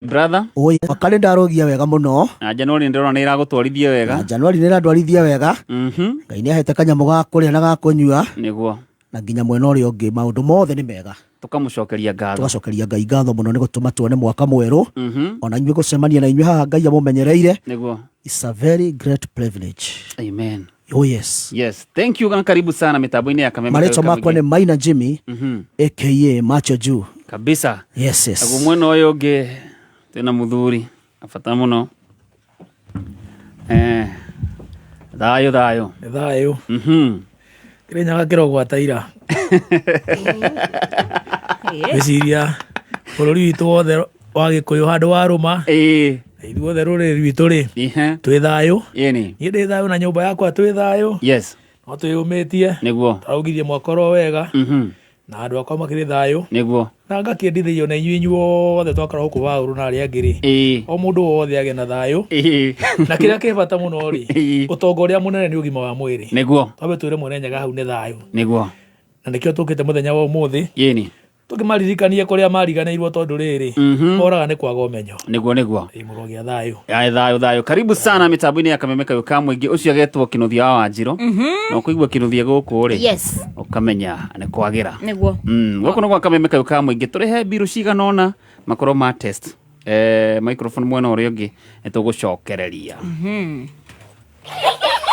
Brother. Oi, mwaka nĩ ndarogia wega mũno. Na Januari ndĩrona nĩ ĩragũtwarithia wega. Na Januari nĩ ĩrandwarithia wega. Ngai nĩ ahete kanyamũ ga kũrĩa na ga kũnyua. Nĩguo. Na nginya mwena ũrĩa ũngĩ maũndũ mothe nĩ mega. Tũkamũcokeria ngatho. Tũgacokeria Ngai ngatho mũno nĩ gũtũma tuone mwaka mwerũ. Ona inyuĩ gũcemania na inyuĩ haha Ngai amũmenyereire. Nĩguo. It's a very great privilege. Amen. Oh yes. Yes. Thank you na karibu sana mitambo-inĩ ya Kameme. Marĩtwa makwa nĩ Maina Jimmy aka Macho Juu. Kabisa. Yes. Naguo mwena ũyũ ũngĩ twĩna mũthuri abata mũno. Eh. Thayũ thayũ. Nĩ thayũ. Kĩrĩnyaga kĩrogwata ira. Ngwĩciria bũrũri witũ wothe wa Gĩkũyũ handũ wa rũma. Ĩĩ. Ithuothe rũrĩrĩ rwitũ rĩ, Ihe. twĩ thayũ. Ĩni. Niĩ ndĩ thayũ na nyũmba yakwa twĩ thayũ. Yes. No twĩyũmĩtie. Nĩguo. Tũraugithie mwaka oro wega. Na andũ akwa makĩrĩ thayũ. Nĩguo. Na ngakĩendithĩrio na inyuĩ inyuothe twakora gũkũ Waũrũ na arĩa angĩ rĩ. Ĩĩ. O mũndũ wothe agĩe na thayũ. Ĩĩ. Na kĩrĩa kĩ bata mũno rĩ, Ĩĩ. ũtonga ũrĩa mũnene nĩ ũgima wa mwĩrĩ. Nĩguo. Twambe twĩre mwene Nyaga hau nĩ thayũ. Nĩguo. Na nĩkĩo tũkĩte mũthenya wa ũmũthĩ. Ĩni. Tũkĩmaririkanie kũrĩa mariganĩirwo tondũ rĩrĩ, moraga nĩ kwaga ũmenyo. Nĩguo nĩguo. Ĩĩ mũrogĩa thayũ. Aya thayũ thayũ. Karibu sana mitambo-inĩ ya Kameme Kayũ ka Mũingĩ. Ũcio agetwo Kĩnuthia wa Wanjirũ. Na ũkũigua Kĩnuthia gũkũ rĩ. Yes. Ũkamenya nĩ kwagĩra. Nĩguo. Gũkũ nĩ gwa Kameme Kayũ ka Mũingĩ. Tũrehe mbirũ cigana ũna makorwo ma test. Microphone mwena ũrĩa ũngĩ nĩ tũgũcokereria.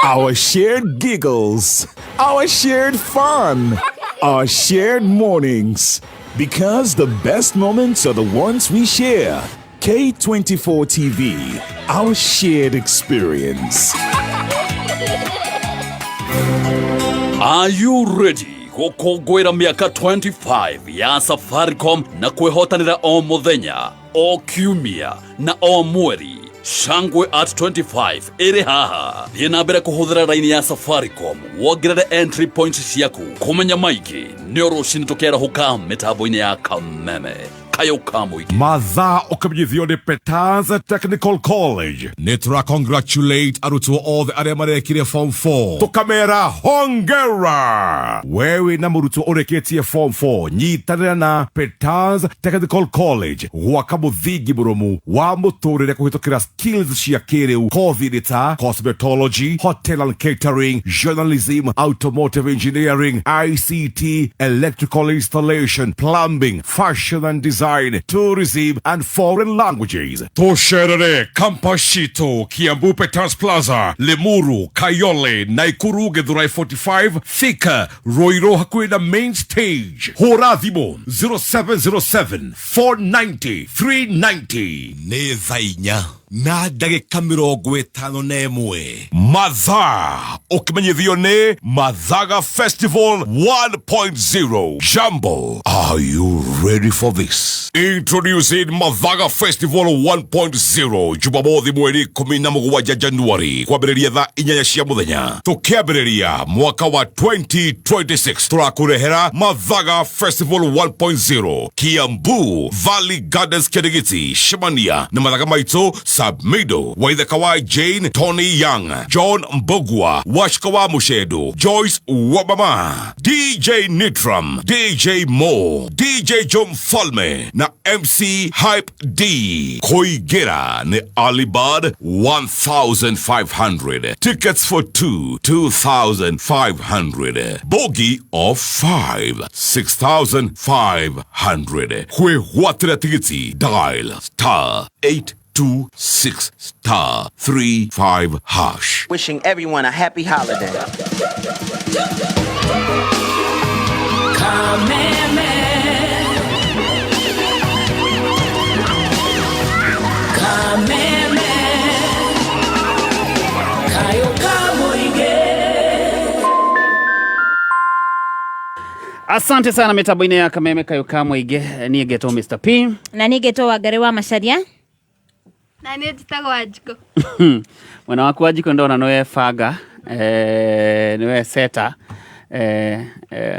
Our shared giggles, our shared fun, our shared mornings. Because the best moments are the ones we share. K24 TV, our shared experience. Are you ready gũkũngũĩra mĩaka 25 ya Safaricom na kwĩhotanĩra o mũthenya, o kiumia na o mweri? Shangwe at 25 ĩrĩ haha. Thiĩ na mbere kũhũthĩra raini ya Safaricom wongerere entry points ciaku. Kũmenya maingĩ nĩ o rũcinĩ tũkĩarahũka mĩtambo-inĩ ya Kameme. Kayũ ka mũingĩ. Mathaa ũkamenyithio nĩ Petaz Technical College. Nĩ tũra congratulate arutwo othe arĩa marekire form 4. Tũkamera hongera. We wĩna mũrutwo ũrĩkĩtie form 4, nyitanĩra na Petaz Technical College gwaka mũthingi mũrũmu wa mũtũrĩre kũhĩtũkĩra skills cia kĩrĩu, kothi nĩ ta cosmetology, hotel and catering, journalism, automotive engineering, ICT, electrical installation, plumbing, fashion and design, tourism and foreign languages. Tũcerere campus citũ Kiambu Peters Plaza, Limuru, Kayole, Naikuru, Githurai 45, Thika, Ruiru hakuhĩ na main stage. Hũra thimũ 0707 490 390. Nĩ thaa inya na ndagĩka mĩrongo ĩtano na ĩmwe. Mathaa ũkĩmenyithio nĩ Mathaga Festival 1.0. Jambo, are you ready for this? Introducing Mathaga Festival 1.0 Jumamothi mweri 17 Januari kwambĩrĩria thaa inyanya cia mũthenya. Tũkĩambĩrĩria mwaka wa 2026 tũrakũrehera Mathaga Festival 1.0 Kiambu Valley Gardens Kirigiti. Cemania na mathaga maitũ Sabmido Waithaka wa Jane, Tony Young, John Mbogwa, Washika wa Mushedo, Joyce Wabama, DJ Nitram, DJ Mo, DJ Joe Mfalme na MC Hype D. Koigera ni Alibad 1500. Tickets for 2, 2500. Bogi of 5, 6500. Kwĩgwatĩra tigiti dial star 826 star 35 hash. Wishing everyone a happy holiday. Kameme. Kameme. Kayo Kamuige. Asante sana mitambo-inĩ ya Kameme Kayũ ka Mũingĩ. Niĩ ngetwo Mr. P. Na niĩ ngetwo Wangari wa Macharia. Na niĩ njĩtagwo Wanjikũ. Mwena waku Wanjikũ ndona nĩwe banga, nĩwe seta.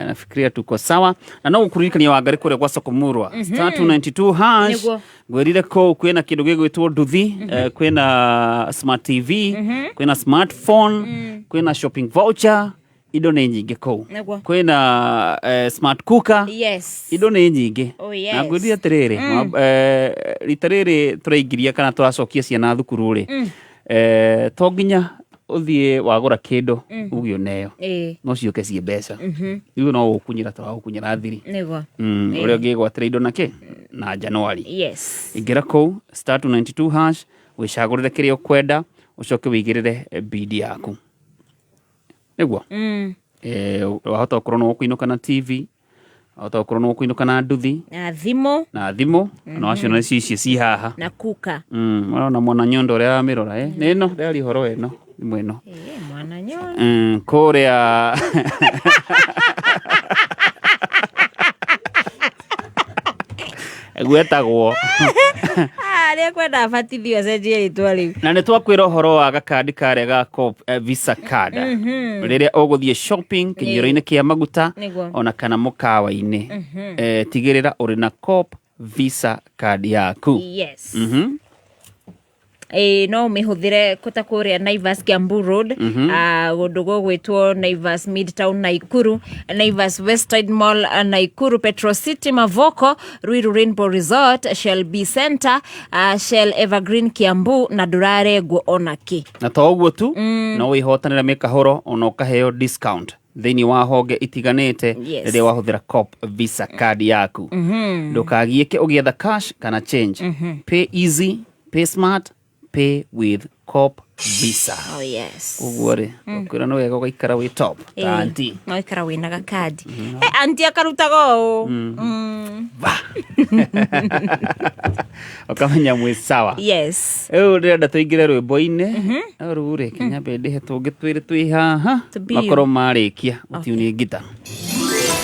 Nafikiria tuko sawa. Na no gũkũririkania Wangari kũrĩa gwa Sokomurwa. Star 292 hash. Nĩguo. Ngwĩrire kũu kwĩna kĩndũ gĩgwĩtwo nduthi, kwĩna smart TV, kwĩna smartphone, kwĩna shopping voucher. Indo nĩ nyingĩ kũu. Nĩguo. Kwĩna smart cooker. Yes. Indo nĩ nyingĩ. Oh, yes. Na ngwĩrire atĩrĩrĩ, rita rĩrĩ tũraingĩria kana tũracokia ciana thukuru rĩ, to nginya ũthiĩ wagũra kĩndũ uge ũneo, no ciũke ciĩ mbeca. Rĩu no gũkunyĩra tũragũkunyĩra thiri. Nĩguo. Ũrĩa ũngĩgwatĩra indo nakĩ na Januari. Yes. Ingĩra kũu *292# wĩcagũrĩre kĩrĩa ũkwenda, ũcoke wĩigĩrĩre bidi yaku nĩguo. Wahota gũkorwo no ũkũinũka na TV, wahota gũkorwo no ũkũinũka na nduthi, Na thimũ. Na thimũ, na waciona nĩcio icio ci haha. Na kuka. Ũrona mwana nyondo ũrĩa aramĩrora, eh? Nĩ ĩno ndĩraria ũhoro ĩno thimũ ĩno. Mwana nyondo. Kũrĩa gwetagwo Arĩa kwenda abatithio acenjie rĩtwa rĩu. Na nĩ twakwĩra ũhoro wa gakandi karĩa ga Co-op, Visa card, rĩrĩa ũgũthiĩ shopping kĩnyuĩro-inĩ kĩa maguta, Nĩguo. ona kana mũkawa-inĩ, tigĩrĩra ũrĩ na Co-op Visa card yaku. Yes. Ĩĩ, no ũmĩhũthĩre ta kũrĩa Naivas Kiambu Road, kũndũ gũgwĩtwo Naivas Midtown Naikuru, Naivas Westside Mall, Naikuru, Petro City Mavoko, Ruiru Rainbow Resort, Shell B Center, Shell Evergreen Kiambu, na ndũrarengwo ona kĩ. Na to ũguo tu, no wĩhotanĩre mĩkahũro ona ũkaheo discount thĩinĩ wa honge itiganĩte rĩrĩa wahũthĩra Co-op Visa card yaku. Ndũkagiĩke ũgĩetha cash kana change. Pay easy, pay smart, pay with Co-op Visa. Oh yes. Ũguo rĩ, ũkwĩra nĩ wega ũgaikara wĩ top ta auntie. No ikara wĩna gakandi. Auntie akarutaga ũũ. Ũkamenya mwĩ sawa. Yes. Rĩu ndĩrenda tũingĩre rwĩmbo-inĩ, no rĩu rĩ, kinyambe ndĩhe tũngĩ twĩrĩ twĩ haha, Tũbiu. makorwo marĩkia gũtiunie ngita.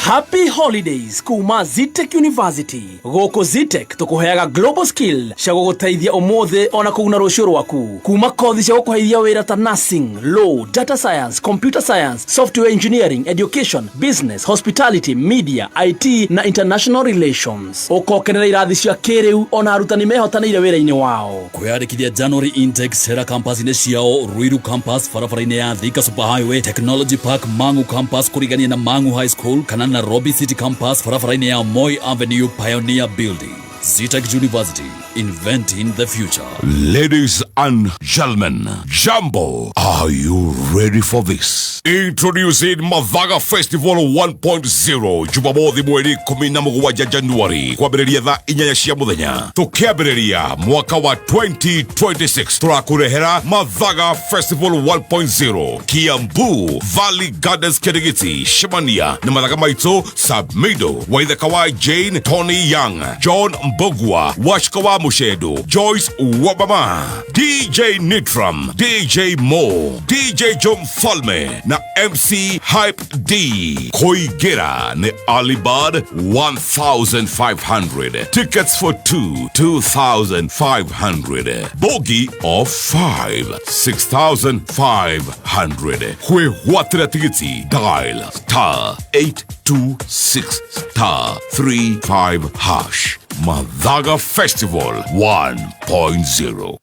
Happy Holidays kuma Zetech University. Gũkũ Zetech tũkũheaga global skill cia gũgũteithia ũmũthĩ ona kũguna rũciũ rwaku, kuma kothi cia gũkũheithia wĩra ta nursing, law, data science, computer science, software engineering, education, business, hospitality, media, IT na international relations. Ũkokenera irathi cia kĩrĩu ona arutani mehotanĩire wĩra-inĩ wao. Kwĩyandĩkithia January intake cera campus-inĩ ciao: Ruiru campus barabara-inĩ ya Thika Superhighway, Technology Park Mangu campus kũrigania na Mangu High School, kana Nairobi City campus barabara-inĩ ya Moi Avenue, Pioneer Building. Zetech University, inventing the future. Ladies and gentlemen, Jambo, are you ready for this? Introducing Mathaga Festival 1.0, Jumamothi mweri 17 Januari, kwambĩrĩria thaa 8 cia mũthenya, tũkĩambĩrĩria mwaka wa 2026, tũrakũrehera Mathaga Festival 1.0 Kiambu Valley Gardens Kirigiti. Cemania na mathaga maitũ Sabmido, Waithaka wa Jane, Tony Young, John Mbogwa, Washka wa Mushedo, Joyce Wabama, DJ Nitram, DJ Mo, DJ John Falme na MC Hype D. Koigera ni Alibad 1500. Tickets for two, 2500. Bogi of 5, 6500. Kwĩgwatĩra tigiti, dial *826*35#. Mathaga Festival 1.0.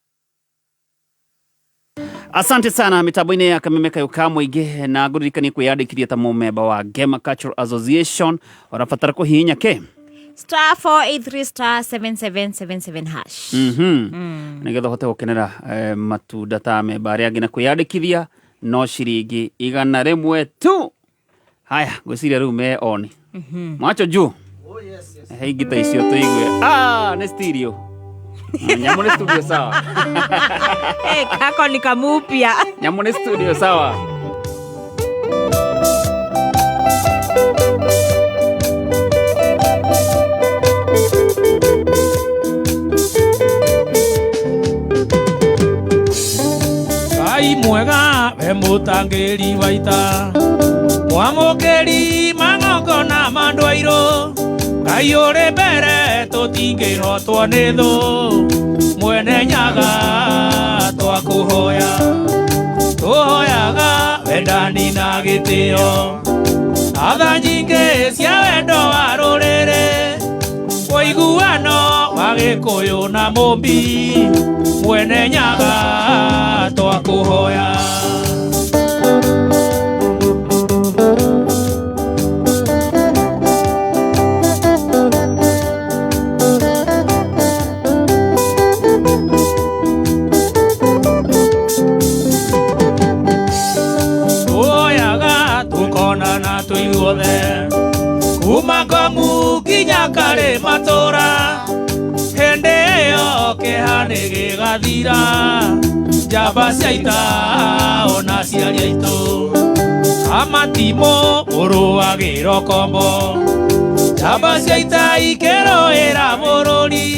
Asante sana mitambo-inĩ ya Kameme Kayũ ka mũingĩ, na ngũririkanie kwĩyandĩkithia ta mũmemba wa Gema Cultural Association, ũrabatara kũhihinya kĩ? *483*7777#. Nĩgetha ũhote gũkenera matunda ta memba arĩa angĩ, na kwĩyandĩkithia no ciringi 100 tu. Haya, ngwĩciria rĩu me on macho juu. He ingita icio tũigue. Ah, nĩ stereo. Nyamũ nĩ studio sawa. Kako ni kamupya. Nyamũ nĩ studio sawa. Ngai mwega we mũtangĩri wa ita, mwamũkĩri magongona ma andũ airũ, Ngai ũrĩ mbere tũtingĩhotwo nĩ thũ, mwene nyaga twakũhoya, tũhoyaga wendani na gĩtĩo, atha nyingĩ cia wendo wa rũrĩrĩ, ũiguano wa Gĩkũyũ na Mũmbi, mwene nyaga twakũhoya. matũra hĩndĩ ĩyo kĩeha nĩ gĩgathira njamba cia ita ona aciari aitũ amatimũ ũrũagĩra ũkombo njamba cia ita ikĩrũĩra bũrũri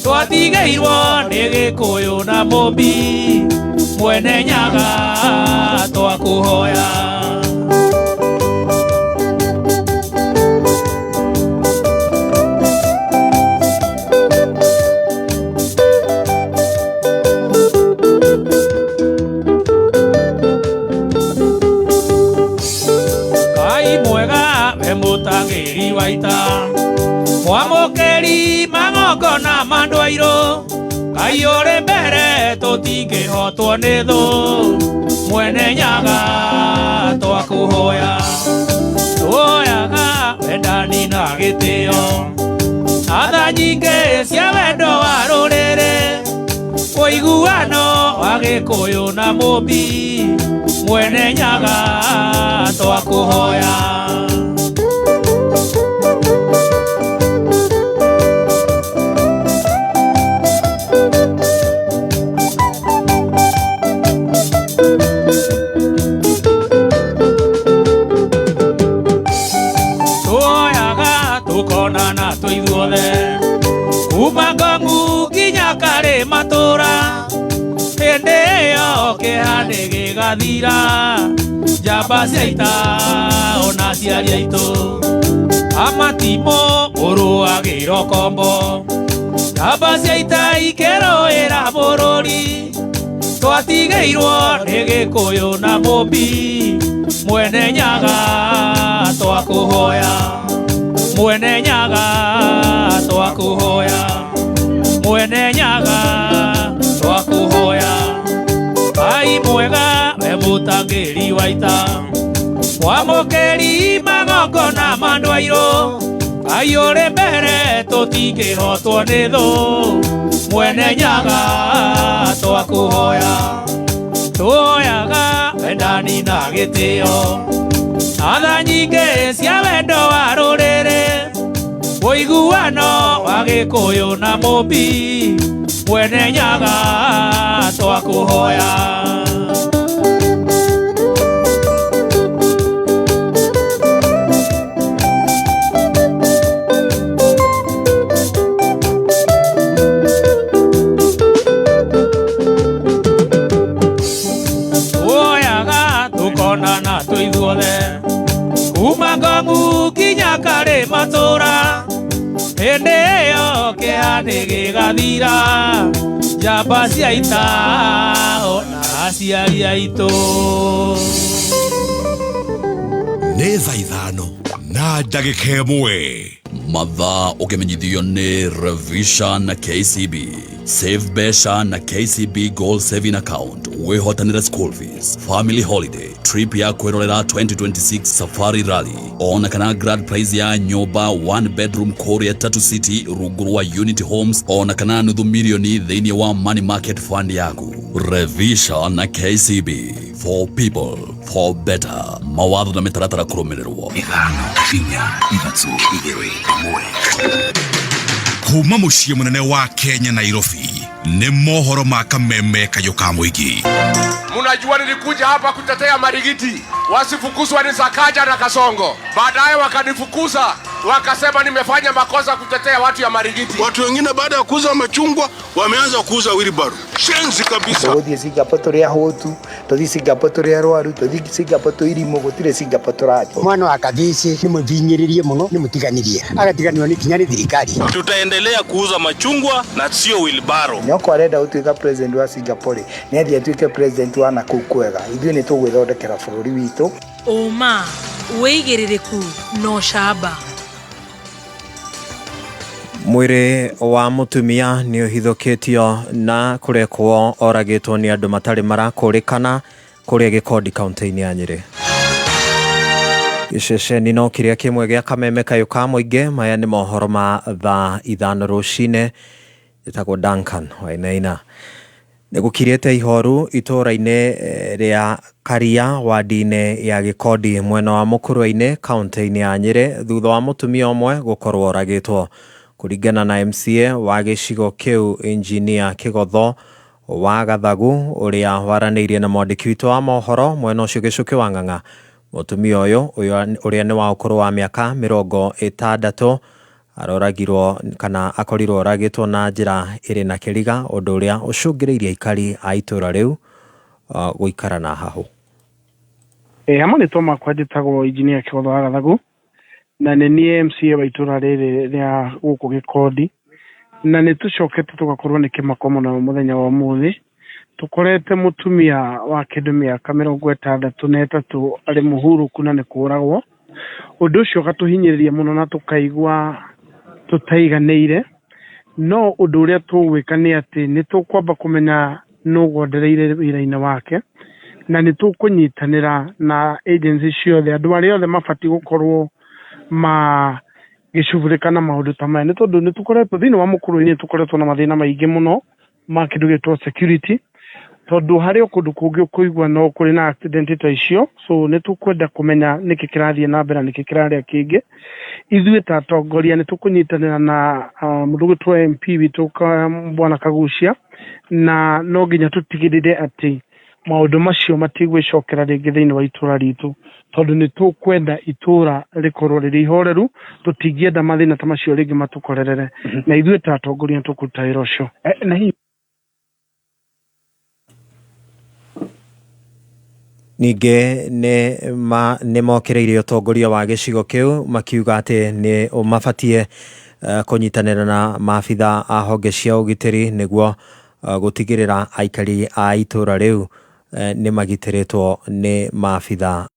twatigĩirwo nĩ Gĩkũyũ na Mũmbi mwene Nyaga twakũhoya. Ngai mwega we mũtangĩri wa ita mwamũkĩri magongona ma andũ airũ Ngai ũrĩ mbere tũtingĩhotwo nĩ thũ mwene Nyaga twakũhoya tuoyaga wendani na gĩtĩo atha nyingĩ cia wendo wa rũrĩrĩ ũiguano wa Gĩkũyũ na Mũmbi mwene Nyaga twakũhoya. Tuoyaga tukonana twĩ ithuothe kuma Ngong'u nginya karĩ matũra hĩndĩ ĩyo kĩeha nĩ gĩgathira njamba cia ita ona aciari aitũ amatimũ ũrũagĩra ũkombo njamba cia ita ikĩrũĩra bũrũri twatigĩirwo nĩ Gĩkũyũ na Mũmbi mwene Nyaga twakũhoya mwene Nyaga twakũhoya mwene Nyaga twakũhoya Ngai mwega we mũtangĩri wa ita mwamũkĩri magongona ma andũ airũ Ngai ũrĩ mbere tũtingĩhotwo nĩ thũ mwene Nyaga twakũhoya tuoyaga wendani na gĩtĩo atha nyingĩ cia wendo wa rũrĩrĩ ũiguano wa Gĩkũyũ na Mũmbi mwene Nyaga twakũhoya. Tuoyaga tukonana twĩ ithuothe kuma Ngong'u nginya karĩ matũra hĩndĩ ĩyo kĩeha nĩ gĩgathira njamba cia ita ona aciari aitũ. Nĩ thaa 5 na ndagĩka 1. Mathaa ũkĩmenyithio nĩ Revisha na KCB Save mbeca na KCB Goal Saving Account wĩhotanĩre school fees, family holiday, trip ya kwĩrorera 2026 Safari Rally ona kana grand prize ya nyũmba one bedroom kũrĩa Tatu City rungu rwa Unity Homes ona kana nuthu milioni thĩinĩ wa money market fund yaku. Revisha na KCB for people for better. Mawatho na mĩtaratara kũrũmĩrĩrwo. 5 4 3 2 1. Kuma mũciĩ mũnene wa Kenya Nairobi nĩ mohoro ma kameme kayũ ka mũingĩ. Munajua nilikuja hapa kutetea Marigiti wasifukuzwa ni Sakaja na Kasongo, baadaye wakanifukuza wakasema nimefanya makosa kutetea watu ya Marigiti. Watu wengine baada ya kuuza machungwa wameanza kuuza wheelbarrow. Shenzi kabisa. Tũgũthiĩ Singapore tũrĩ ahũtu, tũthiĩ Singapore tũrĩ arwaru, tũthiĩ Singapore twĩ irimũ, gũtirĩ Singapore tũrathiĩ. Mwana wa Kathĩci nĩ mũhinyĩrĩrie mũno, nĩ mũtiganĩrie, agatiganĩrio nĩ kinya nĩ thirikari. Tutaendelea kuuza machungwa na sio wheelbarrow. Nyoko arenda gũtuĩka president wa Singapore, nĩ athiĩ atuĩke president wa nakũu kwega. Ithuĩ nĩ tũgwĩthondekera bũrũri witũ. Ũma, wĩigĩrĩrĩku na ũcamba. Mwĩrĩ wa mũtumia nĩ ũhithũkĩtio na kũrekwo oragĩtwo nĩ andũ matarĩ marakũrĩkana kũrĩa Gĩkondi kaunti-inĩ ya Nyĩrĩ. Gĩceceni no kĩrĩa kĩmwe gĩa kameme kayũ ka mũingĩ. Maya nĩ mohoro ma thaa 5 rũcinĩ. Njĩtagwo Duncan Wainaina. Nĩ gũkirĩte ihoru itũũra-inĩ rĩa Karia wadi-inĩ ya Gĩkondi mwena wa Mũkũrwe-inĩ kaunti-inĩ ya Nyĩrĩ thutha wa mũtumia ũmwe gũkorwo oragĩtwo. Kũringana na MCA wa gĩcigo kĩu Injinia Kĩgotho wa Gathagu ũrĩa waranĩirie na mwandĩki witũ wa mohoro mwena ũcio Gĩcũkĩ wa Ng'ang'a, mũtumia ũyũ ũrĩa nĩ wa ũkũrũ wa mĩaka 60 aroragirwo kana akorirwo oragĩtwo na njĩra ĩrĩ na kĩriga, ũndũ ũrĩa ũcũngĩrĩirie aikari a itũra rĩu gũikara na hahũ. Marĩtwa makwa njĩtagwo Engineer Kĩgotho wa Gathagu, na nĩ niĩ MCA wa itũra rĩrĩ rĩa gũkũ Gĩkondi, na nĩ tũcokete tũgakorwo nĩ kĩmako mũno mũthenya wa ũmũthĩ. Tũkorete mũtumia wa kĩndũ mĩaka 63 arĩ mũhurũku na nĩ kũragwo. Ũndũ ũcio ũgatũhinyĩrĩria mũno na tũkaigua tũtaiganĩire, no ũndũ ũrĩa tũgwĩka nĩ atĩ nĩ tũkwamba kũmenya nũ gondereire wĩra-inĩ wake, na nĩ tũkũnyitanĩra na agency ciothe, andũ arĩa othe mabatiĩ gũkorwo magĩcugurĩka na maũndũ ta maya, nĩ tondũ nĩ tũkoretwo thĩinĩ wa mũkũrũ-inĩ, nĩ tũkoretwo na mathĩna maingĩ mũno ma kĩndũ gĩtwo security, tondũ harĩ o kũndũ kũngĩ ũkũigua no kũrĩ na accident ta icio. So nĩ tũkwenda kũmenya nĩkĩ kĩrathiĩ na mbere na nĩkĩ kĩrarĩa kĩngĩ. Ithuĩ ta atongoria nĩ tũkũnyitanĩra na mũndũ ũgwĩtwo MP witũ Bwana Kagucia, na no nginya tũtigĩrĩre atĩ maũndũ macio matigwĩcokera rĩngĩ thĩinĩ wa itũra ritũ, tondũ nĩ tũkwenda itũra rĩkorwo rĩrĩ ihoreru, tũtingĩenda mathĩna ta macio rĩngĩ matũkorerere, na ithuĩ ta atongoria nĩ tũkũruta wĩra ũcio. Ningĩ nĩ mokĩrĩire ũtongoria wa gĩcigo kĩu makiuga atĩ nĩ mabatiĩ kũnyitanĩra na maabitha a honge cia ũgitĩri nĩguo gũtigĩrĩra aikari a itũra rĩu nĩ magitĩrĩtwo nĩ maabitha.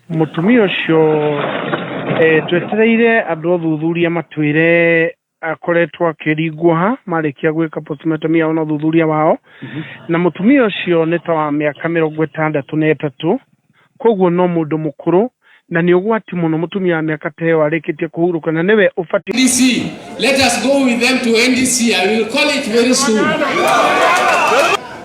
Mũtumia ũcio twetereire andũ athuthuria matwĩre akoretwo akĩringwo ha marĩkia gwĩka postmortem yao na ũthuthuria wao, na mũtumia ũcio nĩ ta wa mĩaka 63, koguo no mũndũ mũkũrũ na nĩ ũgwati mũno mũtumia wa mĩaka ta ĩyo arĩkĩtie kũhurũka, na nĩwe ũbatiĩ. NDC, let us go with them to NDC. I will call it very soon.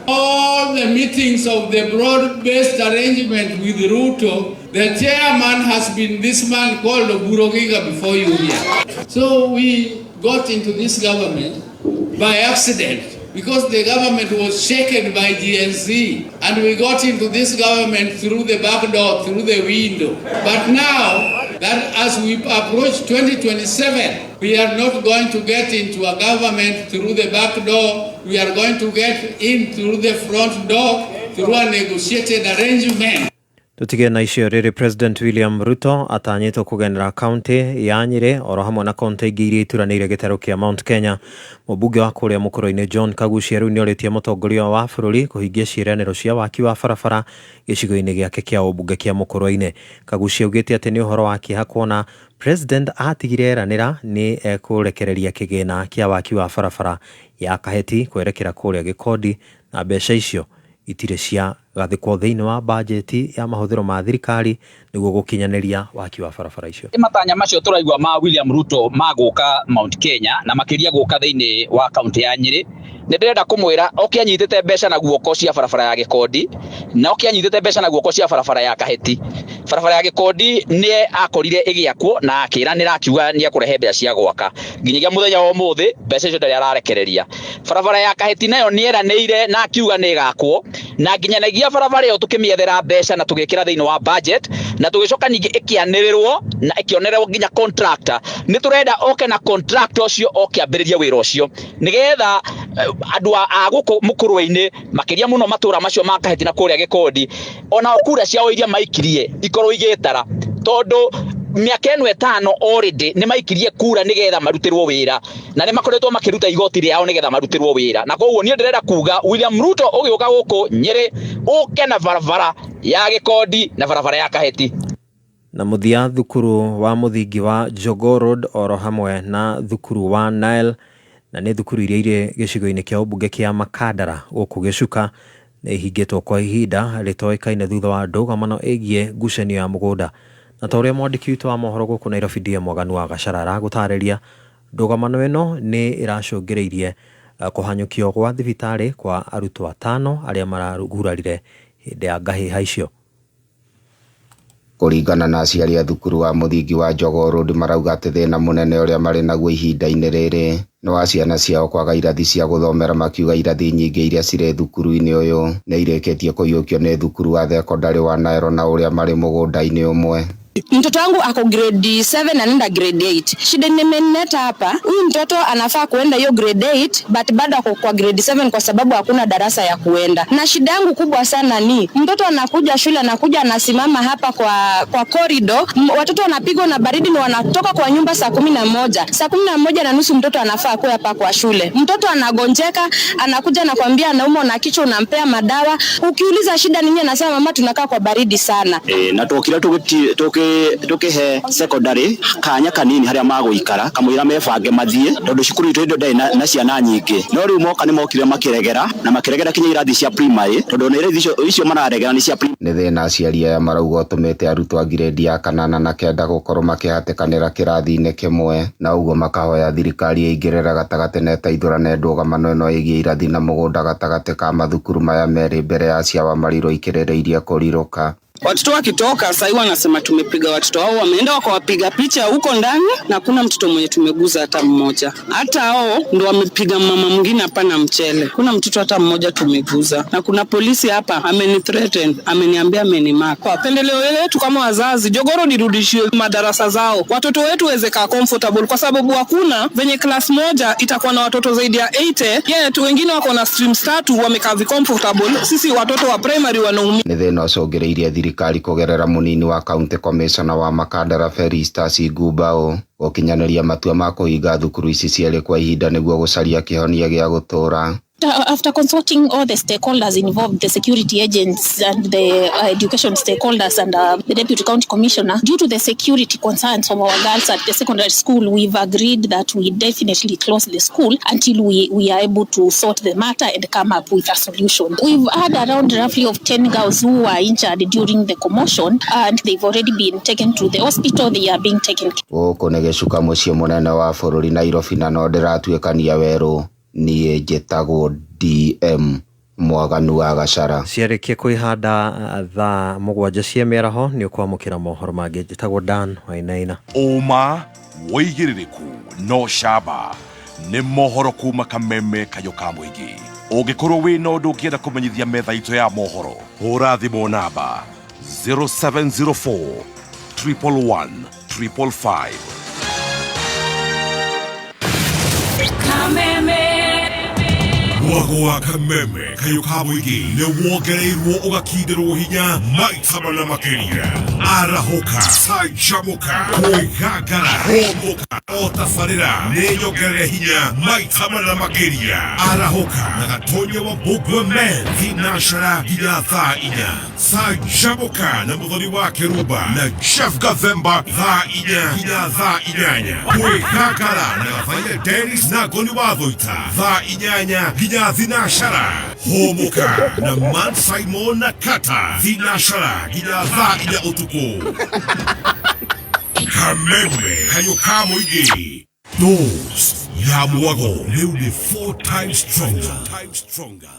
All the meetings of the broad-based arrangement with Ruto, the chairman has been this man called Oburu Oginga before you here. So we got into this government by accident, because the government was shaken by GNC, and we got into this government through the back door, through the window. But now that as we approach 2027, we are not going to get into a government through the back door. We are going to get in through the front door, through a negotiated arrangement. Tutige na icio rĩrĩ President William Ruto atanyĩtwo kũgenera kaunti ya Nyĩrĩ oro hamwe na kaunti ingĩ iria ituranĩire gĩtarũ kĩa Mount Kenya. Mũmbunge wa kũrĩa mũkũrũ-inĩ John Kagucia rĩu nĩorĩtie mũtongoria wa bũrũri kũhingia ciĩranĩro cia waki wa barabara gĩcigo-inĩ gĩake kĩa ũmbunge kĩa mũkũrũ-inĩ. Kagucia augĩte atĩ nĩ ũhoro wa kĩeha kuona President atigire eranĩra nĩ ekũrekereria kĩgĩna kĩa waki wa barabara ya Kaheti kwerekera kũrĩa Gĩkondi, na mbeca icio itirĩ cia gathĩkwo thĩinĩ wa bajeti ya mahũthĩro ma thirikari nĩguo gũkinyanĩria waki wa barabara icio. Matanya macio tũraigua ma William Ruto ma gũka Mount Kenya na makĩria gũka thĩinĩ wa kaunti ya Nyĩrĩ, nĩ ndĩrenda kũmwĩra oke anyitĩte mbeca na guoko cia barabara ya Gĩkondi, na oke anyitĩte mbeca na guoko cia barabara ya Kaheti. Barabara ya Gĩkondi nĩ akorire ĩgĩakwo na akĩranĩra akiuga nĩ ekũrehe mbeca cia gwaka, nginyagia mũthenya wa ũmũthĩ mbeca icio ndarĩ ararekereria. Barabara ya Kaheti nayo nĩ eranĩire na akiuga nĩ ĩgakwo, na nginyanagia barabara ĩyo tũkĩmĩethera mbeca na tũgĩkĩra thĩinĩ wa budget, na tũgĩcoka ningĩ ĩkĩanĩrĩrwo na ĩkĩonererwo nginya contractor. Nĩ tũrenda oke na contractor ũcio oke ambĩrĩrie wĩra ũcio, nĩgetha andũ a gũkũ mũkũrwe-inĩ makĩria mũno matũra macio ma Kaheti na kũrĩa Gĩkondi, ona kura ciao iria maikirie ikorwo igĩtara, tondũ mĩaka ĩno 5 already nĩ maikirie kura nĩgetha marutĩrwo wĩra, na nĩ makoretwo makĩruta igoti rĩao nĩgetha marutĩrwo wĩra. Na koguo niĩ ndĩrenda kuga William Ruto ũgĩũka gũkũ Nyĩrĩ ũke na barabara ya Gĩkondi na barabara ya Kaheti. Na mũthia thukuru wa mũthingi wa Jogoo Road oro hamwe na thukuru wa Nile, na nĩ thukuru iria irĩ gĩcigo-inĩ kĩa ũmbunge kĩa Makandara gũkũ Gĩcuka, nĩ ihingĩtwo kwa ihinda rĩtoĩkaine thutha wa ndũgamano ĩgiĩ ngucanio ya mũgũnda. Na ta ũrĩa mwandĩki witũ wa mohoro gũkũ Nairobi DM Mwaganu wa Gacara aragũtarĩria, ndũgamano ĩno nĩ ĩracũngĩrĩirie kũhanyũkio gwa thibitarĩ kwa arutwo 5 arĩa maragurarire hĩndĩ ya ngahĩha icio. Kũringana na aciari a thukuru wa mũthingi wa Jogoo Road marauga atĩ thĩna mũnene ũrĩa marĩ naguo ihinda-inĩ rĩrĩ nĩ wa ciana ciao kwaga irathi cia gũthomera, makiuga irathi nyingĩ iria cirĩ thukuru-inĩ ũyũ nĩ irĩkĩtie kũiyũkio nĩ thukuru wa thekondarĩ wa Naero na ũrĩa marĩ mũgũnda-inĩ ũmwe. Mtoto wangu ako grade 7 anaenda grade 8. Shida nimenileta hapa, huyu mtoto anafaa kuenda hiyo grade 8 but bado ako kwa grade 7 kwa sababu hakuna darasa ya kuenda. Na shida yangu kubwa sana ni mtoto anakuja shule, anakuja anasimama hapa kwa corridor, watoto wanapigwa na baridi na wanatoka kwa nyumba saa 11. Saa 11:30 mtoto anafaa kuwa hapa kwa shule. Mtoto anagonjeka, anakuja anakuambia anaumwa na kichwa, unampea madawa. Ukiuliza shida nini, anasema mama tunakaa kwa baridi sana. Na twokire tukihe secondary kanya kanini haria magũikara kamũira mebange mathiĩ tondũ cukuru itũ ĩndo ndĩrĩ na ciana nyingĩ, no rĩu moka nĩ mokire makĩregera na makĩregera kinya irathi cia primary tondũ na irathi icio mararegera nĩ cia primary. Nĩ thĩna aciari aya marauga ũtũmĩte arutwo a grade ya 8 na 9 gũkorwo makĩhatĩkanĩra kĩrathi-inĩ kĩmwe, na ũguo makahoya thirikari ĩingĩrĩre gatagatĩ na ĩteithũrane ndũgamano ĩno ĩgiĩ irathi na mũgũnda gatagatĩ ka mathukuru maya merĩ mbere ya Ciawa Marirũ ikĩrĩrĩirie kũrirũka. Watoto wakitoka sasa wanasema tumepiga watoto wao, wameenda wakawapiga picha huko ndani na kuna mtoto mwenye tumeguza hata mmoja. Hata hao ndo wamepiga mama mwingine hapa na mchele. Kuna mtoto hata mmoja tumeguza. Na kuna polisi hapa amenithreaten, ameniambia amenimaka. Kwa pendeleo letu kama wazazi, Jogoo nirudishiwe madarasa zao. Watoto wetu waweze kaa comfortable kwa sababu hakuna venye class moja itakuwa na watoto zaidi ya 80. Yet wengine wako na streams 3 wamekaa comfortable. Sisi watoto wa primary wanaumia. Nĩ thĩna ũcũngĩrĩirie thirikari kũgerera mũnini wa county commissioner wa Makandara Felistas Ngumbao gũkinyanĩria matua ma kũhinga thukuru ici cierĩ kwa ihinda nĩguo gũcaria kĩhonia gĩa gũtũũra. After consulting all the stakeholders involved, the security agents and the education stakeholders and the deputy county commissioner, due to the security concerns of our girls at the secondary school, we've agreed that we definitely close the school until we are able to sort the matter and come up with a solution. We've had around roughly of 10 girls who were injured during the commotion, and they've already been taken to the hospital. They are being taken care. Gũkũ nĩ gĩcuka mũciĩ mũnene wa bũrũri Nairobi, na no ndĩratuĩkania werũ. Niĩ njĩtagwo DM Mwaganu wa Gachara. Ciarĩkia kwĩhanda thaa 7 cia mĩaraho nĩ ũkwamũkĩra mohoro mangĩ. Njĩtagwo Dan Wainaina. Ũma wĩigĩrĩrĩku no camba nĩ mohoro kuma Kameme Kayũ ka Mũingĩ. Ũngĩkorwo wĩna ũndũ ũngĩenda kũmenyithia metha itũ ya mohoro, hũra thimũ namba 0704 111 555. Kameme Mwago wa Kameme Kayũ ka Mũingĩ nĩ wongereirwo ũgakindĩrwo hinya maita mana makĩria. Arahũka, canjamũka, kwĩgangara, hũmũka, o tabarĩra nĩ nyongerere hinya maita mana makĩria. Arahũka na Gatonya wa Mbũmbwe Men thinacara nginya thaa 4. Canjamũka na Mũthoni wa Kĩrumba na Jeff Gathemba thaa 4 nginya thaa 8. Kwĩgangara na Gathaiya Dennis na Ngoni wa Thũita thaa 8 nginya thinashara. Hũmũka na Man Simon na Kata thinashara nginya thaa 4 ũtukũ. Kameme Kayũ ka Mũingĩ, dose ya mwago rĩu nĩ 4 times stronger.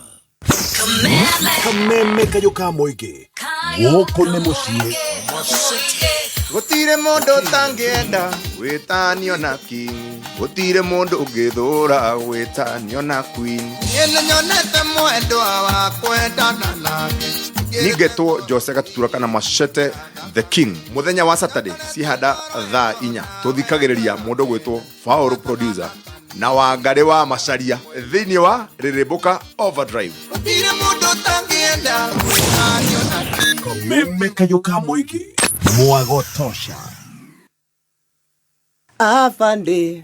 Kameme Kayũ ka Mũingĩ, gũkũ nĩ mũciĩ. Gũtirĩ mũndũ ũtangĩenda gwĩtanio na king, gũtirĩ mũndũ ũngĩthũra gwĩtanio na queen. Niĩ nĩnyonete mwendwa wa kwendana nake. Ningetwo Jose Gatutura kana Machete the King. Mũthenya wa Saturday cihanda thaa 4 tũthikagĩrĩria mũndũ gwĩtwo Faulu producer na Wangarĩ wa Macharia thĩinĩ wa Rĩrĩmbũka Overdrive. Gũtirĩ mũndũ ũtangĩenda gwĩtanio na king. Kameme Kayũ ka Mũingĩ, mwago tosha. Afande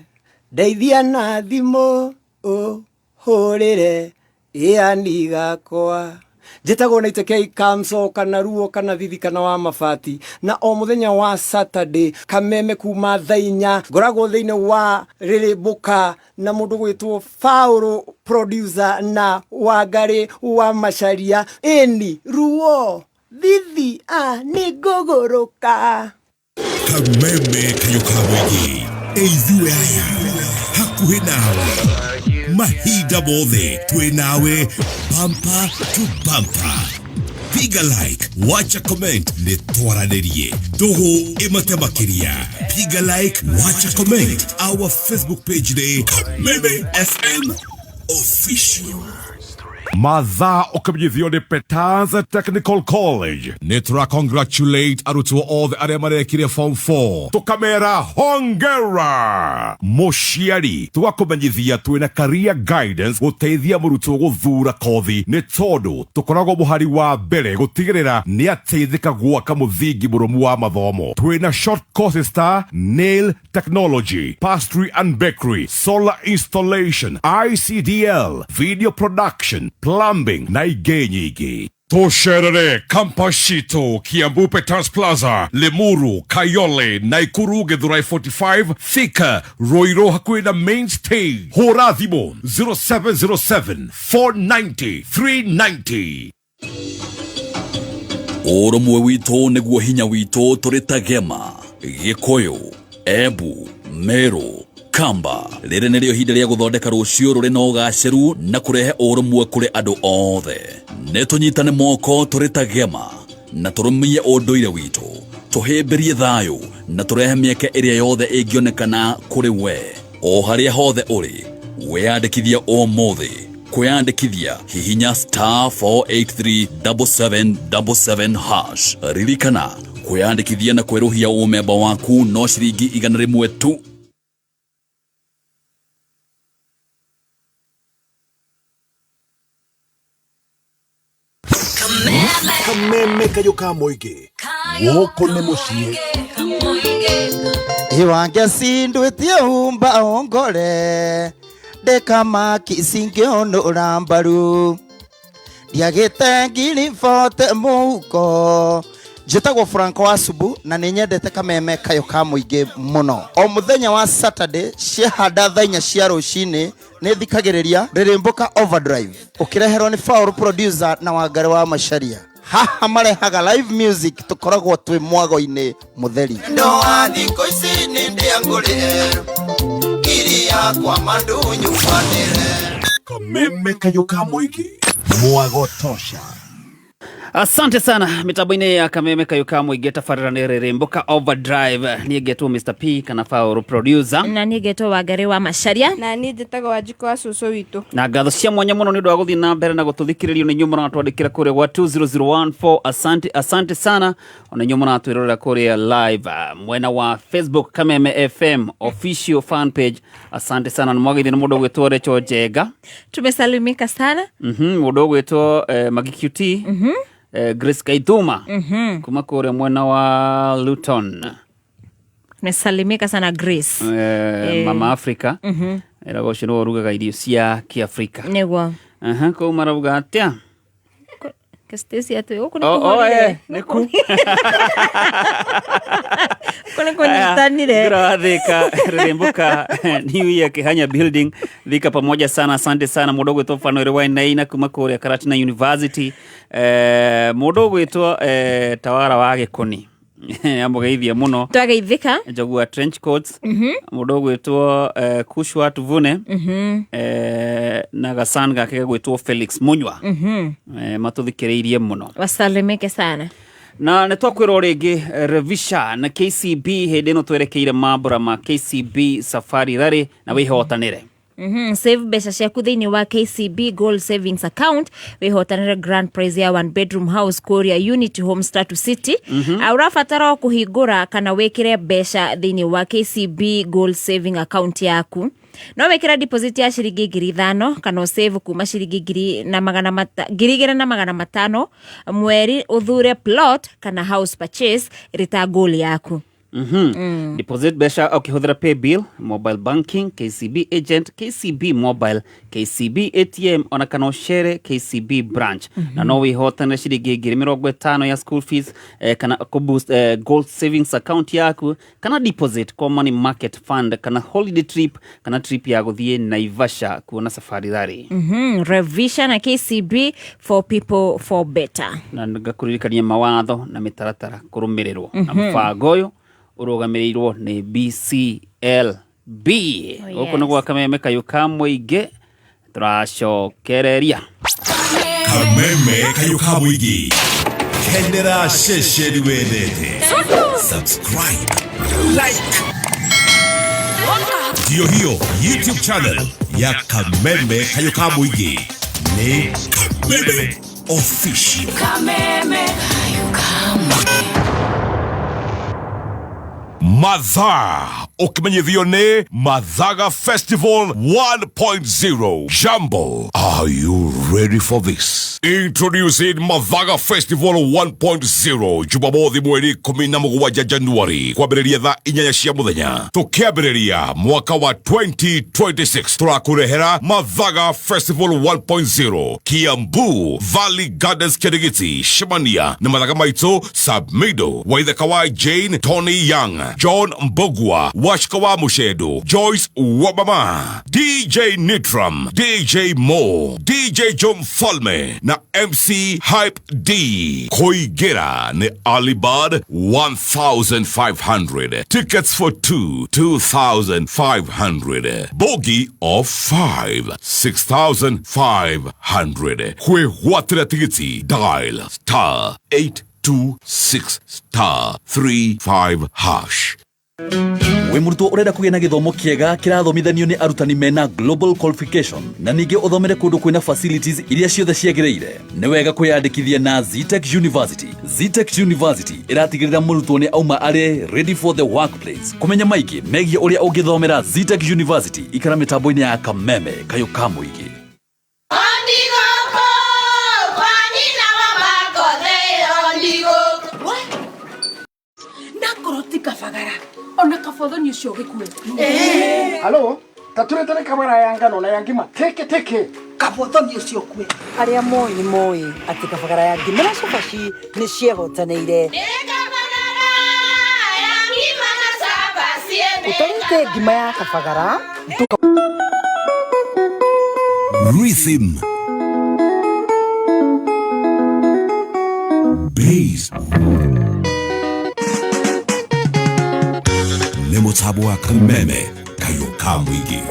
ndeithia na thimũ ũhũrĩre ĩani gakwa. Njĩtagwo na Itekei Kamso kana Ruo kana Thithi kana wa Mabati, na o mũthenya wa Saturday Kameme kuma thaa 4 ngoragwo thĩinĩ wa Rĩrĩmbũka na mũndũ gwĩtwo Faulu producer na Wangarĩ wa Macharia. Ĩni Ruo Thithi a nĩ ngũgũrũka. Kameme Kayũ ka Mũingĩ, ithuĩ aya hakuhĩ nawe mahinda mothe, twĩ nawe bumper to bumper. Piga like, wacha comment, nĩ twaranĩrie. Ndũgũ ĩmate makĩria. Piga like, wacha comment. Our Facebook page nĩ Kameme FM Official. Mathaa ũkĩmenyithio nĩ Peters Technical College. Nĩ tũra congratulate arutwo othe arĩa marekire form 4. Tũkamera hongera. Mũciari tũgakũmenyithia twĩna career guidance gũteithia mũrutwo gũthura kothi nĩ tondũ tũkoragwo mũhari wa mbere gũtigĩrĩra nĩ ateithĩka gwaka mũthingi mũrũmu wa mathomo. Twĩna short courses ta nail technology, pastry and bakery, solar installation, ICDL, video production, plumbing na ingĩ nyingĩ. Tũcerere campus citũ Kiambu Peters Plaza, Limuru, Kayole, Naikuru, Githurai 45, Thika, Ruiru hakuhĩ na main stage. Hũra thimũ 0707 490 390. Ũrũmwe witũ nĩguo hinya witũ tũrĩ ta Gema, Gĩkũyũ, Embu, Meru, Kamba. Rĩrĩ nĩrĩo ihinda rĩa gũthondeka rũciũ rũrĩ na ũgacĩru na kũrehe ũrũmwe kũrĩ andũ othe. Nĩ tũnyitane moko tũrĩ ta Gema na tũrũmie ũndũire witũ, tũhĩmbĩrie thayũ na tũrehe mĩeke ĩrĩa yothe ĩngĩonekana kũrĩ we o harĩa hothe ũrĩ. Wĩyandĩkithie ũmũthĩ. Kwĩyandĩkithia hihinya star 4837777 hash. Ririkana kwĩyandĩkithia na kwerũhia ũmemba waku no ciringi 100 tu. Kameme kayũ ka mũingĩ gũkũ nĩ mũciĩ. Iwange sindwitie umba ongore ndekamaki singĩonũra mbaru ndiagĩte ngiri bote mũhuko. Njĩtagwo Franco wa Subu na nĩ nyendete kameme kayũ ka mũingĩ mũno. O mũthenya wa Saturday ciahanda thaa 4 cia rũcinĩ nĩ thikagĩrĩria Rĩrĩmbũka Overdrive ũkĩreherwo nĩ Faul producer na Wangari wa Macharia. Haha marehaga live music tũkoragwo twĩ mwago-inĩ mũtheri. Ndoa thikũ ici nĩ ndĩangũrĩre ngiri yakwa mandunyumanĩre. Kameme kayũ ka mũingĩ mwago tosha. Asante sana mitambo-inĩ ya Kameme kayũ ka mũingĩ tabarĩra nĩ Rĩrĩmbũka Overdrive. Niĩ ngetwo Mr P kana Faul producer na niĩ ngetwo Wangari wa Macharia na niĩ njĩtagwo Wanjikũ wa cũcũ witũ. Na ngatho cia mwanya mũno nĩ ũndũ wa gũthiĩ na mbere na gũtũthikĩrĩrio nĩ inyuĩ mũratwandĩkĩra kũrĩa gwa 20014. Asante, asante sana ona inyuĩ mũratwĩrorera kũrĩa live mwena wa Facebook Kameme FM official fan page. Asante sana. Nĩ mwagĩrĩire nĩ mũndũ ũgwĩtwo Rachel Njenga. Tumesalimika sana. Mũndũ ũgwĩtwo Maggie QT. Grace Kaithuma kuma kũrĩa mwena wa Luton. Tumesalimika sana Grace. Mama Africa. Ĩragwo ũcio nĩwe ũrugaga irio cia Kĩafrika. Nĩguo. Kũu marauga atĩa? Stacy atĩ gũkũ nĩ kũhorire. Nĩ ku. Gũkũ nĩ kũnyitanire. Thika Rĩrĩmbũka New Year Kihanya Building. Thika pamoja sana. Asante sana mũndũ ũgwĩtwo Fanuel Wainaina kuma kũrĩa Karatina University. Mũndũ ũgwĩtwo Tawara wa Gĩkũni amũgeithia mũno. Twageithĩka. Njogu wa trench coats. Mũndũ ũgwĩtwo Kushwa Tuvune na gasan gake gagwĩtwo Felix Munywa. Matũthikĩrĩirie mũno. Wasalimike sana. Na nĩ twakwĩrwo rĩngĩ Revisha na KCB hĩndĩ ĩno twerekeire mambũra ma KCB Safari Rally na wĩhotanĩre. Save mbeca ciaku thĩinĩ wa KCB Gold Savings Account wĩhotanĩre grand prize ya one bedroom house kũrĩa Unity Home Status City. Ũrabatara o kũhingũra kana wĩkĩre mbeca thĩinĩ wa KCB Gold Saving Account yaku. No wĩkĩre deposit ya ciringi 5,000 kana ũsave kuma ciringi 2,500 mweri, ũthure plot kana house purchase ĩrĩ ta goal yaku. Deposit mbeca ũkĩhũthĩra pay bill, mobile banking, KCB agent, KCB mobile, KCB ATM ona kana ũcere KCB branch. Na no wĩhotanĩre ciringi 50,000 ya school fees kana kũboost gold savings account yaku kana deposit kwa money market fund kana holiday trip kana trip ya gũthiĩ Naivasha kuona Safari Rally. Revision na KCB for people for better. Na ngakũririkania mawatho na mĩtaratara kũrũmĩrĩrwo na mũbango ũyũ ũrũgamĩrĩirwo nĩ BCLB. Gũkũ nĩ gwa Kameme kayũ ka mũingĩ tũracokereria. Kameme kayũ ka mũingĩ. Kenera ceceni wendete. Subscribe, like. Ndiyo hiyo YouTube channel ya Kameme Kayo ka Mũingĩ nĩ Kameme Official. Kameme. Mathaa ũkĩmenyithio nĩ Mathaga Festival 1.0. Jambo, are you ready for this? Introducing Mathaga Festival 1.0 Jumamothi mweri 17 Januari kwambĩrĩria thaa 8 cia mũthenya tũkĩambĩrĩria mwaka wa 2026 tũrakũrehera Mathaga Festival 1.0 Kiambu Valley Gardens Kirigiti Shemania na mathaga maitũ Submido Waithaka wa Jane Tony Young John Mbogwa Washka wa Mushedo Joyce Wabama DJ Nitram DJ Mo DJ John Falme na MC Hype D. Koigera ni Alibad 1500. Tickets for 2 2500. Bogi of 5 6500. Kwehwatira tigiti dial star 826 star 35 hash. Wĩ mũrutwo ũrenda kũgĩa na gĩthomo kĩega kĩrathomithanio nĩ arutani mena global qualification na ningĩ ũthomere kũndũ kwĩna facilities iria ciothe ciagĩrĩire, nĩ wega kwĩyandĩkithia na Zetech University. Zetech University ĩratigĩrĩra mũrutwo nĩ auma arĩ ready for the workplace. Kũmenya maingĩ megiĩ ũrĩa ũngĩthomera Zetech University, ikara mĩtambo-inĩ ya Kameme Kayũ ka Mũingĩ. Kabagara ona kabothoni ucio gikue. Halo, taturetere kamera ya ngano na ya ngima teke teke. Kabothoni ucio kue. Aria moi ni moi ati kabagara ya ngima na cabaci ni ciehotanĩire. Kabagara ya ngima na cabaci. Utarĩte ngima ya kabagara. Rhythm. Bass. Nĩ mũtambo wa Kameme Kayũ ka Mũingĩ.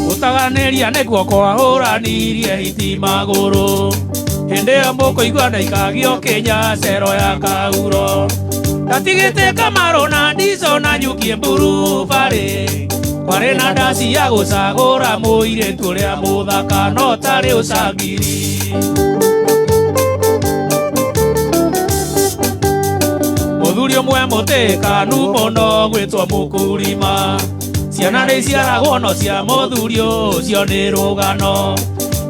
Gũtaganĩria nĩguo kwahũranirie hiti magũrũ hĩndĩ ĩyo mũkũigua ndaikagio Kenya cero ya kauro ndatigĩte Kamarũ na Ndico na nyuki mburu barĩ kwarĩ na ndaci ya gũcagũra mũirĩtu ũrĩa mũthaka no tarĩ ũcangiri. Mũthuri ũmwe mũtĩkanu mũno gwĩtwo Mũkurima ciana nĩ ciaragwo no cia mũthuri ũcio nĩ rũgano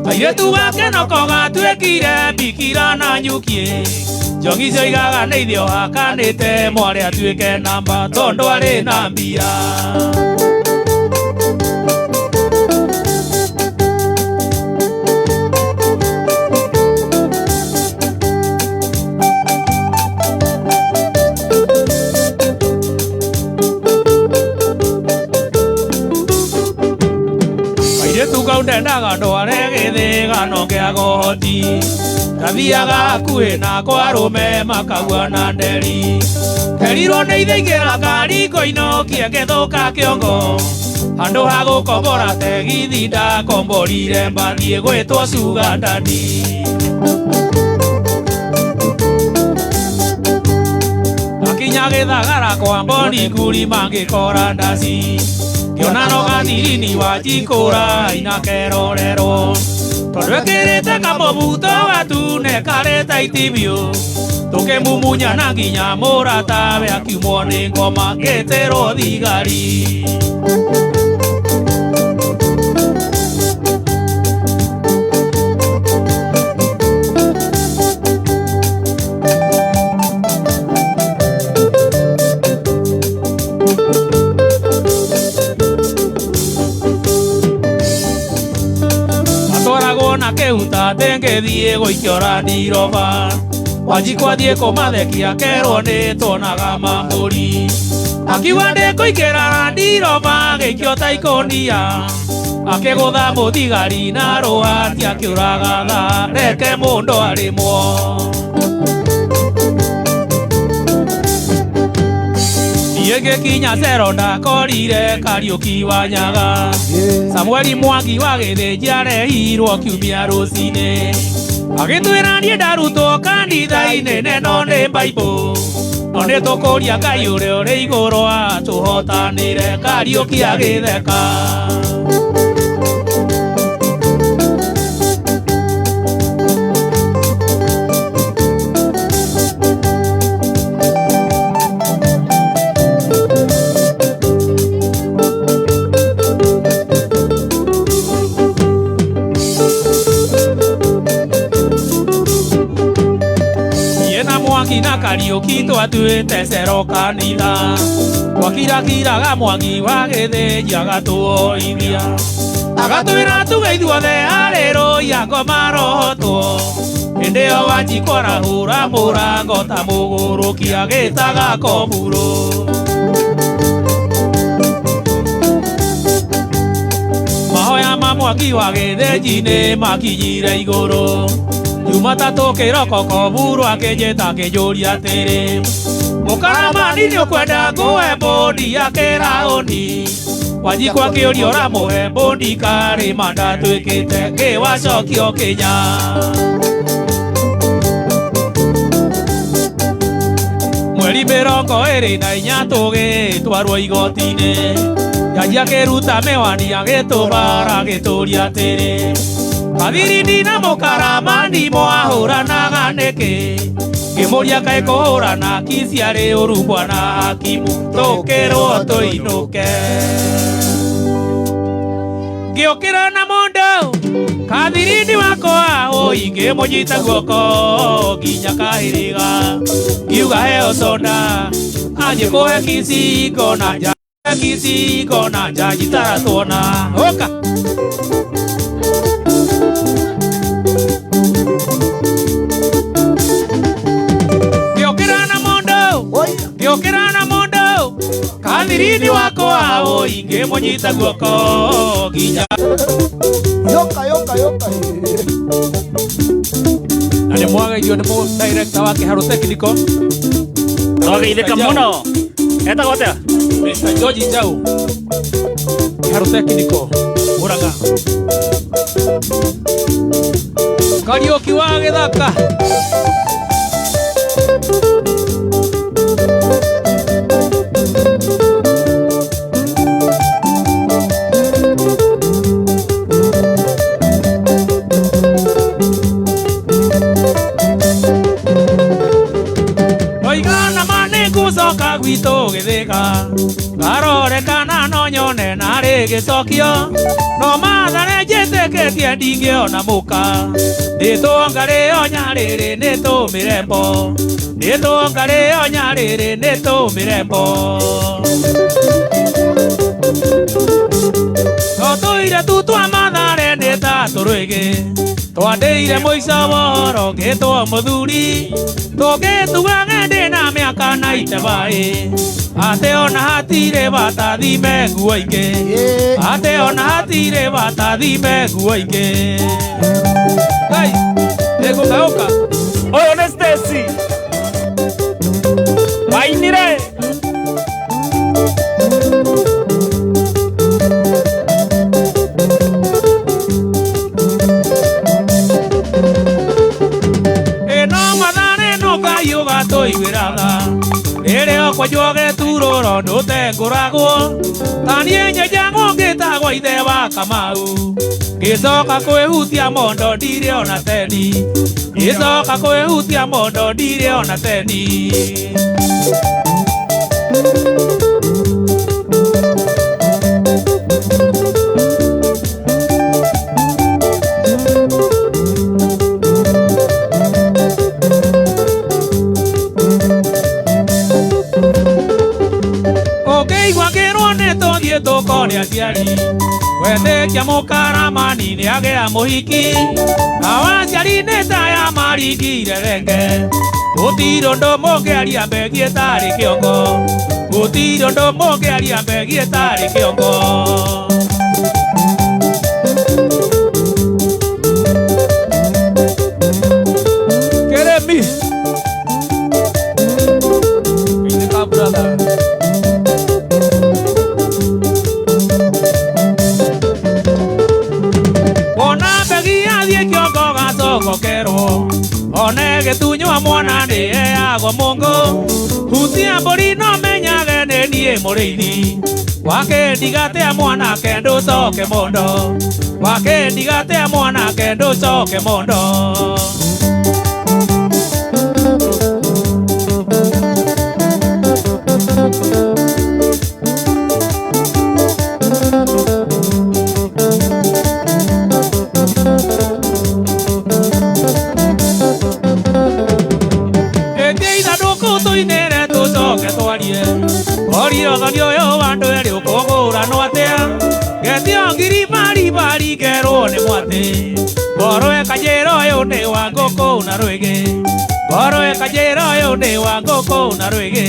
kairĩtu gake noko gatuĩkire mbikira na nyuki njogi cioigaga nĩ ithio hakanĩte mwarĩ atuĩke namba tondũ arĩ na mbia. Ndendaga ndware gĩthĩgano kĩa goti ndathiaga hakuhĩ na kwa arũme makaua na nderi nderirwo nĩ ithe ingĩra ngari ngũinũkie ngĩthũka kĩongo handũ ha gũkombora tegithi ndakomborire mbathiĩ gwĩtwo sugar daddy. Ndakinya gĩthagara kwa mboni nguri mangĩkora ndaci ngĩona no gathirini wa njikũra inakerorerwo tondũ ekĩrĩte kamũbuto gatune karĩ taiti biũ tũkĩmumunyana nginya mũratawe akiumwo nĩ ngoma ngĩtĩrwo thigari. Kĩhuta ngĩthiĩ gũikiora ndiroba Wanjikũ athiĩ kũmathekia kerwo nĩ tuonaga mambũri Akiuga ndĩkũingĩra Land Rover gĩikio ta ikũnia. Akĩgũtha mũthigari na rũhati akĩũraga tha reke mũndũ arĩmwo. Niĩ ngĩkinya cero ndakorire Kariũki wa Nyaga. Samueli Mwangi wa Gĩthĩnji arehirwo kiumia rũcinĩ. Agĩtwĩra niĩ ndarutwo kanitha-inĩ neno nĩ Bible. No nĩ tũkũria Ngai ũrĩa ũrĩ igũrũ atũhotanĩre. Kariũki agĩtheka. Mwangi na Kariũki twatuĩte cero kanitha. Twakirakiraga Mwangi wa Gĩthĩnji agatuoithia. Agatwĩra tuge ithuothe arĩ ngoma rohotwo. Hĩndĩ ĩyo Wanjikũ arahũra mũrango ta mũgũrũki agĩtaga koburo. Mahoya ma Mwangi wa Gĩthĩnji nĩ makinyire igũrũ. Jumatatũ kĩroko koburo akĩnjĩta akĩnjũria atĩrĩ, mũkaramani nĩ ũkwenda ngũhe mbũndi ya kĩraũni? Wanjikũ akĩũria ũramũhe mbũndi karĩma ndatwĩkĩte kĩwacokio kĩnya. Mweri 24 tũgĩtwarwo igoti-inĩ. Jaji akĩruta mĩwani agĩtũbara agĩtũria atĩrĩ, Kathirindi na mũkaramani mwahũranaga nĩkĩ? Ngĩmũria kaĩ kũhũrana kiciarĩ ũru bwana hakimu tũkĩrwo tũinũke. Ngĩũkĩra na mũndũ Kathirindi wakwa oi ngĩmũnyita guoko nginya kahĩrĩga. Ngiuga heo soda anjĩ kũhe kicingo na nja kicingo na njanji taratwona. Ũka. Ngĩũkĩra na mũndũ Kathirindi wakwa oi ngĩmũnyita guoko nginya yoka yoka yoka. Na nĩ mwageithio nĩ mũ director wa Kĩharũ Technical. Twageithĩka mũno. Etagwo atĩa? Mr. George Njau. Kĩharũ Technical Murang'a. Kariũki wa Gĩthaka. Oigana ma nĩngũcoka gwitũ Gĩthĩka. Ngarore kana no nyone narĩ gĩcokio. No Mathare njĩtĩkĩtie ndingĩona mũka. Nĩtũngarĩo nyarĩrĩ nĩtũmĩrembo. Nĩtũngarĩo nyarĩrĩ nĩtũmĩrembo. Tũtũire tu twa Mathare nĩ ta tũrwĩgĩ. Twandĩire mũico wohoro ngĩtwo mũthuri. Tũgĩtuaga ndĩ na mĩaka na itebaĩ. Atĩ ona hatirĩ bata thime nguo ingĩ. Atĩ ona hatirĩ bata thime nguo ingĩ. Ngai, nĩngũkaũka. Ũyũ nĩ Stacy. Mainire. Ĩno Mathare no Ngai ũgatũiguĩra tha. Rĩrĩa ũkwenjwo gĩturũro ndũtengũragwo. Ta niĩ nyenjagwo ngĩtagwo ithe wa Kamau. Ngĩcoka kwĩhutia mondo ndirĩ ona tendi. Ngĩcoka kwĩhutia mondo ndirĩ ona tendi. Ũngĩigua ngĩrwo nĩ tũ Tũthiĩ tũkone aciari wetĩkia mũkaramani nĩ agĩa mũhiki nao aciari nĩ taya maringire thenge gũtirĩ ũndũ mũngĩaria mbegi ĩtarĩ kĩongo gũtirĩ ũndũ mũngĩaria mbegi ĩtarĩ kĩongo. Keremi Indika brother. Ona mbegi athiĩ kĩongo gacogokerwo one gĩtunywa mwana nĩ heagwo mũngũ hutia mbũri no menyage nĩ niĩ mũrĩithi wakĩndigatea mwanake ndũcoke mondo wakĩndigatea mwanake ndũcoke mondo. Tũinĩre tũcoke twarie orio thoni ũyũ wa andũ erĩ ũkũgũranwo atĩa ngetio ngiri baribari ngerwo nĩ mwatĩ ngoro ĩkanjĩra ũyũ nĩ wa ngũkũ na rwĩgĩ ngoro ĩkanjĩra ũyũ nĩ wa ngũkũ na rwĩgĩ.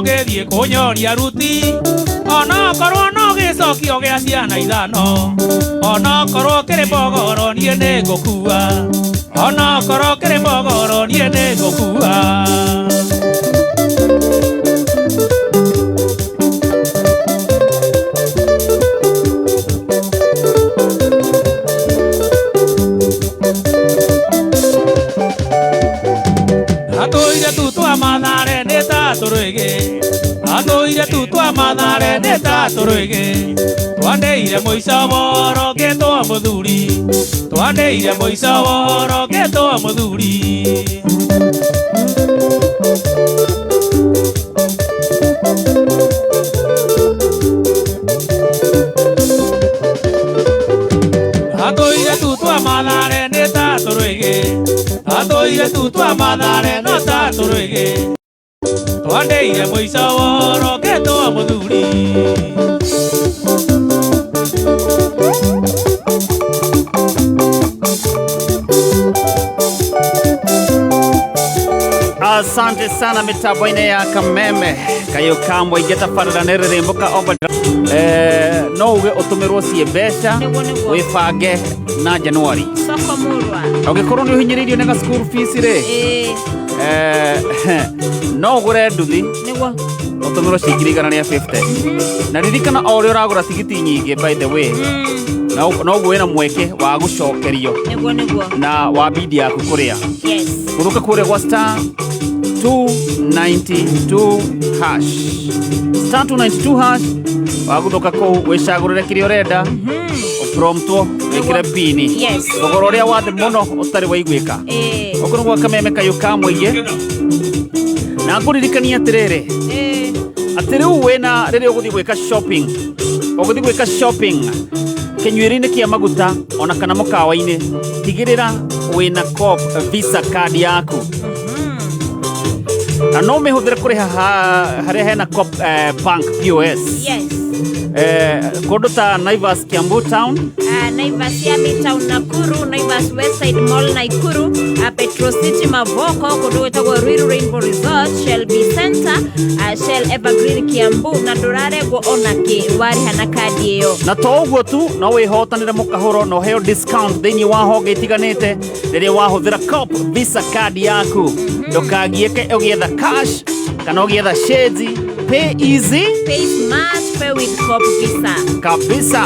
Ũngĩthiĩ kũnyoria ruti onokorwo no gĩcokio gĩa ciana ithano onokorwo kĩrĩ mbogoro niĩ nĩngũkua onokorwo kĩrĩ mbogoro niĩ nĩngũkua. Atũire tu twa Mathare nĩ ta tũrwĩgĩ atũire tu twa Mathare nĩ ta tũrwĩgĩ twandeire mũico woro ngĩtwo mũthuri twandeire mũico woro ngĩtwo mũthuri. Atũire tu twa Mathare nĩ ta tũrwĩgĩ atũire tu twa Mathare no ta tũrwĩgĩ twandeire mũico woro ngĩtwo mũthuri. Asante sana mitambo-inĩ ya Kameme kayũ ka mũingĩ tabarĩra nĩ rĩrĩmbũka omba no uge ũtũmĩrwo ciĩ mbeca wĩbange na Januari soko murwa ũngĩkorwo nĩ ũhinyĩrĩirio nĩ ga school fees rĩ no ũgũre nduthi ũtũmĩrwo ciringi 150 na ririkana o ũrĩa ũragũra tigiti nyingĩ by the way noguo wĩna mweke wa gũcokerio na wa bidi yaku kũrĩa gũthũka kũrĩa gwa star 292 hash star 292 hash wagũthũka kũu wĩcagũrĩre kĩrĩa ũrenda ũpromptwo wĩkĩre pini thogora ũrĩa wa thĩ mũno ũtarĩ waiguĩka ũkũ nĩ gwa Kameme kayũ ka mũingĩ na ngũririkania atĩrĩrĩ atĩ rĩu wĩna rĩrĩa ũgũthiĩ gwĩka shopping ũgũthiĩ gwĩka shopping kĩnyuĩro-inĩ kĩa maguta ona kana mũkawa-inĩ tigĩrĩra wĩna Co-op Visa card yaku na no ũmĩhũthĩre kũrĩha harĩa hena Co-op Bank POS. Kũndũ ta Naivas Kiambu Town, Naivas Yami Town Nakuru, Naivas Westside Mall Nakuru, Petro City Mavoko, kũndũ gwĩtagwo Ruiru Rainbow Resort, Shelby Center, Shell Evergreen Kiambu na ndũraregwo ona kĩ warĩha na kandi ĩyo. Na to ũguo tu no wĩhotanĩre mũkahũro na ũheo discount thĩinĩ wa honge itiganĩte rĩrĩa wahũthĩra Co-op Visa card yaku. Ndũkagiĩke ũgĩetha cash kana ũgĩetha shades. Pay easy, pay smart, pay with Co-op Visa. Kabisa.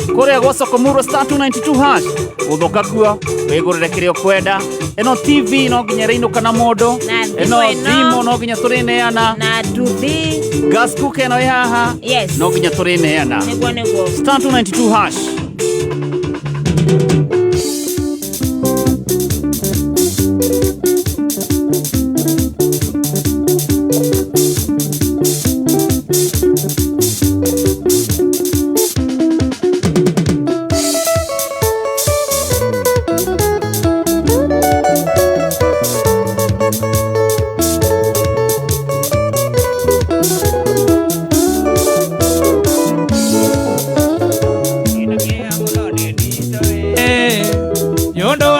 Kũrĩa gwa Soko Murwa star 292 hash gũthũka kuo wĩgũrĩre kĩrĩa ũkwenda. Ĩno TV no nginya ĩrainũka na mũndũ, ĩno thimũ no nginya tũrĩneana, na nduthi, gas cooker ĩno ĩ haha no nginya tũrĩneana. Nĩguo nĩguo. Star 292 hash.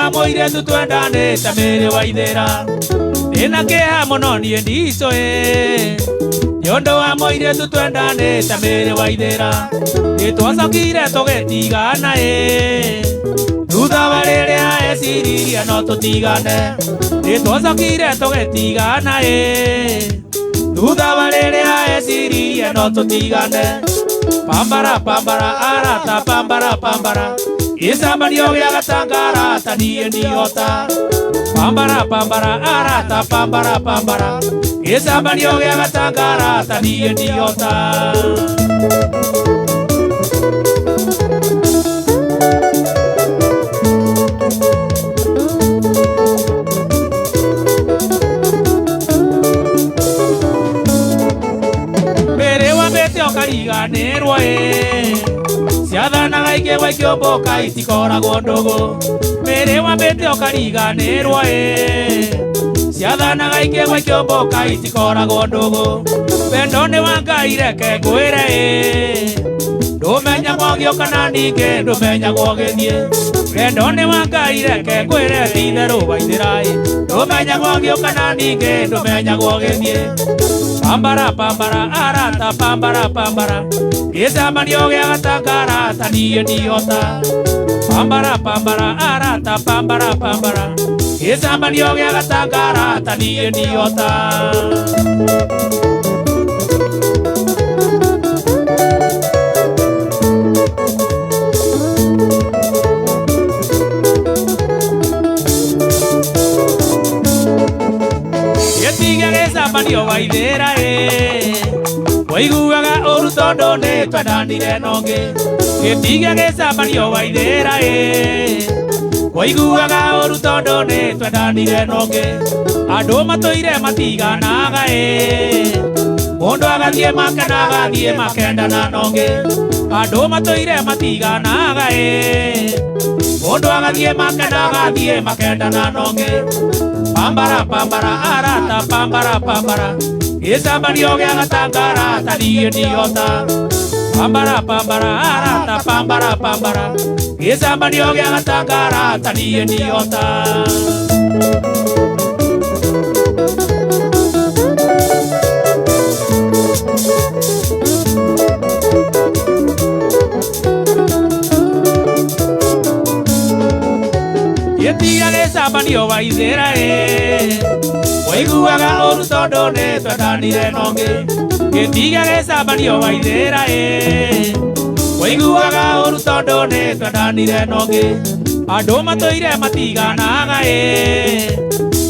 wa mũirĩtu twendanĩte mĩrĩ wa ithĩra ndĩna kĩeha mũno niĩ ndicũĩ nĩ ũndũ wa mũirĩtu twendanĩte mĩrĩ wa ithĩra nĩtwacokire tũgĩtigana ĩ thutha wa rĩrĩa eciririe no tũtigane nĩtwacokire tũgĩtigana ĩ thutha wa rĩrĩa eciririe no tũtigane pambara pambara arata pambara pambara gĩcambanio gĩa gatanga arata niĩ ndihota pambara pambara arata pambara pambara gĩcambanio gĩa gatanga arata niĩ ndihota. Ũkariganĩrwo ĩ ciathanaga ikĩgwa ikĩũmbũka itikoragwo ndũgũ mĩrĩ wambĩte ũkariganĩrwo ĩ ciathanaga ikĩgwa ikĩũmbũka itikoragwo ndũgũ wendo nĩ wa Ngai reke ngwĩre ĩ ndũmenyagwo ũgĩũka na ningĩ ndũmenyagwo ũgĩthiĩ wendo nĩ wa Ngai reke ngwĩre ti itherũ waithĩra ĩ ndũmenyagwo ũgĩũka na ningĩ ndũmenyagwo ũgĩthiĩ pambara pambara arata pambara pambara gĩcambanio gĩa gatanga arata niĩ ndihota pambara pambara arata pambara pambara gĩcambanio gĩa gatanga arata niĩ ndihota. Gĩtiga gĩcambanio wa ithĩra ĩ waiguaga ũru tondũ nĩ twendanire na ũngĩ gĩtiga gĩcambanio wa ithĩra ĩ waiguaga ũru tondũ nĩ twendanire na ũngĩ andũ matũire matiganaga ĩ mũndũ agathiĩ makena agathiĩ makendana na ũngĩ andũ matũire matiganaga ĩ mũndũ agathiĩ makena agathiĩ makendana na ũngĩ pambara pambara arata pambara pambara gĩcambanio gĩa gatanga arata niĩ ndihota pambara pambara arata pambara pambara gĩcambanio gĩa gatanga arata niĩ ndihota. Gĩtiga gĩcambanio wa ithĩra ĩ waiguaga ũru tondũ nĩ twendanire na ũngĩ gĩtiga gĩcambanio wa ithĩra ĩ waiguaga ũru tondũ nĩ twendanire na ũngĩ andũ matũire matiganaga ĩ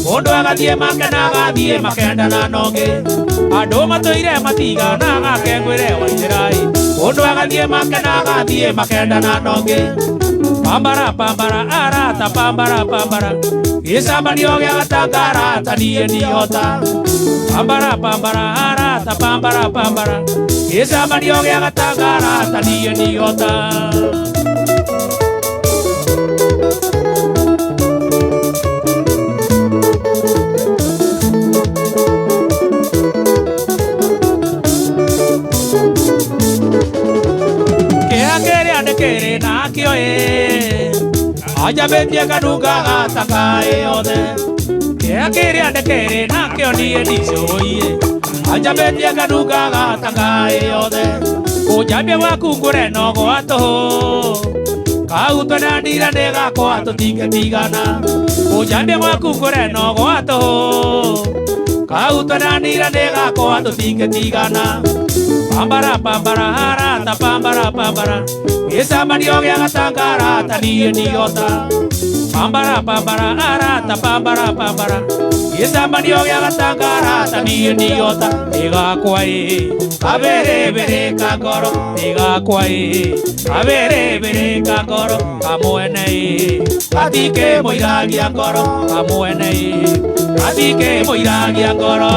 mũndũ agathiĩ makena agathiĩ makendana na ũngĩ andũ matũire matiganaga kengwĩre wa ithĩra ĩ mũndũ agathiĩ makena agathiĩ makendana na ũngĩ pambara pambara arata pambara pambara gĩcambanio gĩa gatanga arata niĩ ndihota pambara pambara arata pambara pambara gĩcambanio gĩa gatanga arata niĩ ndihota. Kĩeha kĩrĩa ndĩkĩrĩ nakĩo ĩ anjambĩtie kanunga gatanga ĩ yothe kĩeha kĩrĩa ndĩkĩrĩ nakĩo niĩ ndicũĩ anjambĩtie kanunga gatanga ĩ yothe kũnjambia gwaku ngũre no gwa tũhũ kau twendanire nĩ gakwa tũtingĩtigana kũnjambia gwaku ngũre no gwa tũhũ kau twendanire nĩ gakwa tũtingĩtigana pambara pambara arata pambara pambara gĩcambanio gĩa gatanga arata niĩ ndihota pambara pambara arata pambara pambara gĩcambanio gĩa gatanga arata niĩ ndihota nĩ gakwa ĩ kaberebere ka ngoro nĩ gakwa ĩ kaberebere ka ngoro kamwene ĩ gatikĩmũiragia ngoro kamwene ĩ gatikĩmũiragia ngoro.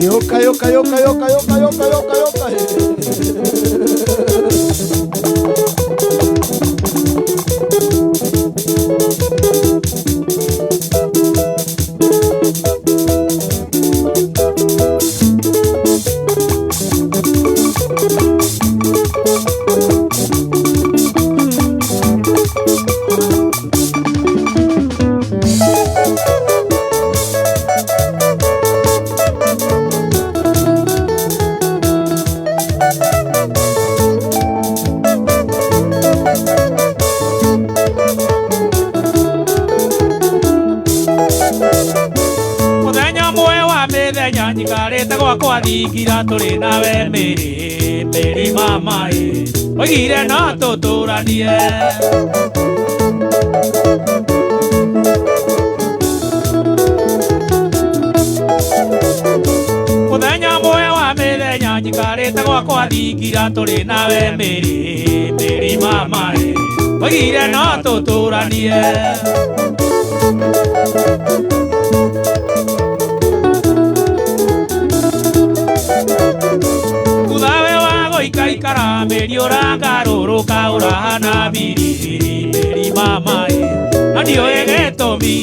Yoka yoka yoka yoka yoka yoka yoka yoka. Muthenya ũmwe wa mĩthenya njikarĩte gwakwa thingira tũrĩ nawe mĩrĩ mĩrĩ mama ĩ oigire no tũtũranie. Muthenya ũmwe wa mĩthenya njikarĩte gwakwa thingira tũrĩ nawe mĩrĩ mĩrĩ mama ĩ oigire no tũtũranie. Thuthawe wa gũikaikara mĩri ũragarũrũka ũrahana biribiri mĩri mama ĩ na ndiũĩ gĩtũmi.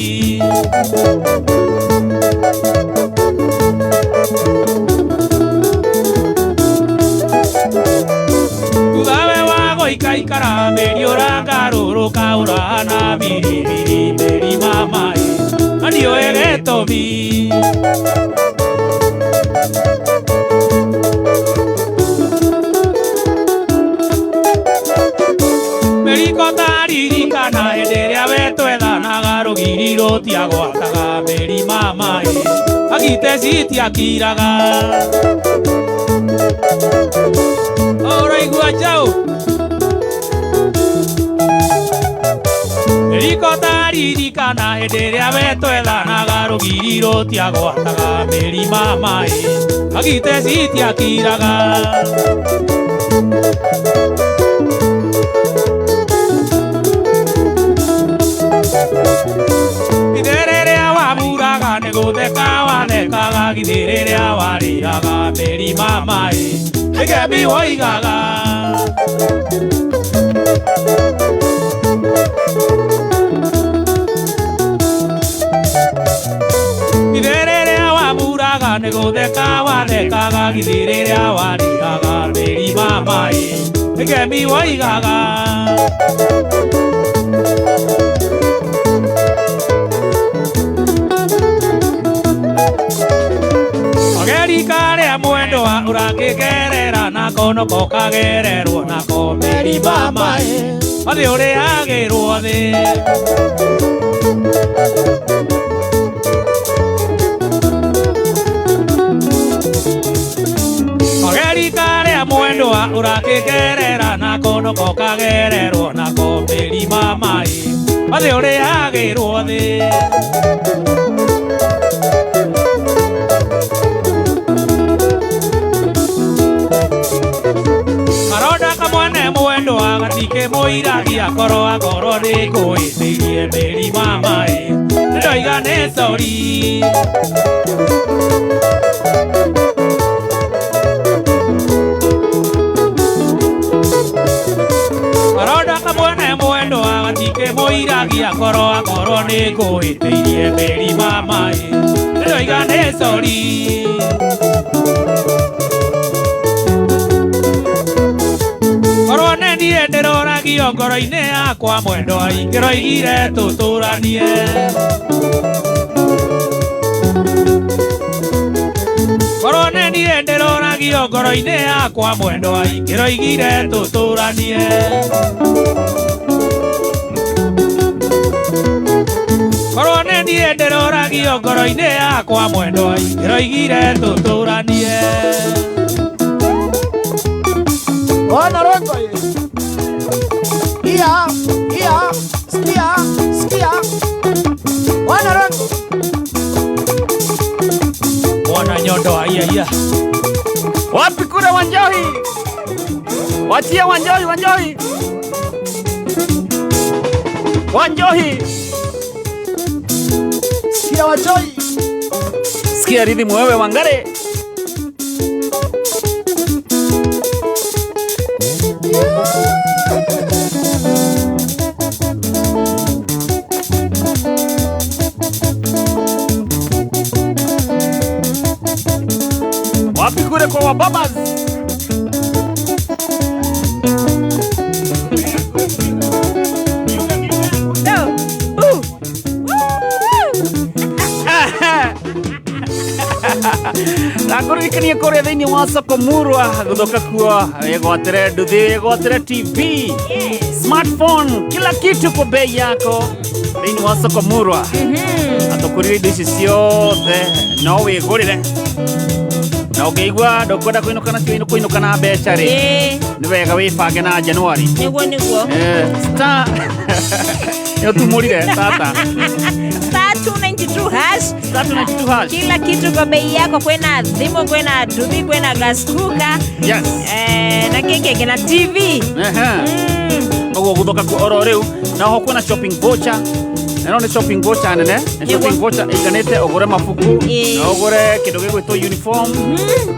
Thuthawe wa gũikaikara mĩri ũragarũrũka ũrahana biribiri mĩri mama ĩ na ndiũĩ gĩtũmi. Mĩriko taririkana hĩndĩ ĩrĩa we twethanaga rũgiri rũtiagwataga mĩri mama ĩ agite citiakiraga. Ũraigua njaũ? Mĩriko taririkana hĩndĩ ĩrĩa we twethanaga rũgiri rũtiagwataga mĩri mama ĩ agite citiakiraga. Githĩ rĩrĩa wamuraga nĩ gũtheka wathekaga, githĩ rĩrĩa warĩaga mĩri mama ĩ nĩkĩmbi woigaga. Githĩ rĩrĩa wamuraga nĩ gũtheka wathekaga, githĩ rĩrĩa warĩaga mĩri mama ĩ nĩkĩmbi woigaga. Ageri karĩa mwendwa ũrangĩgerera nako noko kagererwo nako mĩri mama ĩ mathĩ ũrĩagĩrwo thĩ. Ageri karĩa mwendwa ũrangĩgerera nako noko kagererwo nako mĩri mama ĩ mathĩ ũrĩagĩrwo thĩ. Karonda kamwana mwendwa gatikĩmũiragia korwo akorwo nĩngũĩtĩirie mĩri mama ĩ nĩndoiga nĩ sori. Karonda kamwana mwendwa gatikĩmũiragia korwo akorwo nĩngũĩtĩirie mĩri mama ĩ nĩndoiga nĩ sori. Korwo nĩ niĩ ndĩroragio ngoro-inĩ yakwa mwendwa ingĩroigire tũtũranie. Korwo nĩ niĩ ndĩroragio ngoro-inĩ yakwa mwendwa ingĩroigire tũtũranie. Korwo nĩ niĩ ndĩroragio ngoro-inĩ yakwa mwendwa ingĩroigire tũtũranie. Ona rongo ye. Ia, ia, skia, skia. Ona rongo. Mwana nyondo aiya iya. Wapi kura Wanjohi? Wachia Wanjohi, Wanjohi. Wanjohi. Sikia Wanjohi. Sikia rhythm wewe Wangare. Wapi kule kwa wababas? No. Ooh. Nakuririkania kũrĩa thĩinĩ wa soko murwa gũthũka kuo wĩgwatĩre nduthi wĩgwatĩre tv smartphone kila kitu kwa bei yako thĩinĩ wa soko murwa atũkũrire indo ici ciothe no wĩgũrĩre na ũngĩigua ndũkwenda kũinũka nacio kũinũka na mbeca rĩ Ĩĩ. nĩ wega wĩbange na Januari Nĩguo nĩguo. Star nĩ ũtumũrire tata Star 292 hash. Star 292 hash. Kila kitu kwa bei yako, kwena thimu, kwena nduthi, kwena gas cooker. Yes. Na kĩngĩ na TV. Ũguo gũthũka kuo oro rĩu na oho kwĩna shopping voucher na ĩno nĩ shopping voucher nene nĩ shopping voucher ĩiganĩte ũgũre mabuku Ĩĩ. na ũgũre kĩndũ gĩgwĩtwo uniform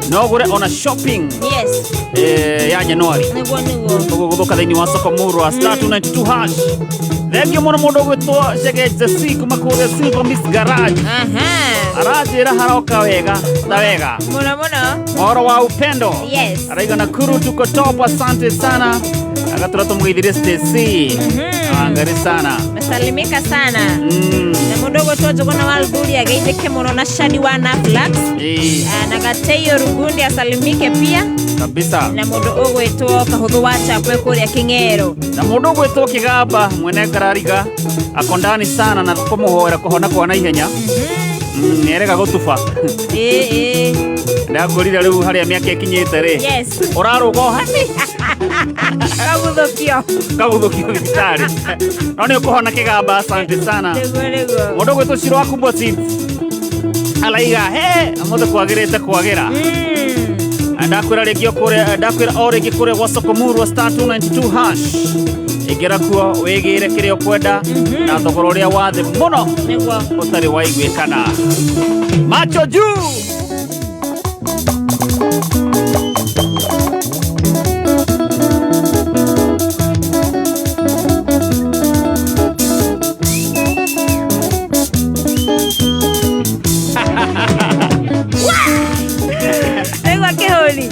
na ũgũre ona shopping Yes. ya Januari Nĩguo nĩguo. ũguo gũthũka thĩinĩ wa soko murwa star 292 hash thengio mũno mũndũ ũgwĩtwo Chege Jesse kuma kũrĩa Silver Mist Garage aranjĩra haroka wega ta wega Mũno mũno. mohoro wa upendo Yes. araiga Nakuru tuko top asante sana agatura tũmũgeithirie Stacy angari sana Mesalimika sana. Na mũndũ ũgwĩtwo Njũgũna wa Luguri ageithĩke mũno na Shadi wa Naflax. Ĩĩ, Na Gateio Rugundi asalimike pia kabisa na mũndũ ũgwĩtwo Kahũthũ wa Chapwe kũrĩa Kĩng'ero. na mũndũ ũgwĩtwo Kĩgamba mwene ngarariga akondani sana na kũmũhoera kũhona kwa naihenya nĩerega gũtuba Ĩĩ ĩĩ. ndakũrire rĩu harĩa mĩaka ĩkinyĩte rĩ Yes. ũrarũga o hani Kaguthũkio. kaguthũkio thibitarĩ no nĩ ũkũhona Kĩgamba asante sana Nĩguo nĩguo. mũndũ ũgwĩtwo Ciro wa Kubwa Seeds araiga he ũmũthĩ kwagĩrĩte kwagĩra ndakwĩra rĩngĩ o kũrĩa ndakwĩra o rĩngĩ kũrĩa gwa soko murwa star 292 hash ingĩra kuo wĩgĩre kĩrĩa ũkwenda na thogora ũrĩa wa thĩ mũno Nĩguo. ũtarĩ waiguĩkana macho juu Nĩguo kĩhũri.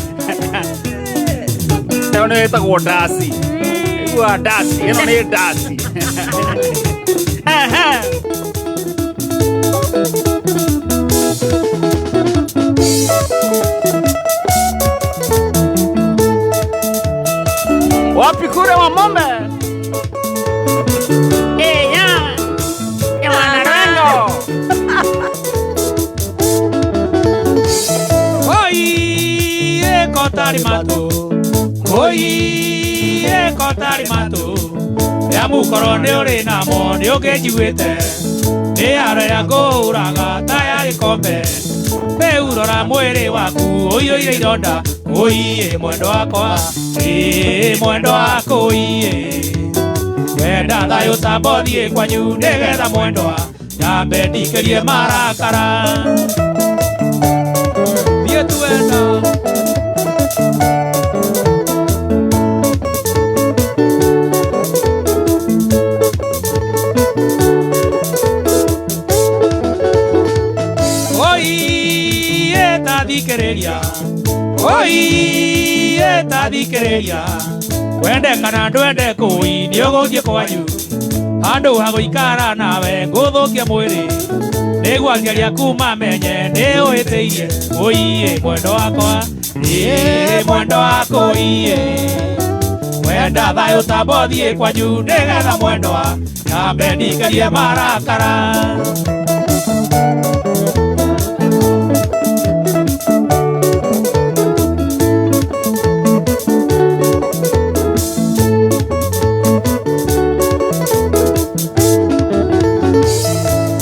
ĩyo nĩ ĩtagwo ndaci ĩgua ndaci ĩno nĩ ndaci wapi kure wa mombe eya ewanarengo Oi, ekotari matu. Oi, ekotari matu. Ya mukoro nĩ ũrĩ namo nĩ ũkĩnjiguĩte nĩ arĩa ngũraga ta ya gĩkombe rĩu rora mwĩrĩ waku ũiyũire ironda oi mwendo wakwa ĩ mwendo wakwa oi wenda thayũ tamba ũthiĩ kwanyu nĩgetha mwendwa nyambe ndikĩrie marakara thiĩ tuenda Oi, etathikĩrĩria Oi, etathikĩrĩria Wende kana ndwende kũi nĩ ũgũthiĩ kwanyu Handũ ha gũikara nawe ngũthũkie mwĩrĩ Nĩguo aciari aku mamenye nĩ ũhĩtĩirie Oi, mwendo wakwa Ĩ, mwendo wakwa oi Wenda thayũ tamba ũthiĩ kwanyu nĩgetha mwendwa nyambe ndikĩrie marakara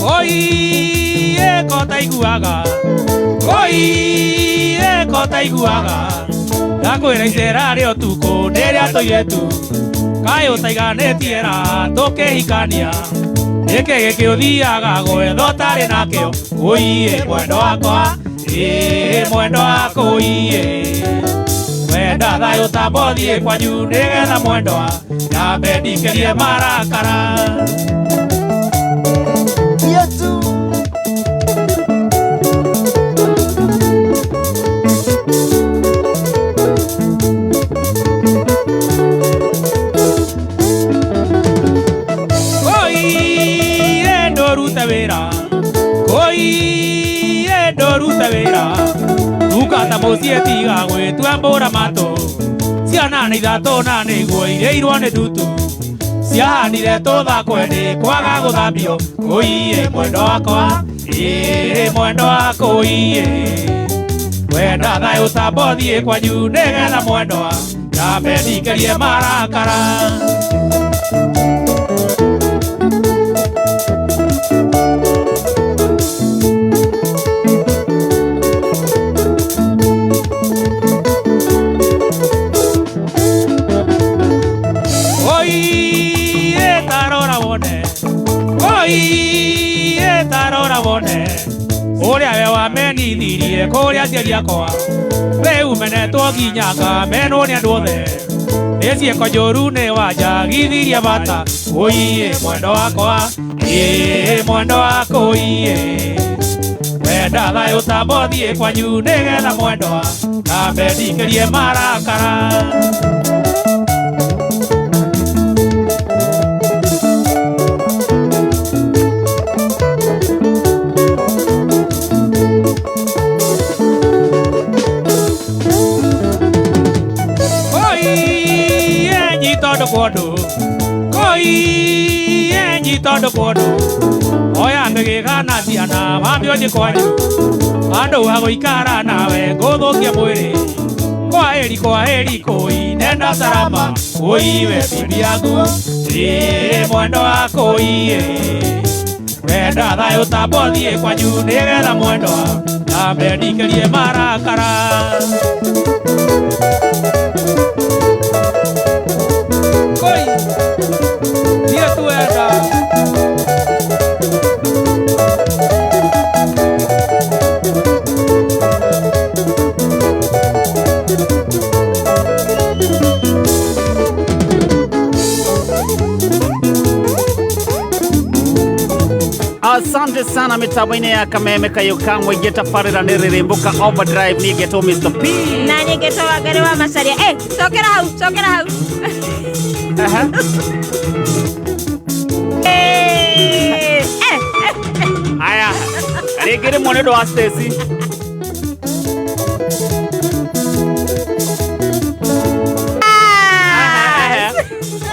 Oi, ekotaiguaga Oi, ekotaiguaga Ndakwĩra icera rĩa ũtukũ nĩ rĩa tũirĩtu Kaĩ ũtaiganĩtie raha tũkĩhikania Nĩkĩ gĩkĩ ũthiaga gwetha ũtarĩ nakĩo Oi, mwendo wakwa Ĩ, mwendo wakwa oi Wenda Wenda thayũ tamba ũthiĩ kwanyu nĩgetha mwendwa nyambe ndikĩrie marakara. Yetu. Koi ndũrute wĩra, koi ndũrute wĩra, ndungata mũciĩ tiga gwĩtua mbũra matũ. Ciana nĩ ithatũ na nĩguo irĩirwo nĩ ndutu, ciahanire tũthakwe nĩ kwaga gũthambio. Kũiĩ mwendwa wakwa, ĩĩ mwendwa kũiĩ. Wenda thayũ tamba ũthiĩ kwanyu nĩgetha mwendwa nyambe ndikĩrie marakara. Oi, tarora wone, oi, tarora wone, ũrĩa we wamenithirie kũrĩa aciari akwa, rĩu menetwo nginya ngamenwo nĩ andũ othe. Nĩ ciĩko njũru nĩ wanjagithirie bata. Ũiĩ mwendwa wakwa, ĩĩ mwendwa wakwa ũiĩ. Wenda thayũ tamba ũthiĩ kwanyu nĩgetha mwendwa nyambe ndikĩrie marakara. Nyitondo kwondo, koi nyitondo kwondo, oya mĩgĩga na ciana wambe ũthiĩ kwanyu, handũ ha gũikara nawe ngũthũkia mwĩrĩ. Kwaheri kwaheri kũi nenda salama, kũi we bibi yaku, ĩĩ mwendwa wakwa ũiĩ. Wenda thayũ tamba ũthiĩ kwanyu nĩgetha mwendwa nyambe ndikĩrie marakara. Koi, thiĩ tuenda. Asante sana mitambo-inĩ ya Kameme Kayũ ka Mũingĩ tabarĩra nĩ rĩrĩmbũka Overdrive niĩ ngetwo Mr. P. Na niĩ ngetwo Wangari wa Macharia. Cokera hau, cokera hau. Aya, rĩngĩ rĩmwe nĩ ũndũ wa Stacy.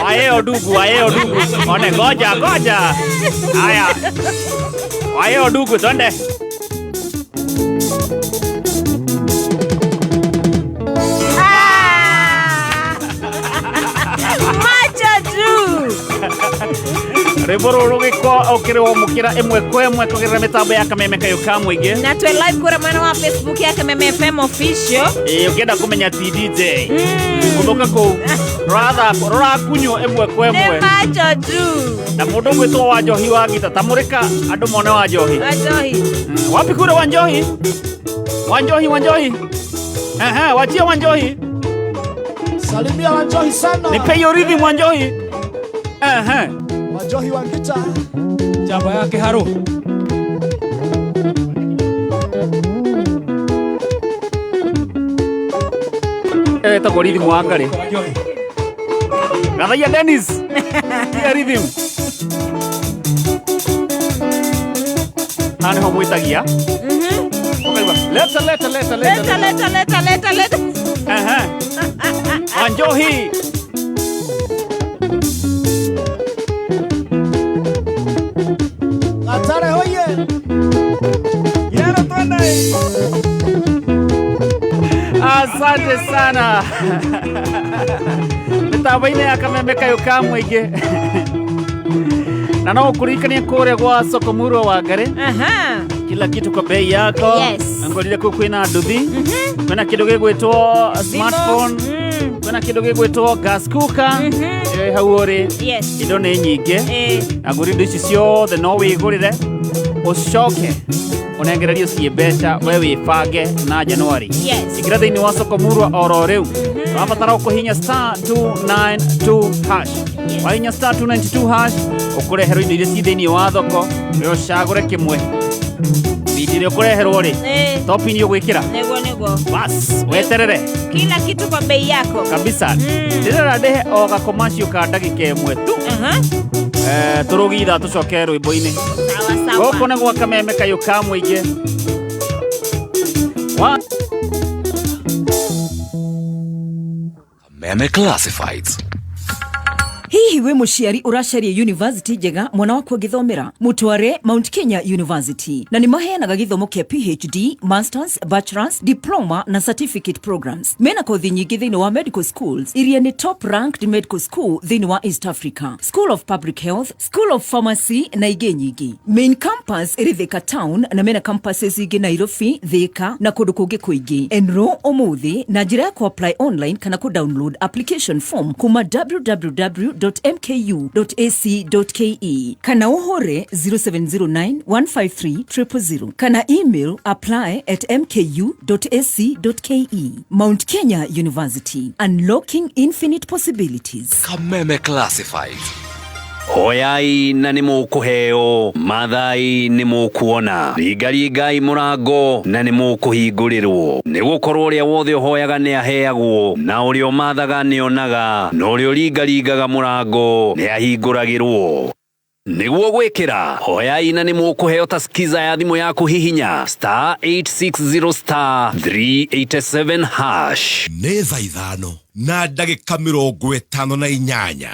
Aye odugu, aye odugu. One goja, goja. Aya. Aye odugu, twende. Macho juu. Rwĩmbo rũrũ rũgĩkorwo ũkĩrwamũkĩra ĩmwe kwa ĩmwe kũgerera mĩtambo ya Kameme Kayũ ka Mũingĩ. Na twĩ live kũrĩa mwena wa Facebook ya Kameme FM official. Ĩĩ, ũngĩenda kũmenya ti DJ gũthũka kũu rũrathakwo rũrakunywo ĩmwe kwa Nĩ ĩmwe macho juu. Na mũndũ ũgwĩtwo Wanjohi wa ngita tamũrĩka andũ mone Wanjohi. Wanjohi. Wapi kule Wanjohi? Wanjohi, Wanjohi. Aha, wachia Wanjohi. Salimia Wanjohi sana. Nipe hiyo rhythm Wanjohi. Aha. Wanjohi wa ngita. Njamba ya kĩharũ. Ĩtagwo rhythm wa ngarĩ. Gathaia Dennis. Tia rhythm. Haha nĩho mwĩtagia. Ũkaigua leta leta leta leta. Leta leta leta leta leta. Aha. Wanjohi. Gatare hoye. Yera twende. Asante sana. Mĩtambo-inĩ ya Kameme Kayũ ka Mũingĩ. Na no ũkũririkanie kũrĩa gwa soko murwa wa Ngarĩ. Kila kitu kwa bei yako. Yes. Ngorire kũu kwĩna nduthi. Kwĩna kĩndũ gĩgwĩtwo smartphone. Kwĩna kĩndũ gĩgwĩtwo gas cooker. Hau ũrĩ. Yes. Indo nĩ nyingĩ. Na ngũri indo ici ciothe no wĩgũrĩre. Ũcoke Ũnengererio ciĩ mbeca we wĩbange na Januari. Yes. Ingĩra thĩinĩ wa soko murwa oro rĩu. Ũrabatara kũhihinya star 292 hash. Wahihinya star 292 hash ũkũreherwo indo iria ci thĩinĩ wa thoko we ũcagũre kĩmwe. Bindi ĩrĩa ũkũreherwo rĩ, Eh. topi-inĩ ũgwĩkĩra. Nĩguo nĩguo. Bas, weterere Kila kitu kwa bei yako. kabisa. Ndĩrera ndĩhe o gakomacio ka ndagĩka ĩmwe tu. Eh, tũrũgitha tũcoke rwĩmbo-inĩ. Sawa sawa. Gũkũ nĩ gwa kameme kayũ ka mũingĩ. Wa Meme Classifieds. Hihi wĩ mũciari ũracaria university njega mwana waku angĩthomera? Mũtware Mount Kenya University, na nĩ maheanaga gĩthomo kĩa PhD, masters, bachelors, diploma na certificate programs. Mena kothi nyingĩ thĩinĩ wa medical schools iria nĩ top ranked medical school thĩinĩ wa East Africa, School of Public Health, School of Pharmacy na ingĩ nyingĩ. Main campus ĩrĩ Thika town na mena campuses ingĩ Nairobi, Thika na kũndũ kũngĩ kũingĩ. Enroll ũmũthĩ na njĩra ya kũ-apply online kana kũ-download application form kuma www.mku.ac.ke kana ũhũre 0709 153 000 kana email apply at mku.ac.ke. Mount Kenya University, unlocking infinite possibilities. Kameme Classifieds. Hoyai na nĩ mũkũheo, mathai nĩ mũkuona, ringaringai mũrango na nĩ mũkũhingũrĩrwo. Nĩ gũkorwo ũrĩa wothe ũhoyaga nĩ aheagwo, na ũrĩa ũmathaga nĩ onaga, na ũrĩa ũringaringaga mũrango nĩ ahingũragĩrwo. Nĩguo gwĩkĩra hoyai na nĩ mũkũheo ta skiza ya thimũ yaku, hihinya star 860 star 387 hash. Nĩ thaa 5 na ndagĩka 58.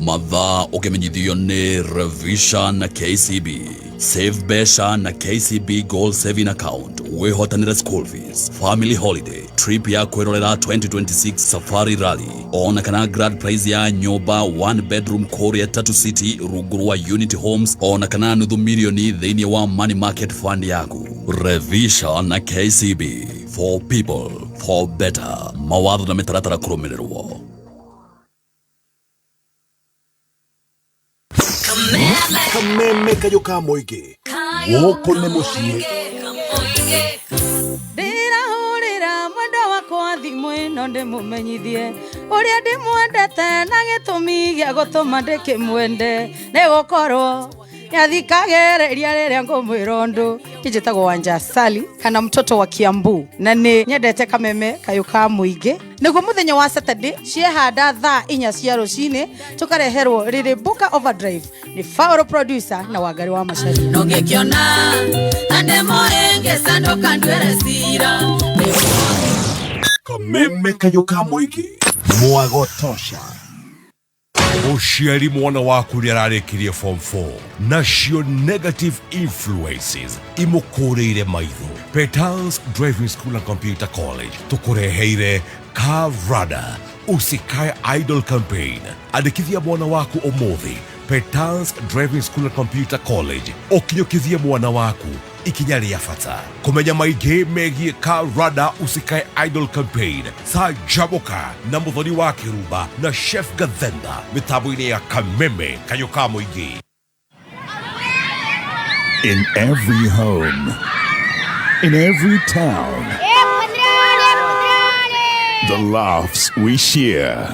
Mathaa ũkĩmenyithio nĩ Revisha na KCB. Save mbeca na KCB Goal Saving Account, wĩhotanĩre school fees, family holiday, trip ya kwĩrorera 2026 Safari Rally ona kana grand prize ya nyũmba one bedroom kũrĩa Tatu City rungu rwa Unity Homes ona kana nuthu milioni thĩinĩ wa money market fund yaku. Revisha na KCB, for people, for better. Mawatho na mĩtaratara kũrũmĩrĩrwo. Kameme kayũ ka mũingĩ, gũkũ nĩ mũciĩ. Ndĩrahũrĩra mwendwa wakwa thimũ ĩno ndĩmũmenyithie ũrĩa ndĩmwendete, na gĩtũmi gĩa gũtũma ndĩkĩmwende nĩ gũkorwo nĩathikagĩrĩria rĩrĩa ngũmwĩra ũndũ. Njĩtagwo Wanja Sali kana mtoto wa Kiambu, na nĩ nyendete kameme kayũ ka mũingĩ. Nĩguo mũthenya wa Saturday ciehanda thaa 4 cia rũcinĩ tũkareherwo rĩrĩ Buka Overdrive nĩ Fauro producer na Wangari wa Macaria. Nongĩkĩona andemũhĩngĩca ndũkanduĩre cira. Kameme kayũ ka mũingĩ, mwago tosha. Mũciari, mwana waku nĩ ararĩkirie form 4 nacio negative influences imũkũrĩire maitho. Petals Driving School and Computer College tũkũreheire Car Radar Usikae Idle campaign. Andĩkithia mwana waku ũmũthĩ Petals Driving School and Computer College, ũkinyũkithie mwana waku ikinya rĩa bata. Kũmenya maingĩ megiĩ Car Radar Usikae Idle campaign, canjamũka na Mũthoni wa Kĩrumba na Chef Gathemba mĩtambo-inĩ ya Kameme kayũ ka mũingĩ. In every home, in every town, the laughs we share,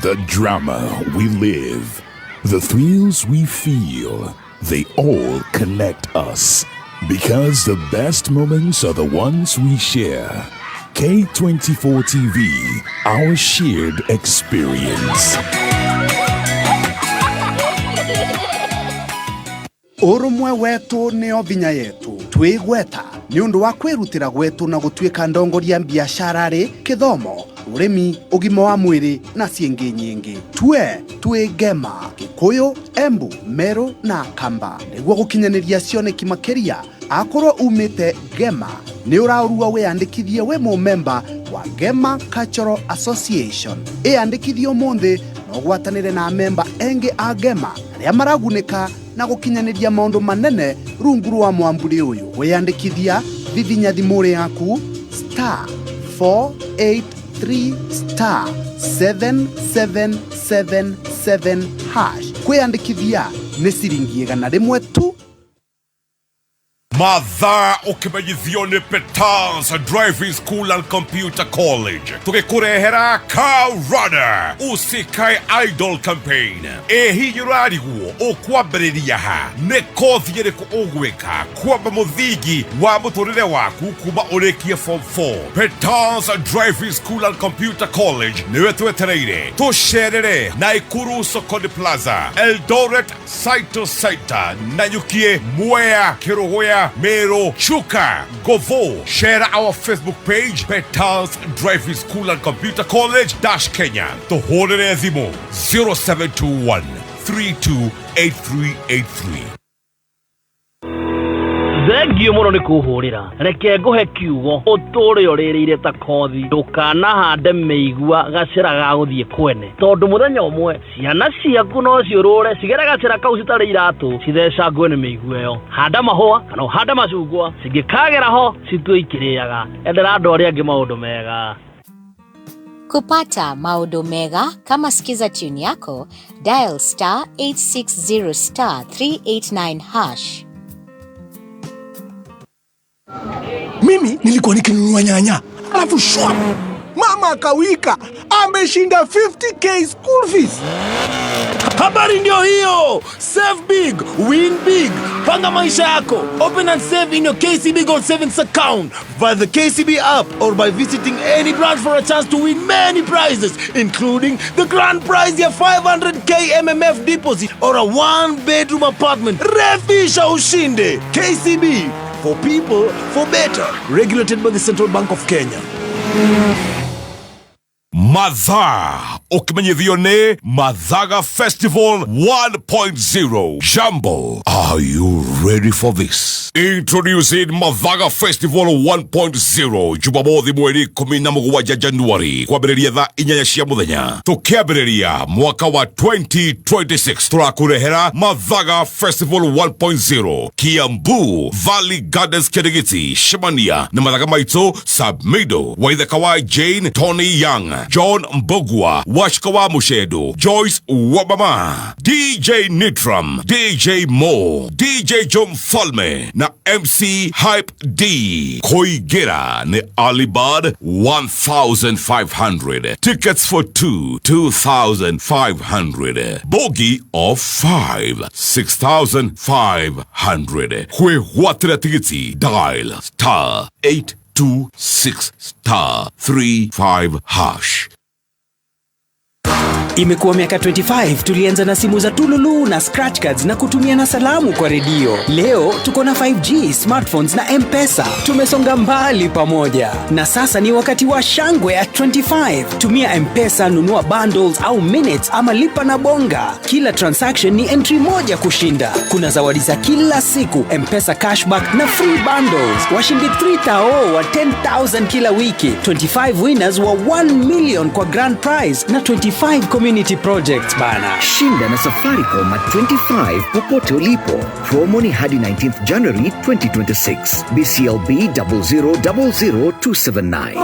the drama we live, the thrills we feel, they all connect us. Because the best moments are the ones we share. K24 TV, our shared experience. Ũrũmwe wetu nĩo vinya yetu. Twĩgweta nĩ ũndũ wa kwĩrutĩra gwetu na gũtuĩka ndongoria biacara-rĩ, kĩthomo, ũrĩmi, ũgima wa mwĩrĩ na ciĩngĩ nyingĩ. Tue twĩ Ngema, Gĩkũyũ, Embu, Meru na Kamba nĩguo gũkinyanĩria cioneki makĩria. Akorwo umĩte Ngema, nĩ ũraũrua wĩyandĩkithie wĩ mũmemba wa Ngema Cultural Association. Ĩyandĩkithie ũmũthĩ na ũgwatanĩre na memba engĩ a Ngema arĩa maragunĩka na gũkinyanĩria maũndũ manene rungu rwa mwamburi ũyũ. Kwĩyandĩkithia, vivinya thimũ yaku star 483 star 7777 hash. Kwĩyandĩkithia nĩ ciringi 100 tu. Mathaa ũkĩmenyithio nĩ Petals Driving School and Computer College tũgĩkũrehera Car Runner Usikae Idol Campaign. Ĩ hihi ũrarigwo ũkwambĩrĩria ha? Nĩ kothi ĩrĩkũ ũgwĩka kwamba mũthingi wa mũtũrĩre waku kuma ũrĩkie form 4? Petals Driving School and Computer College nĩwe twetereire. Tũcerere Naikuru Sokoni Plaza, Eldoret Saito Center, Nanyukie, Mwea, Kerogoya, Meru, Chuka, Govo. Share our Facebook page, Petals Driving School and Computer College dash Kenya. Tũhũrĩre thimũ 0721 328383. Thengio mũno nĩ kũhũrĩra. Reke ngũhe kiugo ũtũre ũrĩrĩire ta kothi. Ndũkanahande mĩigua gacĩra ga gũthiĩ kwene, tondũ mũthenya ũmwe ciana ciaku no ciũrũre cigere gacĩra kau citarĩ iratũ, cithecangwe nĩ mĩigua ĩyo. Handa mahũa kana ũhande macungwa, cingĩkagera ho citue ikĩrĩaga. Endera andũ arĩa angĩ maũndũ mega. Kupata maodo mega kama Skiza tune yako, dial star 860 star 389 hash. Mimi nilikuwa nikinunua nyanya, alafu shwa, mama akawika, ameshinda 50K school fees. Habari ndio hiyo. Save big, win big. Panga maisha yako. Open and save in your KCB Gold Savings account via the KCB app or by visiting any branch for a chance to win many prizes, including the grand prize ya 500K MMF deposit or a one bedroom apartment. Refisha ushinde. KCB, for people, for better. Regulated by the Central Bank of Kenya. Mathaa ũkĩmenyithio nĩ Mathaga Festival 1.0. Jambo, are you ready for this? Introducing Mathaga Festival 1.0 Jumamothi mweri 17 Januari kwambĩrĩria thaa 8 cia mũthenya, tũkĩambĩrĩria mwaka wa 2026. Tũrakũrehera Mathaga Festival 1.0 Kiambu Valley Gardens Kirigiti. Cemania na mathaga maitũ Sabmido Waithaka wa Jane, Tony Young, John Mbogwa, Washika wa Mushedo, Joyce Wabama, DJ Nitram, DJ Mo, DJ John Falme na MC Hype D. Koigera ni Alibad 1500. Tickets for 2 2500. Bogie of 5 6500. Kwĩgwatĩra tigiti dial star 826 star 35 hash. Imekuwa miaka 25. Tulianza na simu za tululu na scratch cards na kutumia na salamu kwa redio. Leo tuko na 5G, smartphones na M-Pesa. Tumesonga mbali pamoja. Na sasa ni wakati wa shangwe ya 25. Tumia M-Pesa, nunua bundles au minutes ama lipa na Bonga. Kila transaction ni entry moja kushinda. Kuna zawadi za kila siku, M-Pesa cashback na free bundles. Washindi 3000 wa 10,000 kila wiki, 25 winners wa 1 million kwa grand prize na 25 community projects bana. Shinda na Safaricom at 25 popote ulipo. Promo ni hadi 19th January 2026. BCLB 0000279.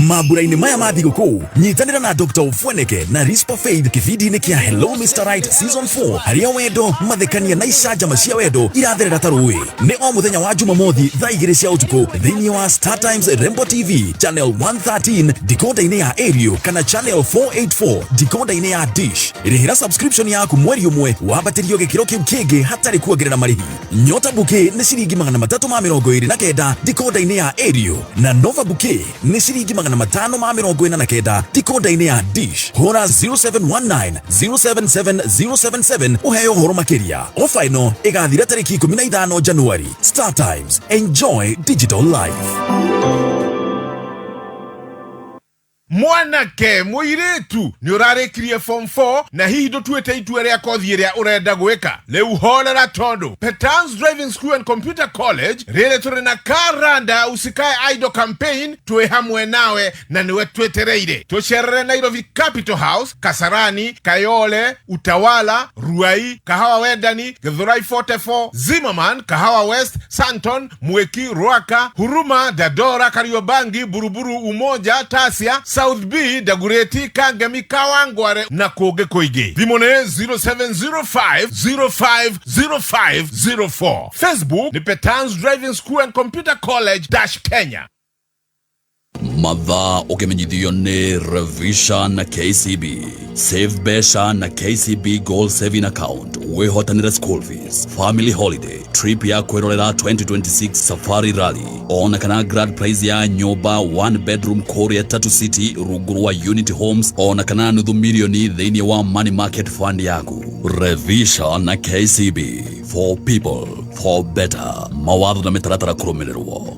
Mambura-inĩ maya ma thigũkũ, nyitanĩra na Dr. Ofweneke na Rispa Faith kĩbindi-inĩ kĩa Hello Mr. Right Season 4, harĩa wendo, mathekania na icanjama cia wendo iratherera ta rũĩ. Nĩ o mũthenya wa Jumamothi thaa 2 cia ũtukũ thĩinĩ wa Star Times Rembo TV channel 113 decoder-inĩ ya Aerial kana channel 484 decoder-inĩ ya Dish. Rĩhĩra subscription yaku mweri ũmwe wambatĩrio gĩkĩro kĩu kĩngĩ hatarĩ kuongerera marĩhi. Nyota Bouquet nĩ ciringi 329 decoder-inĩ ya Aerial na Nova Bouquet nĩ ciringi 549 decoder-inĩ ya Dish. Hũra 0719 077 077 ũheo ũhoro makĩria. Ofa ĩno ĩgathira tarĩki 15 Januari. Star Times, enjoy digital life. Mwanake, mũirĩtu, nĩ ũrarĩkirie form 4 na hihi ndũtuĩte itua rĩa kothi ĩrĩa ũrenda gwĩka. Rĩu horera, tondũ Petans Driving School and Computer College rĩrĩ tũrĩ na Karanda Usikae Idle campaign. Twĩ hamwe nawe na nĩwe twĩtereire. Tũcerere Nairobi Capital House, Kasarani, Kayole, Utawala, Ruai, Kahawa Wendani, Githurai 44, Zimmerman, Kahawa West, Santon, Mweki, Ruaka, Huruma, Dandora, Kariobangi, Buruburu, Umoja, Tasia. South B, Dagoretti, Kangemi, Kawangware na kũngĩ kũingĩ. Thimũ nĩ 0705 050504. Facebook nĩ Petans Driving School and Computer College dash Kenya. Mathaa ũkĩmenyithio nĩ Revisha na KCB. Save mbeca na KCB Goal Saving Account, wĩhotanĩre school fees, family holiday, trip ya kwĩrorera 2026 Safari Rally, ona kana grand prize ya nyũmba one bedroom kũrĩa Tatu City rungu rwa Unity Homes, ona kana nuthu milioni thĩinĩ wa money market fund yaku. Revisha na KCB, for people, for better. Mawatho na mĩtaratara kũrũmĩrĩrwo.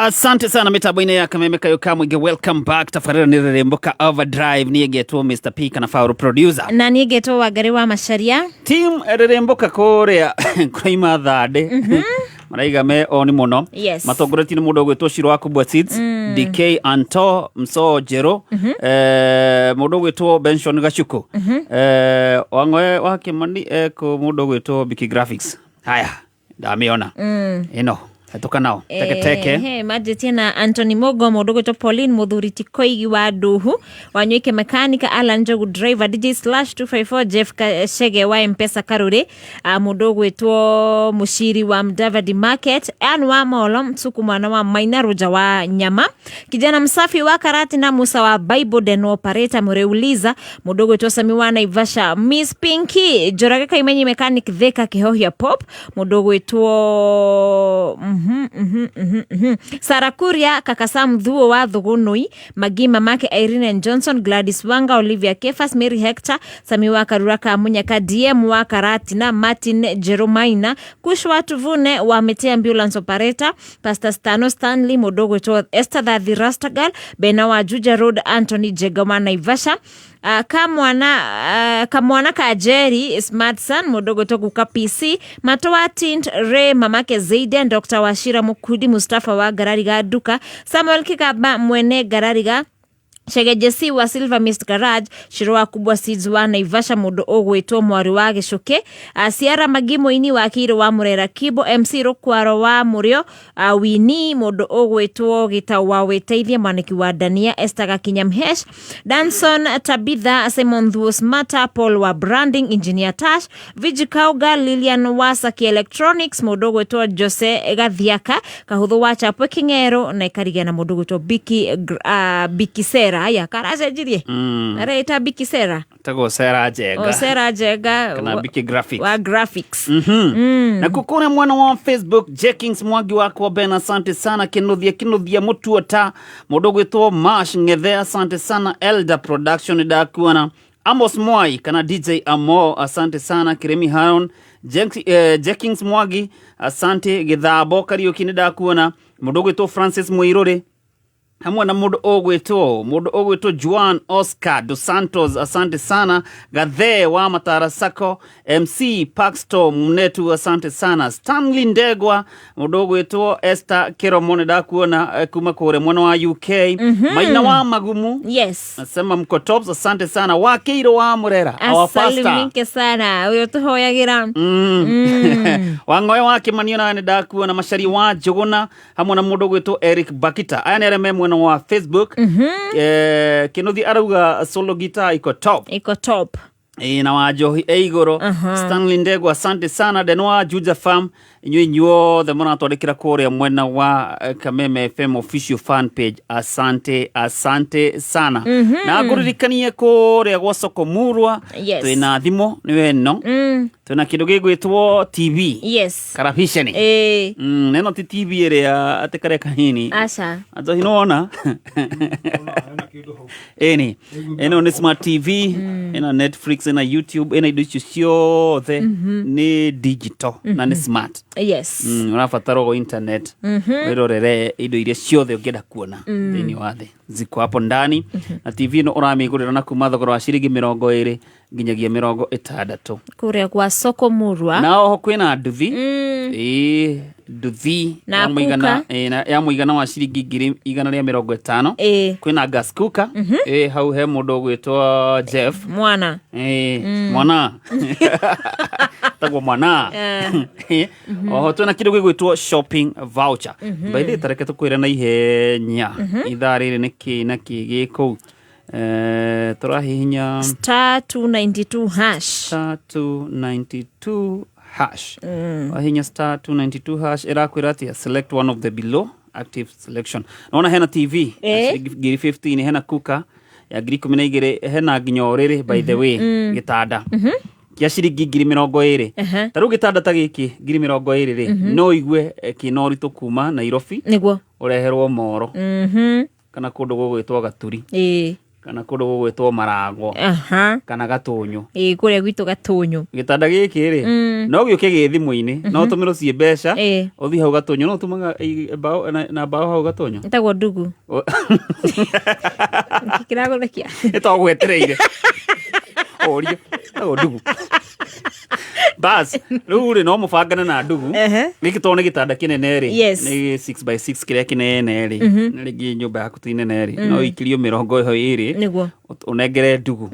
Asante sana mitambo-inĩ ya Kameme Kayo Kamwingi. Welcome back. Tabarĩra nĩ rĩrĩmbũka Overdrive. Niĩ ngetwo Mr P kana Faulu producer. Na niĩ ngetwo Wangari wa Macharia. Team rĩrĩmbũka kũrĩa kũraima thandĩ maraiga me oni mũno. Matongoretie nĩ mũndũ ũgwĩtwo Shiro wa Kubwa Seeds, DK Anto Mso Njerũ, mũndũ ũgwĩtwo Benson Gacuku, Wang'oe wa Kĩmani ekũ mũndũ ũgwĩtwo Biki Graphics. Haya, ndamĩona ĩno hetũka nao teketeke. He manjĩtie na Anthony Mogo, mũndũ gwĩtwo Pauline Mũthuri Tikoigi wa Nduhu, Wanywike Mekanika, Alan Njogu driver, DJ slash 254, Jeff Chege wa Mpesa Karuri, mũndũ ũgwĩtwo Mũciri wa Mdavadi Market, Ann wa Molo Msuku, mwana wa Maina Ruja wa Nyama, kijana msafi wa Karati na Musa wa Bible Den operator Mureuliza, mũndũ ũgwĩtwo Sami wa Naivasha, Miss Pinky Njorage Kaimenyi mechanic Thika Kihohia Pop, mũndũ ũgwĩtwo Sara Kuria, Kaka Sam Thuo wa Thugunui, Magi mamake Irene Johnson, Gladys Wanga, Olivia Kefas, Mary Hector, Sami wa Karura Munyaka, DM wa Karatina, Martin Jeromaina, Kushwa Tuvune wa Mete Ambulance Operator, Pastor Stano Stanley, mũndũ ũgwĩtwo Esther Thathi Rastagal, Bena wa Juja Road, Anthony Jegoma Naivasha, kamwana ka Jerry Smartson, mũndũ ũgwĩtwo Guka PC Mato wa Tint Ray, mamake Zaiden, Dr. Washira Mukudi, Mustafa wa Garariga Duka, Samuel Kikaba mwene Garariga, Chege Jesse wa Silver Mist Garage, Shiro wa Kubwa Seeds wa Naivasha, mũndũ ũgwĩtwo Mwari wa Gĩcũkĩ, Ciara Magi mũini wa Kiro wa Mũrera Kibo, MC Rũkwaro wa Mũrĩo, Wini, mũndũ ũgwĩtwo Gĩtau wa Wĩteithie, mwaniki wa Dania, Esther Gakinya Mhesh, Danson Tabitha, Simon Thuos Mata, Paul wa Branding, Engineer Tash, Viji Kauga, Lilian wa Saki Electronics, mũndũ ũgwĩtwo Jose Gathiaka, Kahũthũ wa Chapwe King'ero, na ĩkarigia na mũndũ ũgwĩtwo Biki, Biki Sera. Aya karacenjirie areita Biki Sera. Tagwo Sera Njega. O Sera Njega. Kana Biki Graphics. Wa graphics. Na kukuna mwana wa Facebook Jenkins Mwangi wakwa Ben, asante sana. Kinuthia Kinuthia Mutuota, mũndũ ũgwĩtwo Mash Ngethe, asante sana. Elder Production ndakuona. Amos Mwai kana DJ Amo, asante sana. Kiremi Haron, Jenkins Mwangi, asante. Githabo Kariuki nĩ ndakuona. Mũndũ ũgwĩtwo Francis Muiruri hamwe na mũndũ ũgwĩtwo Juan Oscar dos Santos, asante sana. Gathe wa Matara Sako, MC Paxto Mnetu, asante sana. Stanley Ndegwa, mũndũ ũgwĩtwo Esther Kiromo nĩ ndakuona kuma kũrĩa mwena wa UK. Maina wa Magumu, nasema mko tops, asante sana. Wakeiro wa Murera, our pastor, asalimike sana ũyũ tũhoyagĩra. Wang'oe wa Kĩmanio nawe nĩ ndakuona. Macari wa Njũgũna hamwe na mũndũ ũgwĩtwo Eric Bakita, aya nĩ arĩa me mwena wa Facebook. Kinuthi arauga solo guitar iko top, iko top. Na Wanjohi e igũrũ. Stanley Ndegwa, asante sana. Denwa Juja Farm, inyuĩ inyuothe mũratwandĩkĩra kũrĩa mwena wa Kameme FM official fan page, asante, asante sana. Na ngũririkanie kũrĩa gwa Soko Murwa twĩna thimũ nĩwe ĩno, twĩna kĩndũ gĩgwĩtwo TV, karabiceni. Neno ti TV ĩrĩa atĩ karĩa kanini. Aca. Anjohi nĩwona ĩni ĩno nĩ smart TV, ĩna Netflix, ĩna YouTube, ĩna indo icio ciothe nĩ digital na nĩ smart. Ũrabatara o internet wĩrorere indo iria ciothe ũngĩenda kuona thĩinĩ wa thĩ, ziko hapo ndani. Na TV ĩno ũramĩgũrĩra na kuma thogora wa ciringi 20 nginyagia 60 kũrĩa gwa Soko Murwa. Na oho kwĩna nduthi, ĩĩ nduthi Na ya mũigana, kuka. ya mũigana wa ciringi 150,000. Kwĩna gas cooker, hau he mũndũ ũgwĩtwo Jeff mwana. Mwana. Tagwo mwana. Oho twĩna kĩndũ gĩgwĩtwo shopping voucher. By the way, tareke tũkwĩre na ihenya ithaa rĩrĩ nĩ kĩ na kĩ gĩ kũu. Tũrahihinya Star 292 hash. Star 292 hash. Wahihinya star 292 hash ĩrakwĩra atĩa? Select one of the below active selection. Naona hena TV ya ciringi ngiri 15, hena kuka ya ngiri 12, hena nginya ũrĩrĩ, by the way, gĩtanda kĩa ciringi ngiri 20. Ta rĩu gĩtanda ta gĩkĩ ngiri 20 rĩ, no igue kĩna ũritũ kuma Nairobi ũreherwo Moro kana kũndũ gũgwĩtwo Gaturi kana kũndũ gũgwĩtwo Maragwo kana Gatũnyũ. Ĩĩ, kũrĩa gwitũ Gatũnyũ. Gĩtanda gĩkĩ rĩ, no gĩũke gĩ thimũ-inĩ, no ũtũmĩrwo ciĩ mbeca, ũthiĩ hau Gatũnyũ, no ũtũmaga mbaũ na mbaũ hau Gatũnyũ. Ĩtagwo ndugu. Kĩragũthekia. Ĩtogwetereire ũrie ĩtagwo ndugu. Bas, rĩu rĩ, no mũbangane na ndugu. Gĩkĩ tondũ nĩ gĩtanda kĩnene rĩ, nĩ 6 by 6 kĩrĩa kĩnene rĩ, na rĩngĩ nyũmba yaku ti nene rĩ, no ĩikĩrio 20 ũnengere ndugu.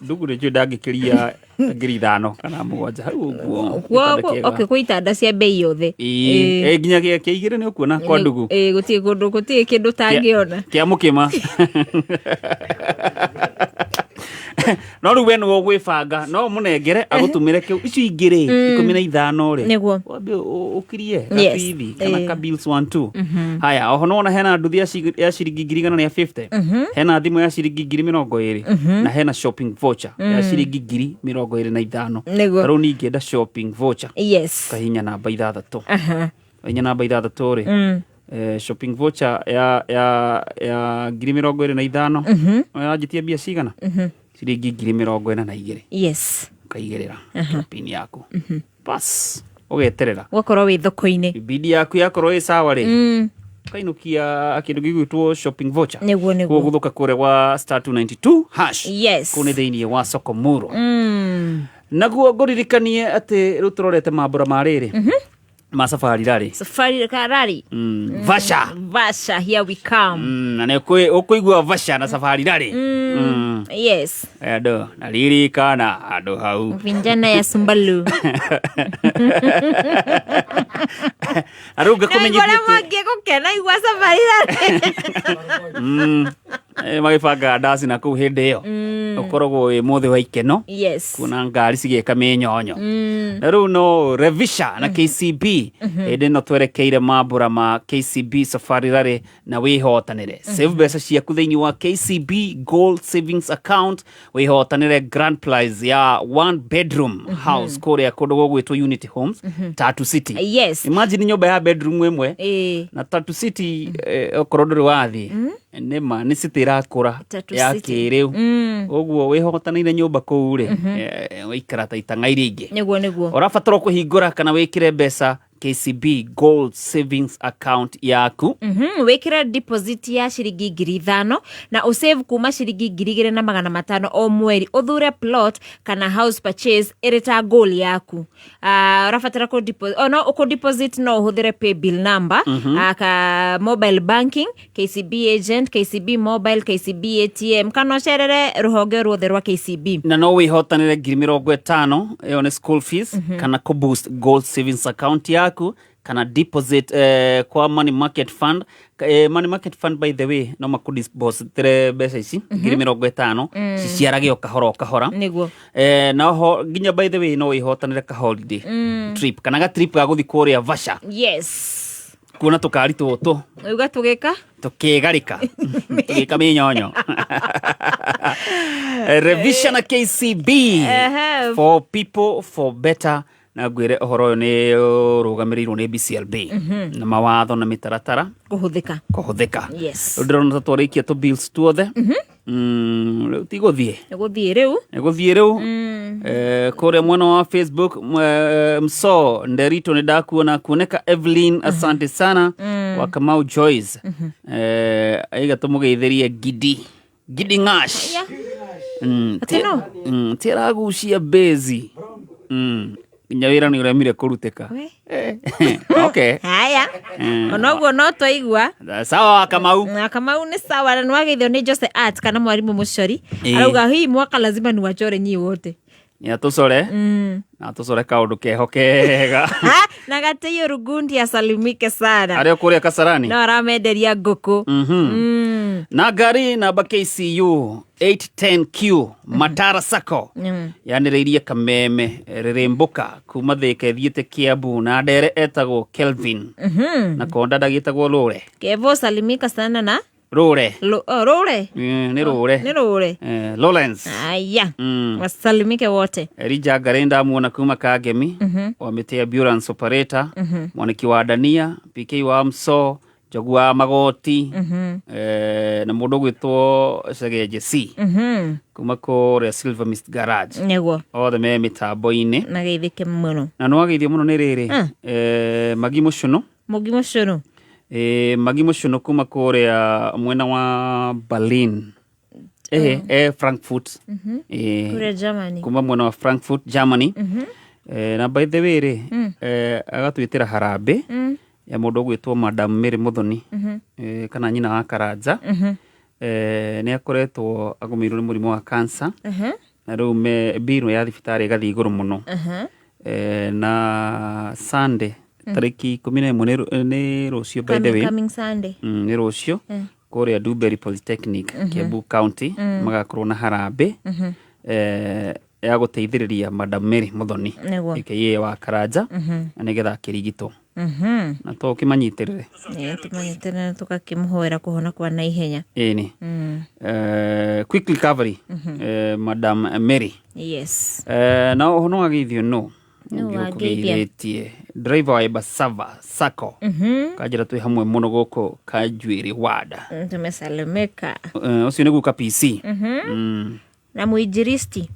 Ndugu nĩ njũĩ ndangĩkĩria ngiri 5 kana 7 hau ũguo. Gĩtanda kĩega. Okay, kwĩ itanda cia bei yothe. Ĩĩ, nginya gĩa kĩa igĩrĩ nĩ ũkuona kwa ndugu. Ĩĩ, gũtirĩ kũndũ gũtirĩ kĩndũ ũtangĩona. Kĩa mũkĩma. No rĩu we nĩwe ũgwĩbanga, no ũmũnengere agũtũmĩre kĩu. Icio ingĩ rĩ, 15 rĩ, wambe ũkirie gabithi kana ka bills 1 2. Haya, oho nĩwona hena nduthi ya ciringi ngiri igana rĩa 50, hena thimũ ya ciringi ngiri 20, na hena shopping voucher ya ciringi ngiri 25. Ta rĩu niĩ ingĩenda shopping voucher, kahinya namba 6. Hinya namba 6 rĩ, shopping voucher ya ngiri 25 yanjĩtie mbia cigana? Ciringi ngiri 42. Ũkaigĩrĩra pin yaku, bas, ũgeterera. Ũgakorwo wĩ thoko-inĩ. Bidi yaku yakorwo ĩ sawa rĩ, ũkainũkia kĩndũ gĩgwĩtwo shopping voucher. Nĩguo. Gũgũthũka kũrĩa gwa star 292 hash. Kũu nĩ thĩinĩ wa soko muro. Naguo ngũririkanie atĩ rĩu tũrorete mambũra ma rĩrĩ ma safari rarĩ. Safari rally. Vasha. Vasha, here we come. Na nĩ ũkũigua Vasha na safari rarĩ. Andũ naririkana andũ hau. Vijana ya Sumbalu. Na rĩu ngakũmenyithia Ũrĩa atĩ mwangi gũkena igua safari rally. Magĩbangaga ndaci na kũu hĩndĩ ĩyo ũkoragwo wĩ mũthĩ wa ikeno kuona ngari cigĩka mĩnyonyo. Na rĩu no Revisha na KCB hĩndĩ ĩno twerekeire mambũra ma KCB Safari Rally na wĩhotanĩre. Save mbeca ciaku thĩinĩ wa KCB Gold Savings Account, wĩhotanĩre grand prize ya one bedroom house kũrĩa kũndũ gũgwĩtwo Unity Homes, Tatu City. Imagine nyũmba ya bedroom ĩmwe na Tatu City, okorwo ndũrĩ wathiĩ, nĩma nĩ city ĩrakũra Tatu ya City. kĩrĩu. Ũguo wĩhotanĩire nyũmba kũu rĩ, waikara ta itang'a iria ingĩ. Nĩguo. Ũrabatara kũhingũra kana wĩkĩre mbeca KCB Gold Savings Account yaku. Wĩkĩre deposit ya ciringi 5,000 na ũsave kuma ciringi 2,500 o mweri, ũthure plot kana house purchase ĩrĩ ta goal yaku. Ũrabatara kũ oh, no ũkũ deposit no ũhũthĩre paybill number, ka mobile banking, KCB agent, KCB mobile, KCB ATM, kana ũcerere rũhonge ruothe rwa KCB. Na no wĩhotanĩre ngiri 50, ĩyo nĩ school fees, kana kũ boost gold savings account yaku kana deposit kwa money market fund. Money market fund, by the way, no makũdepositĩre mbeca ici ngiri 50 ciciarage o kahora o kahora. Na oho nginya, by the way, no wĩhotanĩre ka holiday trip kana ga trip ga gũthiĩ kũrĩa Vasha kuona tũkari tũtũ. Uga tũgĩka Tũkĩgarĩka tũgĩka mĩnyonyo. Revision na KCB for people for better. Na ngwĩre ũhoro ũyũ nĩ ũrũgamĩrĩirwo nĩ BCLB na mawatho na mĩtaratara kũhũthĩka. Kũhũthĩka. Rĩu ndĩrona ta twarĩkia tũ bills tuothe. Rĩu ti gũthiĩ. Nĩ gũthiĩ rĩu. Nĩ gũthiĩ rĩu. Kũrĩa mwena wa Facebook, mso Nderito nĩ ndakuona, kuoneka Evelyn, asante sana. Wa Kamau Joyce, aiga tũmũgeithĩrie Gidi Gidi Ng'ash. Atĩ no? Ti aragucia bezi. Nginya wĩra nĩ ũremire kũrutĩka. We. Okay. Haya, ona ũguo no twaigua. Sawa, Kamau. Na Kamau nĩ sawa, na nĩwageithio nĩ Jose Art kana mwarimũ Mũcori. Ĩĩ. Arauga hii mwaka lazima ni wachore nyii wote. Nĩ atũcore na atũcore kaũndũ keho kega. Na Gatĩiyo Rugundi asalimike sana. Arĩa kũrĩa Kasarani. No aramenderia ngũkũ. Na ngari namba KCU 810Q Matara Sacco yanĩrĩirie kameme rĩrĩmbũka kuma Thĩka ĩthiĩte Kiambu na ndere etagwo Kelvin na konda ndagĩtagwo Rũre. Kevo salimika sana na Rũre. Oh, Rũre. Nĩ Rũre. Nĩ Rũre. Lawrence. Aya. Wasalimike wote. Elija Ngari ndamuona kuma Kangemi wa mĩtĩ ambulance operator, mwaniki wa Dania, PK wa Mso, Njogu wa Magoti, na mũndũ ũgwĩtwo Cegenje C kuma kũrĩa Silver Mist Garage. Nĩguo. Othe me mĩtambo-inĩ. Mageithĩke mũno. Na nĩ wageithio mũno nĩ rĩrĩ, Magi Mũcũnũ. Mũgi Mũcũnũ. Magi Mũcũnũ kuma kũrĩa mwena wa Berlin. Frankfurt. Kũrĩa Germany. Kuma mwena wa Frankfurt, Germany. Na by the way rĩ, agatwĩtĩra harambĩ ya mũndũ ũgwĩtwo Madam Mary Muthoni, kana nyina wa Karanja. Nĩ akoretwo agũmĩirwo nĩ mũrimũ wa cancer na rĩu mbirũ ya thibitarĩ ĩgathiĩ igũrũ mũno. Na Sunday tarĩki 11 nĩ rũciũ, by the way. Coming Sunday. Nĩ rũciũ kũrĩa Duberi Polytechnic, Kiambu County, magakorwo na harambĩ ya gũteithĩrĩria Madam Mary Muthoni aka wa Karanja na nĩgetha akĩrigitwo na to ũkĩmanyitĩrĩre. Tũmanyitĩrĩre tũgakĩmũhoera kũhona kwa naihenya. Ĩni, quick recovery, Madam Mary. Yes. Na oho no wageithio no Nũ wangeithia? Ũkũgeithĩtie driver wa Ebasava Sacco kanjĩra twĩ hamwe mũno gũkũ Kanjuĩrĩ wada. Tumesalimika. Ũcio nĩ guka PC. Na mwinjilisti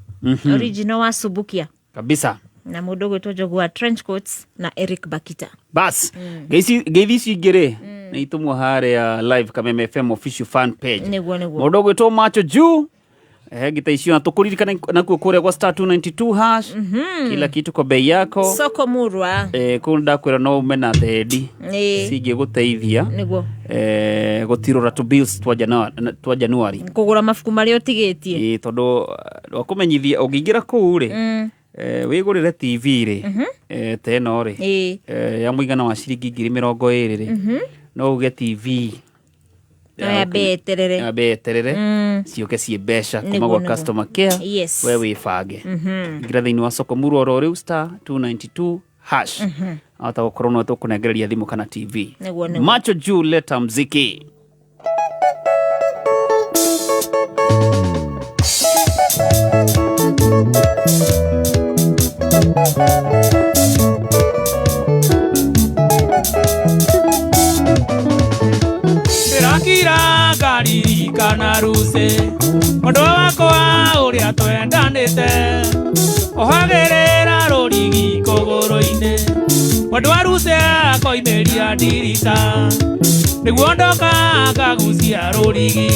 original wa Subukia Kabisa. Na mũndũ ũgwĩtwo Njogu wa trench coats na Eric Bakita. Bas, ngeithi ici ingĩ rĩ nĩ itumwo harĩa live Kameme FM official fan page. Nĩguo nĩguo. Mũndũ ũgwĩtwo Macho Juu, ngita icio na tũkũririkana nakuo kũrĩa gwa star 292 hash, kila kitu kwa bei yako. Soko murwa. Kũu ndakwĩra no ume na thendi cingĩgũteithia Nĩguo. Gũtirũra tũ bills twa January. Kũgũra mabuku marĩa ũtigĩtie. Tondũ wakũmenyithia ũngĩingĩra kũu rĩ, wĩgũrĩre TV rĩ, ta ĩno rĩ, ya mũigana wa ciringi 20,000 rĩ, no uge TV No yambe yeterere. Yambe yeterere ciũke ciĩ mbeca kuma Nĩguo, gwa nĩguo. customer care. We wĩbange, ingĩra thĩinĩ wa soko murwa oro rĩu star 292 hash, ahota gũkorwo no tũkũnengereria thimũ kana TV. Nĩguo nĩguo. Macho Juu, leta mziki. Ndĩrakira ngaririkana rucĩ mwendwa wakwa ũrĩa twendanĩte ohagĩrĩra rũrigi kũgũrũ-inĩ mwendwa rucĩ akoimĩria ndirica nĩguo ndoka ngagucia rũrigi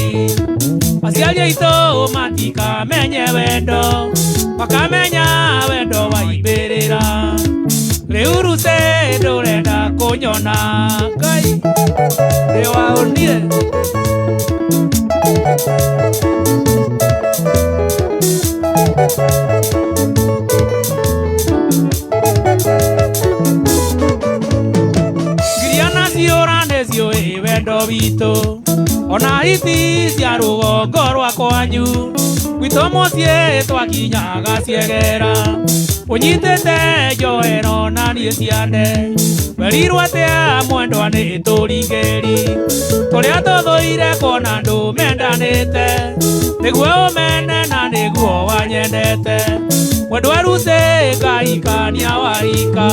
aciari aitũ matikamenye wendo makamenya wendo wa ibĩrĩra rĩu rucĩ ndũrenda kũnyona Ngai ndĩwaũnire. Ngiria na ciũra nĩciũĩ wendo witũ ona hiti cia rũgongo rwa kwanyu gwitũ mũciĩ twakinyaga ciegera ũnyitĩte njohero na niĩ ciande werirwo atĩa mwendwa nĩ tũringĩri tũrĩa tũthũire kuona andũ mendanĩte nĩguo ũmene na nĩguo wanyendete mwendwa rucĩ ngahikania wahika.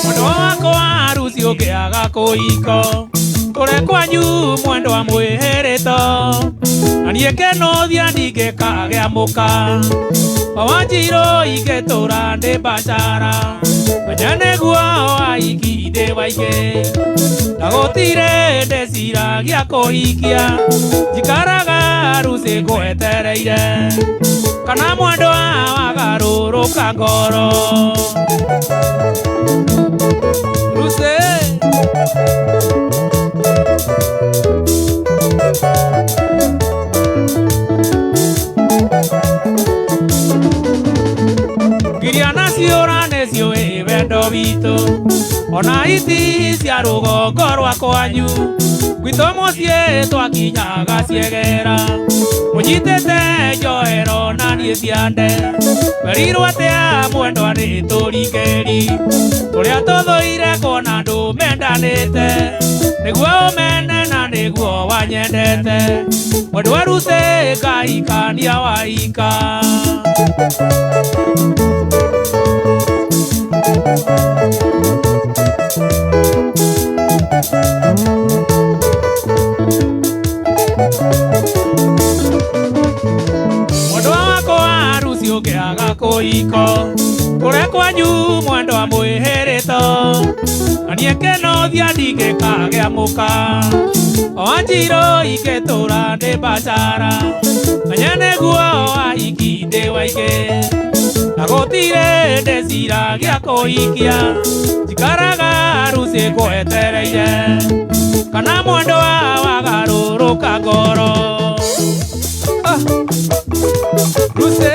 Mwendwa wakwa ruci ũngĩaga kũhiko tũre kwanyu mwendwa mwĩhĩrĩto na niĩ kenothia ndingĩkagĩa mũka Wanjirũ ingĩtũra ndĩ mbacara menya nĩguo ahiki ndĩ waingĩ na gũtirĩ ndeciragia kũhikia njikaraga Rusi ngwetereire kana mwendwa wagarũrũka ngoro Rusi Ngiria nacio nĩciũĩ wendo witũ ona iti cia rũgongo rwa kwanyu gwitũ mũciĩ twakinyaga ciegera mũnyitĩte njoero na niĩ ciande werirwo atĩa mwendwa nĩ tũringĩri tũrĩa tũthũire kuona andũ mendanĩte nĩguo ũmene na nĩguo wanyendete mwendwa Rusi ngaikania waika Mwendwa wakwa Rusi ũngĩaga kũhiko kũrĩa kwanyu mwendwa mwĩhĩrĩto na niĩ kenothia ndingĩkagĩa mũka o Wanjirũ ingĩtũra ndĩ mbacara menye nĩguo ahiki ndĩ waingĩ na gũtirĩ ndĩciragia kũhikia njikaraga Rusi ngwetereire kana mwendwa wagarũrũka ngoro Rusi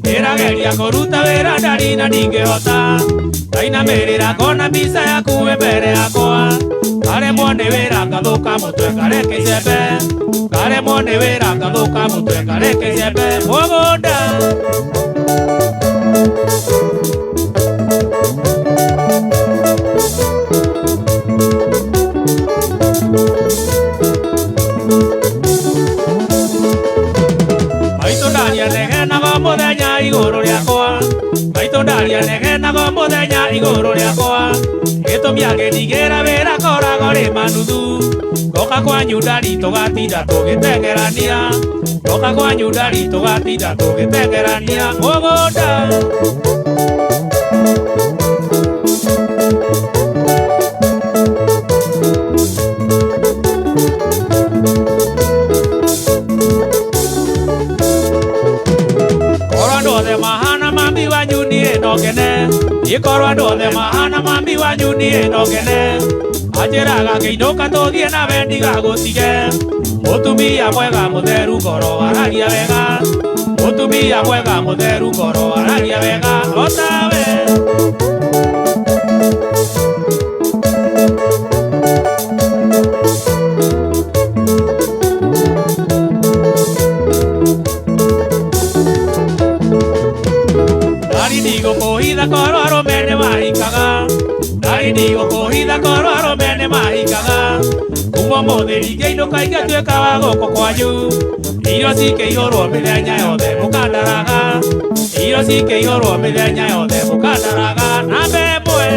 Ndĩrageria kũruta wĩra ndari na ndingĩhota ndainamĩrĩra ngona mbica yaku wĩ mbere yakwa ngaremwo nĩ wĩra ngathũka mũtwe ngareke icembe ngaremwo nĩ wĩra ngathũka mũtwe ngareke icembe mũgũnda Maitũ ndaria negenaga mũthenya igũrũ rĩakwa maitũ ndaria negenaga mũthenya igũrũ rĩakwa gĩtũmi agĩndigĩra wĩra korago rĩ manuthu ngoka kwanyu ndari tũgatinda tũgĩteng'erania ngoka kwanyu ndari tũgatinda tũgĩteng'erania mũgũnda Mahana mami wanyu niĩ no ngene ikorwo andũ othe mahana mami wanyu niĩ no ngene anjĩraga ngĩinũka tũthiĩ nawe ndigagũtige mũtumia mwega mũtheru ngoro aragia wega mũtumia mwega mũtheru ngoro aragia wega o tawe Ndigũkũhitha korwo arũme nĩmahikaga ndari ndigũkũhitha korwo arũme nĩmahikaga kuma ũmũthĩ ndingĩinũka ingĩtuĩka wa gũkũ kwanyu irio cikĩihũrwo mĩthenya yothe mũkandaraga irio cikĩihũrwo mĩthenya yothe mũkandaraga namba ĩmwe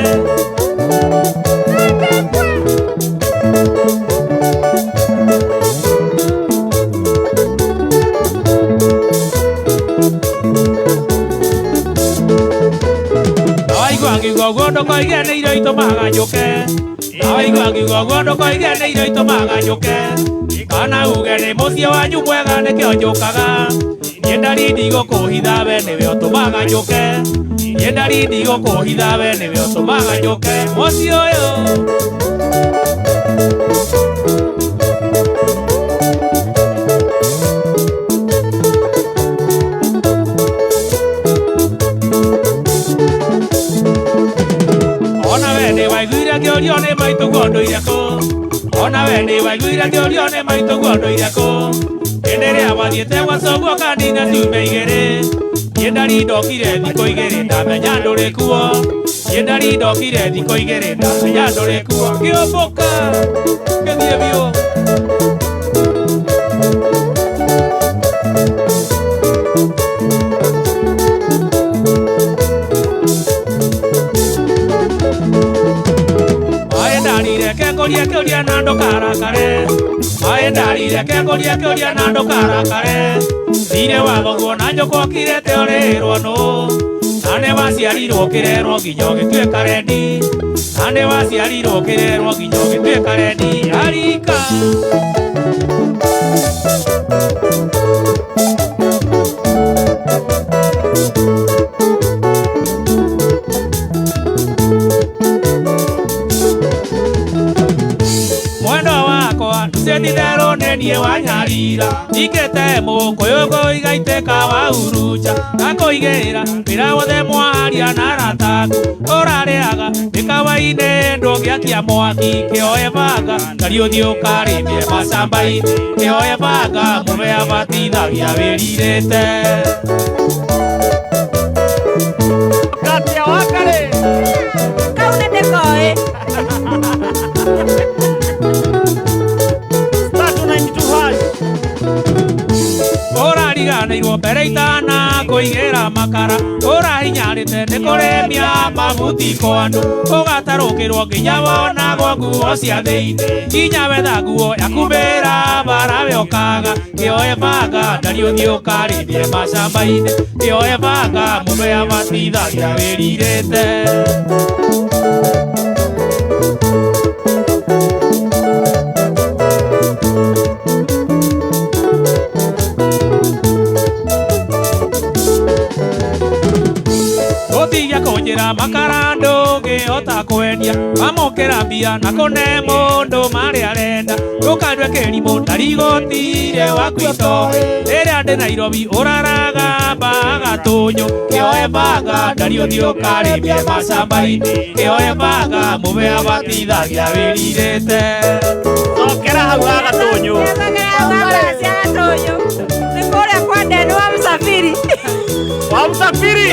Ngiuga ũguo Ndũkoige nĩ irio itũmaga njũke. Na waigua ngiuga ũguo ndũkoige nĩ irio itũmaga njũke. Kana uge nĩ mũciĩ wanyu mwega nĩkĩo njũkaga. Niĩ ndari ndigũkũhitha we nĩwe ũtũmaga njũke. Niĩ ndari ndigũkũhitha we nĩwe ũtũmaga njũke. Mũciĩ ũyũ. Ona we nĩ waiguire ngĩũrio nĩ maitũguo ndũire kũ. Ona we nĩ waiguire ngĩũrio nĩ maitũguo ndũire kũ. Hĩndĩ ĩrĩa wathiĩte gwa coguo kanina ciumia igĩrĩ. Niĩ ndari ndokire thikũ igĩrĩ ndamenya ndũrĩ kuo. Niĩ ndari ndokire thikũ igĩrĩ ndamenya ndũrĩ kuo. Ngĩũmbũka ngĩthiĩ biũ. Kũria kĩũria na ndũkarakare. Aĩ ndarire kũria kĩũria na ndũkarakare. Thirĩ wa thoguo na nyũkwa ũkirĩte ũrĩrwo nũ. Na nĩ waciarirwo ũkĩrerwo nginya ũgĩtuĩka rendi. Na nĩ waciarirwo ũkĩrerwo nginya ũgĩtuĩka rendi. Arika. Nditherũ nĩ niĩ wanyarira. Njikĩte mũkũyũ ngũigaitĩka wahurunja. Ngakũigĩra wĩra wothe mwaria na arata aku. Ũrarĩaga mĩkawa-inĩ ndũngĩakia mwaki. Kĩoe banga ndari ũthiĩ ũkarĩmie macamba-inĩ. Kĩoe banga mũme abatithagia wĩrirĩte. Katia wakarĩ. Kau nĩ ndĩkoĩ. Ũrariganĩirwo mbere itana kũigĩra makara. Ũrahinyarĩte nĩ kũrĩmia mabuti kwa andũ. Ũgatarũkĩrwo nginya wonagwo nguo cia thĩinĩ. Nginya wetha nguo yaku mbĩra bara we ũkaga. Kĩoe banga ndari ũthiĩ ũkarĩmie macamba-inĩ. Kĩoe banga mũndũ abatithagia wĩrirĩte. Ũtige kũnjĩra makara ndũngĩhota kwendia. Wamũkĩra mbia na kũne mũndũ marĩa arenda. Ndũkandue kĩrimũ ndarigũtire waku itoĩ. Rĩrĩa ndĩ Nairobi ũraraga mbaga tũnyũ. Kĩoe banga ndari ũthiĩ ũkarĩmie macamba-inĩ. Kĩoe banga mũbe abatithagia wĩrirĩte. Cokera hau ha gatũnyũ. Nĩ kũrĩa kwa Ndenu wa Msafiri. Wa Msafiri.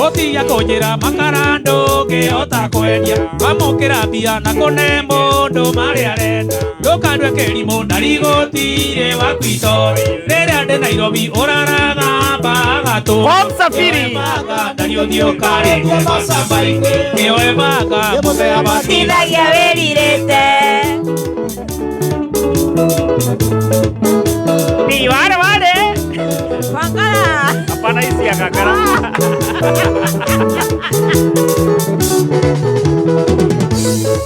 Ũtige kũnjĩra makara ndũngĩhota kwendia. Wamũkĩra mbia na kũne mũndũ marĩa arenda. Ndũkandue kĩrimũ ndarigũtire waku itoĩ. Rĩrĩa ndĩ Nairobi ũraraga mbaga tũnyũ. Wa Msafiri. Kĩoe banga ndari ũthiĩ ũkarĩmie macamba-inĩ. Kĩoe banga mũbe abatithagia wĩrirĩte. Ni wale wale. Wangala. Hapana hizi ya kakara.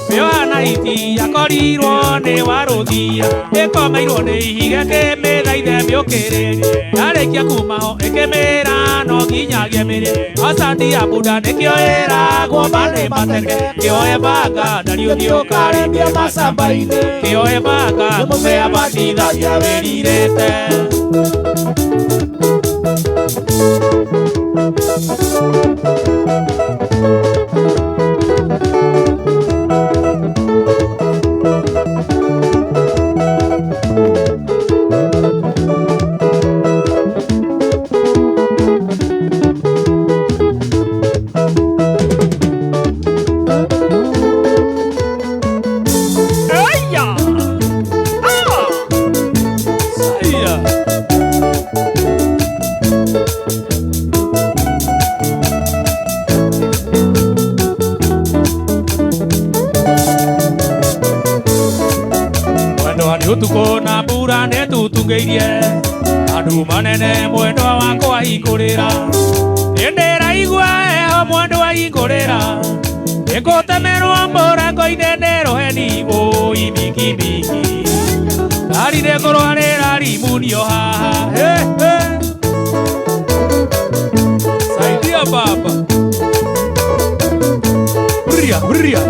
Mĩohana iti yakorirwo nĩ warũthia. Ĩkomeirwo nĩ ihiga ĩkĩmĩthaithe mĩũkĩrĩrie. Yarĩkia kuuma ho ĩkĩmĩra no nginyagie mĩrĩ. Asandi ya bunda nĩkĩo ĩragwo marĩ mateke. Kĩoe banga ndari ũthiĩ ũkarĩmie macamba-inĩ. Kĩoe banga mũbe abatithagia wĩrirĩte. Utuko na mbura nĩ tutungĩirie. Andũ manene mwendwa wakwa hingũrĩra Nĩndĩraigua heho mwendwa hingũrĩra Nĩngũtemerwo mũrango-inĩ nĩ rũheni ũi mikimiki Ndari nĩngũrwarĩra rimunio haha hey, hey. Saidia baba Huria, huria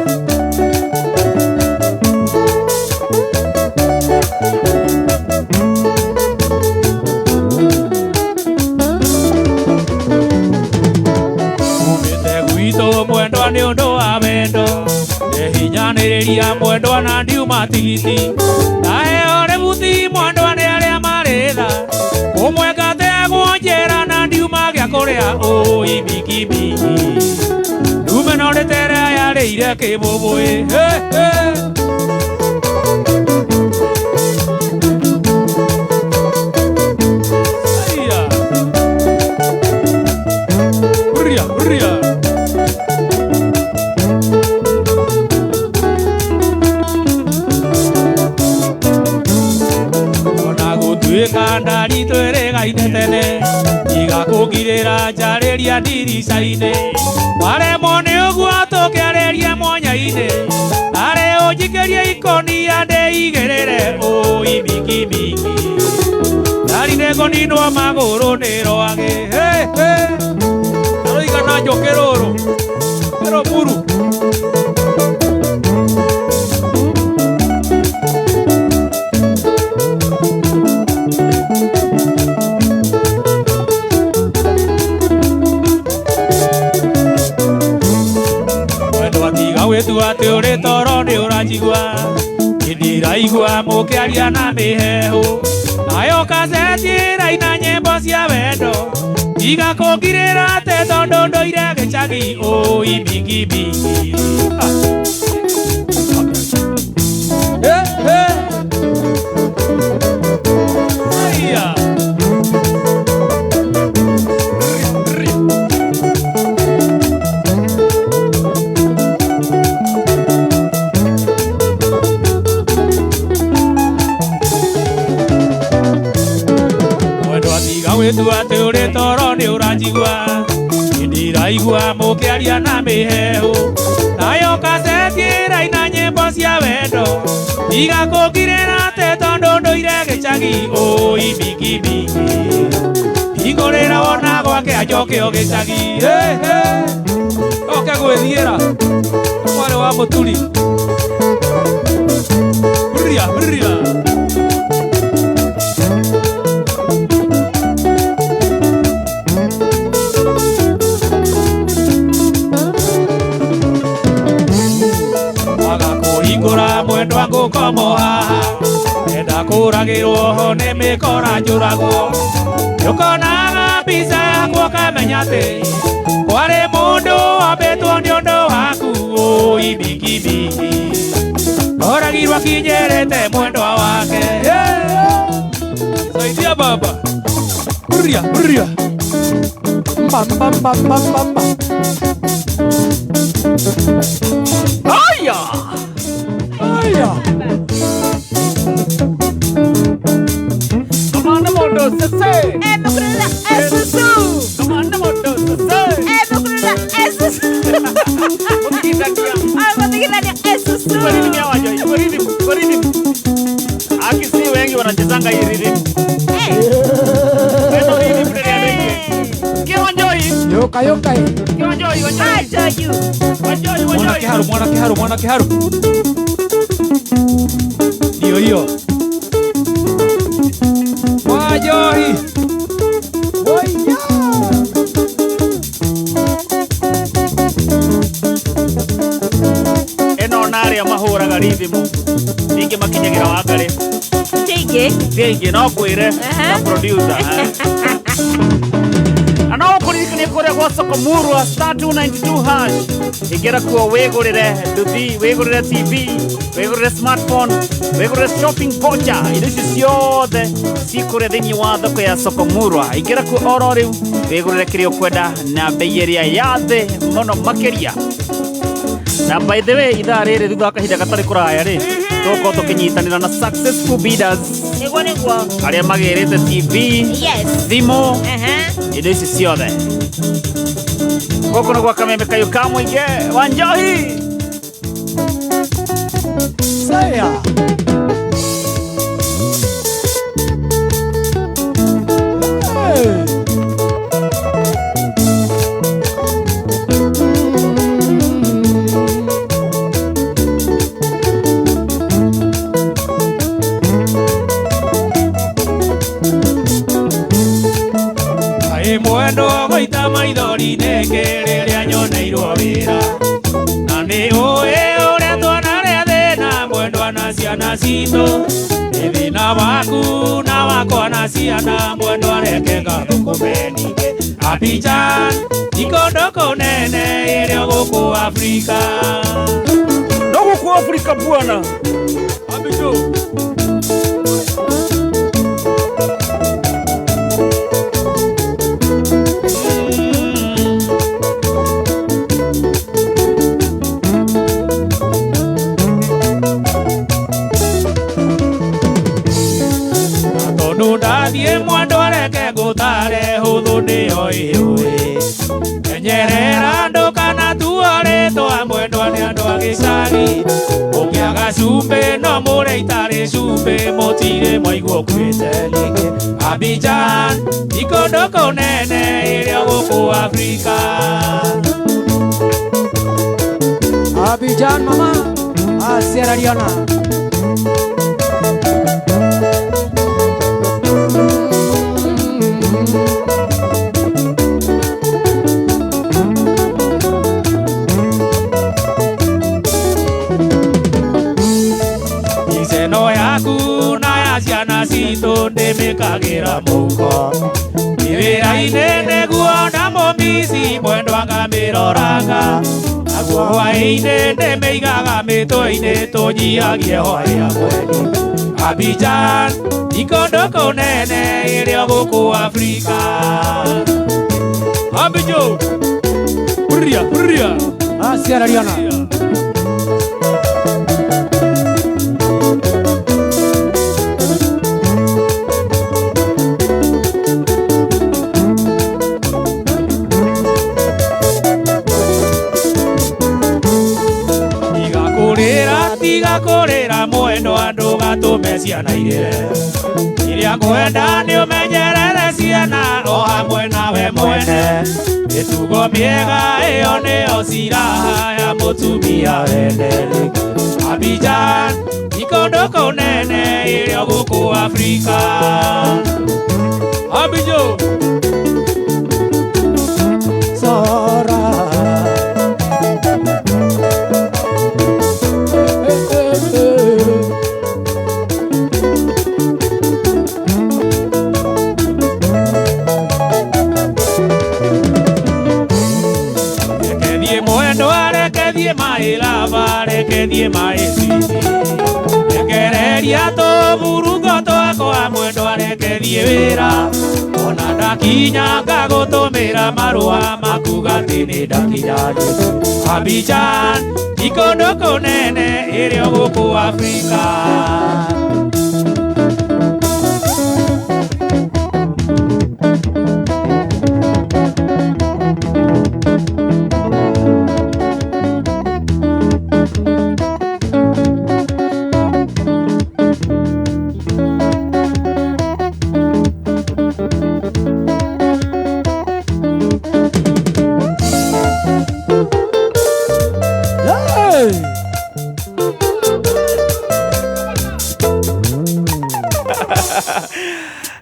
Mwendwa nĩ ũndũ wa wendo ndehinyanĩrĩria mwendwa na ndiuma tigiti ndaheo rĩbuti mwendwa nĩ arĩa marĩ tha ũmwe ngategwo njera na ndiuma gĩa kũrĩa ũi mikimiki ndume no rĩtere yarĩire kĩbũbũĩ hey, hey. Aya. Huria, huria. Ndari twĩrĩgaine tene igakũngirĩra njarĩria ndirica-inĩ waremwo nĩ ũguo tũkĩarĩria mwanya-inĩ arĩ ũnjikĩrie ikũnia ndĩigĩrĩre ũi mikimiki ndari nĩngũninwo magũrũ nĩ rwagĩ hey, hey. Aroigana njũkĩ rũrũ ĩro muru Wetu atĩ ũrĩ toro nĩ ũranjigua ndĩraigua mũkĩaria na mĩheehũ nayo kaseti ĩraina nyĩmbo cia wendo tiga kũngirĩra te tondũ ndũire gĩcagi ũi mikimiki hey, hey. Aya. Wetu atĩ ũrĩ toro nĩ ũranjigua ndĩraigua mũkĩaria na mĩheehũ nayo kaseti ĩraina nyĩmbo cia wendo tiga kũngirĩra te tondũ ndũire gĩcagi ũi mikimiki hingũrĩra wona gwake anjoke o gĩcagi hey, hey. Oke gwĩthiĩra mwarĩ wa mũturi huria, huria. Hingũra mwendwa ngũkomo haha enda kũragĩrwo ho nĩ mĩkora njũragwo nĩũkonaga mbica yakwa ũkamenya atĩ kwarĩ mũndũ wambĩtwo nĩ ũndũ waku ũi mikimiki oragirwo akinyĩrĩte mwendwa wake hey. Saidia baba huria, huria. Mba, mba, mba, mba, mba, mba. Aya! Aya! Kamanda moto sese. Emukurira esusu. Kamanda moto sese. Emukurira esusu. Mutigithania. Mutigithania esusu. Kwa nini miawajo? Kwa nini? Kwa nini? Akisi wengi wanachezanga hii rhythm. Ndio rhythm ndio ndio. Kiwanjoi. Yoka yoka. Kiwanjoi wanjoi. Wanjoi wanjoi. Mwana kiharu, mwana kiharu, mwana kiharu. Ndio hiyo. Wanjoi. Woya. Eno na aria mahuraga rhythm. Ningi makinyagira wakare. Tingi. Tingi no kwire na producer. Ana ukuririkania kuria gwa soko murwa star 292 hash ingera kuo wigurire nduthi wigurire TV wigurire smartphone wigurire shopping voucher indo icio ciothe cikũrĩa thĩinĩ wa thoko ya soko murwa ingera kuo oro rĩu wigurire kĩrĩa ũkwenda na bei ĩrĩa ya thĩ mũno makĩria na by the way ithaa rĩrĩ thutha wa kahinda gatarĩ kũraya rĩ Tũgũkorwo tũkĩnyitanĩra na successful bidders Nĩguo nĩguo. arĩa magĩrĩte TV, Yes. thimũ, Ehe. indo ici ciothe. Gũkũ nĩ gwa Kameme Kayũ ka Mũingĩ wa Njohi. Saya. Hey. Kaĩ mwendwa gũita maithori nĩkĩ rĩrĩa nyoneirwo wĩra na nĩ ũĩ ũrĩa twanarĩa thĩna mwendwa na ciana citũ nĩ thĩna waku na wakwa na ciana mwendwa reke ngathũkũme ningĩ Abidjan ti kũndũ kũnene ĩrĩa gũkũ Afrika no gũkũ Afrika bwana. Abidjan. Tondũ ndathiĩ mwendwa reke ngũtare hũthũ nĩyo ĩũĩ menyerera ndũkana tuo rĩtwa mwendwa nĩ andũ a gĩcagi ũngĩaga cumbĩ no mũrĩ itarĩ cumbĩ mũtirĩ mwaigua ũkuĩte ningĩ Abidjan ti kũndũ kũnene ĩrĩa gũkũ Afrika. Abidjan mama. Ah, Sierra Leone. Iceno yaku na ya ciana citũ ndĩmĩkagĩra mũhuko Ndĩ wĩra-inĩ nĩguo ndamũmici mwendwa ngamĩroraga naguo hwaĩ-inĩ ndĩmĩigaga mĩtwe-inĩ tũnyihagie hwaĩ ya mweni Abidjan ti kũndũ kũnene ĩrĩa gũkũ Afrika. Abidjan. Huria, huria. Ah, Sierra Leone. Tiga kũrĩra tiga kũrĩra mwendwa ndũgatũme ciana irĩre iria ngwenda nĩ ũmenyerere ciana o hamwe nawe mwene mĩtugo mĩega ĩyo nĩyo ciraha ya mũtumia wene Abidjan ti kũndũ kũnene ĩrĩa gũkũ Afrika. Abidjan. Sora. Reke thiĩ mwendwa reke thiĩ maĩ lava reke thiĩ maĩ switi rekereria tũburugo twakwa mwendwa reke thiĩ wĩra ona ndakinya ngagũtũmĩra marũa makuga atĩ nĩ ndakinya Abidjan ti kũndũ kũnene ĩrĩa gũkũ Afrika. Hey.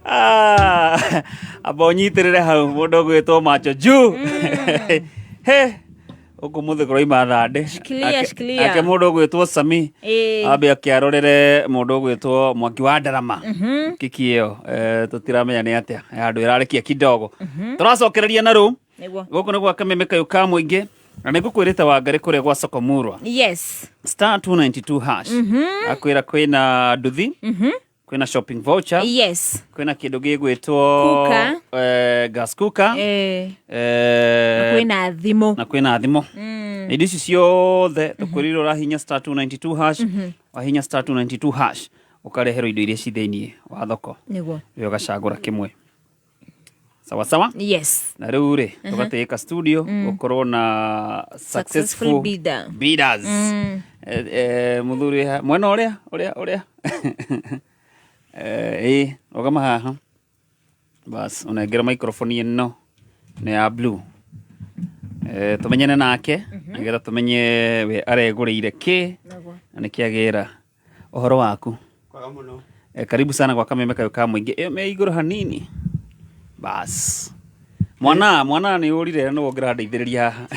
Ah, amba ũnyitĩrĩre hau mũndũ ũgwĩtwo macho juu he ũkũ mũthĩ kũroima thandĩ. Shikilia, shikilia. Ake mũndũ ũgwĩtwo Sami Ĩĩ. ambe akĩarorere mũndũ ũgwĩtwo Mwangi wa Ndarama. Mhm. Kiki ĩyo tũtiramenya nĩ atĩa handũ ĩrarekia kidogo. Tũracokereria na rũu. Nĩguo. Gũkũ nĩ gwa Kameme Kayũ ka Mũingĩ na nĩ ngũkwĩrĩte Wangarĩ kũrĩa gwa Sokomurwa Yes. star 292 hash. Akwĩra kwĩna nduthi, kwĩna shopping voucher, Yes. kwĩna kĩndũ gĩgwĩtwo Cooker. gas cooker, Eh. Na kwĩna thimũ. na kwĩna thimũ. Indo ici ciothe tũkwĩrĩire ũrahinya star 292 hash. Wahinya star 292 hash ũkareherwo indo iria ci thĩiniĩ wa thoko. Nĩguo. We ũgacagũra kĩmwe. Sawa sawa? Yes. Na rĩu rĩ, tũgatĩĩka studio gũkorwo na Successful successful bidder. bidders. Mũthuri mwena ũrĩa ũrĩa ũrĩa ĩ rũgama haha bas ũnengere microphone ĩno nĩ ya blue. Tũmenyane nake nĩgetha tũmenye we aregũrĩire kĩ na nĩkĩ agĩra. Ũhoro waku? Kwega mũno. Karibu sana gwa kameme kayũ ka mũingĩ. Ĩyo me igũrũ hanini bas. Mwana mwana nĩ ũrire nĩ wongera ndeithĩrĩria haha.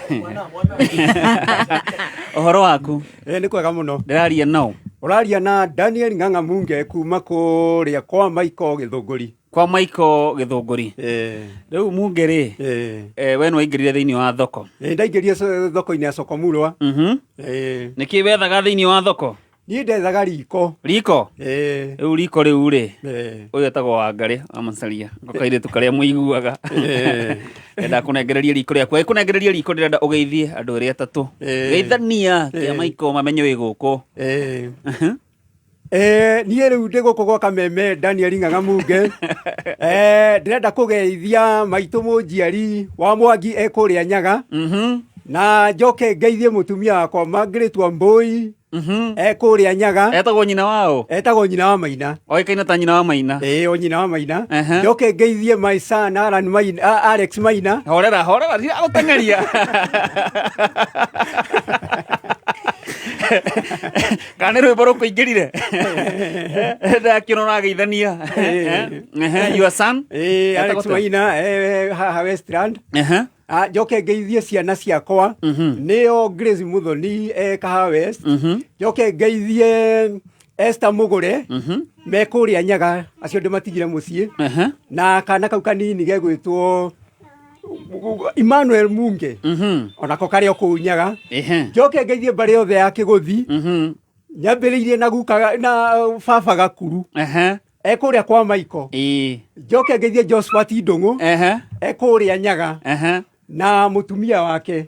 Ũhoro waku? Nĩ kwega mũno. Ndĩraria no. Ũraria na Daniel Ng'ang'a Munge kuma kũrĩa kwa Michael Gĩthũngũri. Kwa Michael Gĩthũngũri. Rĩu Munge rĩ, we nĩ waingĩrire thĩinĩ wa thoko? Ndaingĩrire thoko-inĩ ya Sokomurwa. Nĩkĩ wethaga thĩinĩ wa thoko? Niĩ ndethaga riko. Riko? Rĩu riko rĩu rĩ, ũyũ etagwo Wangarĩ wa Macaria, ngo kairĩtu karĩa mũiguaga. Ndĩrenda kũnengereria riko rĩaku. Agĩkũnengereria riko ndĩrenda ũgeithie andũ erĩ atatũ. Geithania kĩa Michael mamenye wĩ gũkũ. Niĩ rĩu ndĩ gũkũ gwa Kameme Daniel Ng'ang'a Munge. Ndĩrenda kũgeithia maitũ mũnjiari wa Mwangi e kũrĩa Nyaga. Na njoke ngeithie mũtumia wakwa Margaret Wambui e kũrĩa Nyaga. Etagwo nyina wao? Etagwo nyina wa Maina. Oĩkaine ta nyina wa Maina. Ĩĩ, o nyina wa Maina. Njoke ngeithie my son Alan Maina, Alex Maina. Horera, horera, tiga gũteng'eria. Kana nĩ rwĩmbo rũkũingĩrire? Ndakĩona ũrageithania. Your son? Alex Etagwo atĩa? Maina haha Westland. Njoke ngeithie ciana ciakwa nĩo Grace Muthoni Kahawa West. Njoke ngeithie Esther Mugure me kũrĩa Nyaga, acio ndĩmatigire mũciĩ. Na kana kau kanini gegwĩtwo Emmanuel Munge onako karĩ o kũu Nyaga. Njoke ngeithie mbarĩ yothe ya Kĩgũthi nyambĩrĩirie na guka na baba Gakuru e kũrĩa kwa Michael. Njoke ngeithie Josephat Ndũng'ũ e kũrĩa Nyaga na mũtumia wake.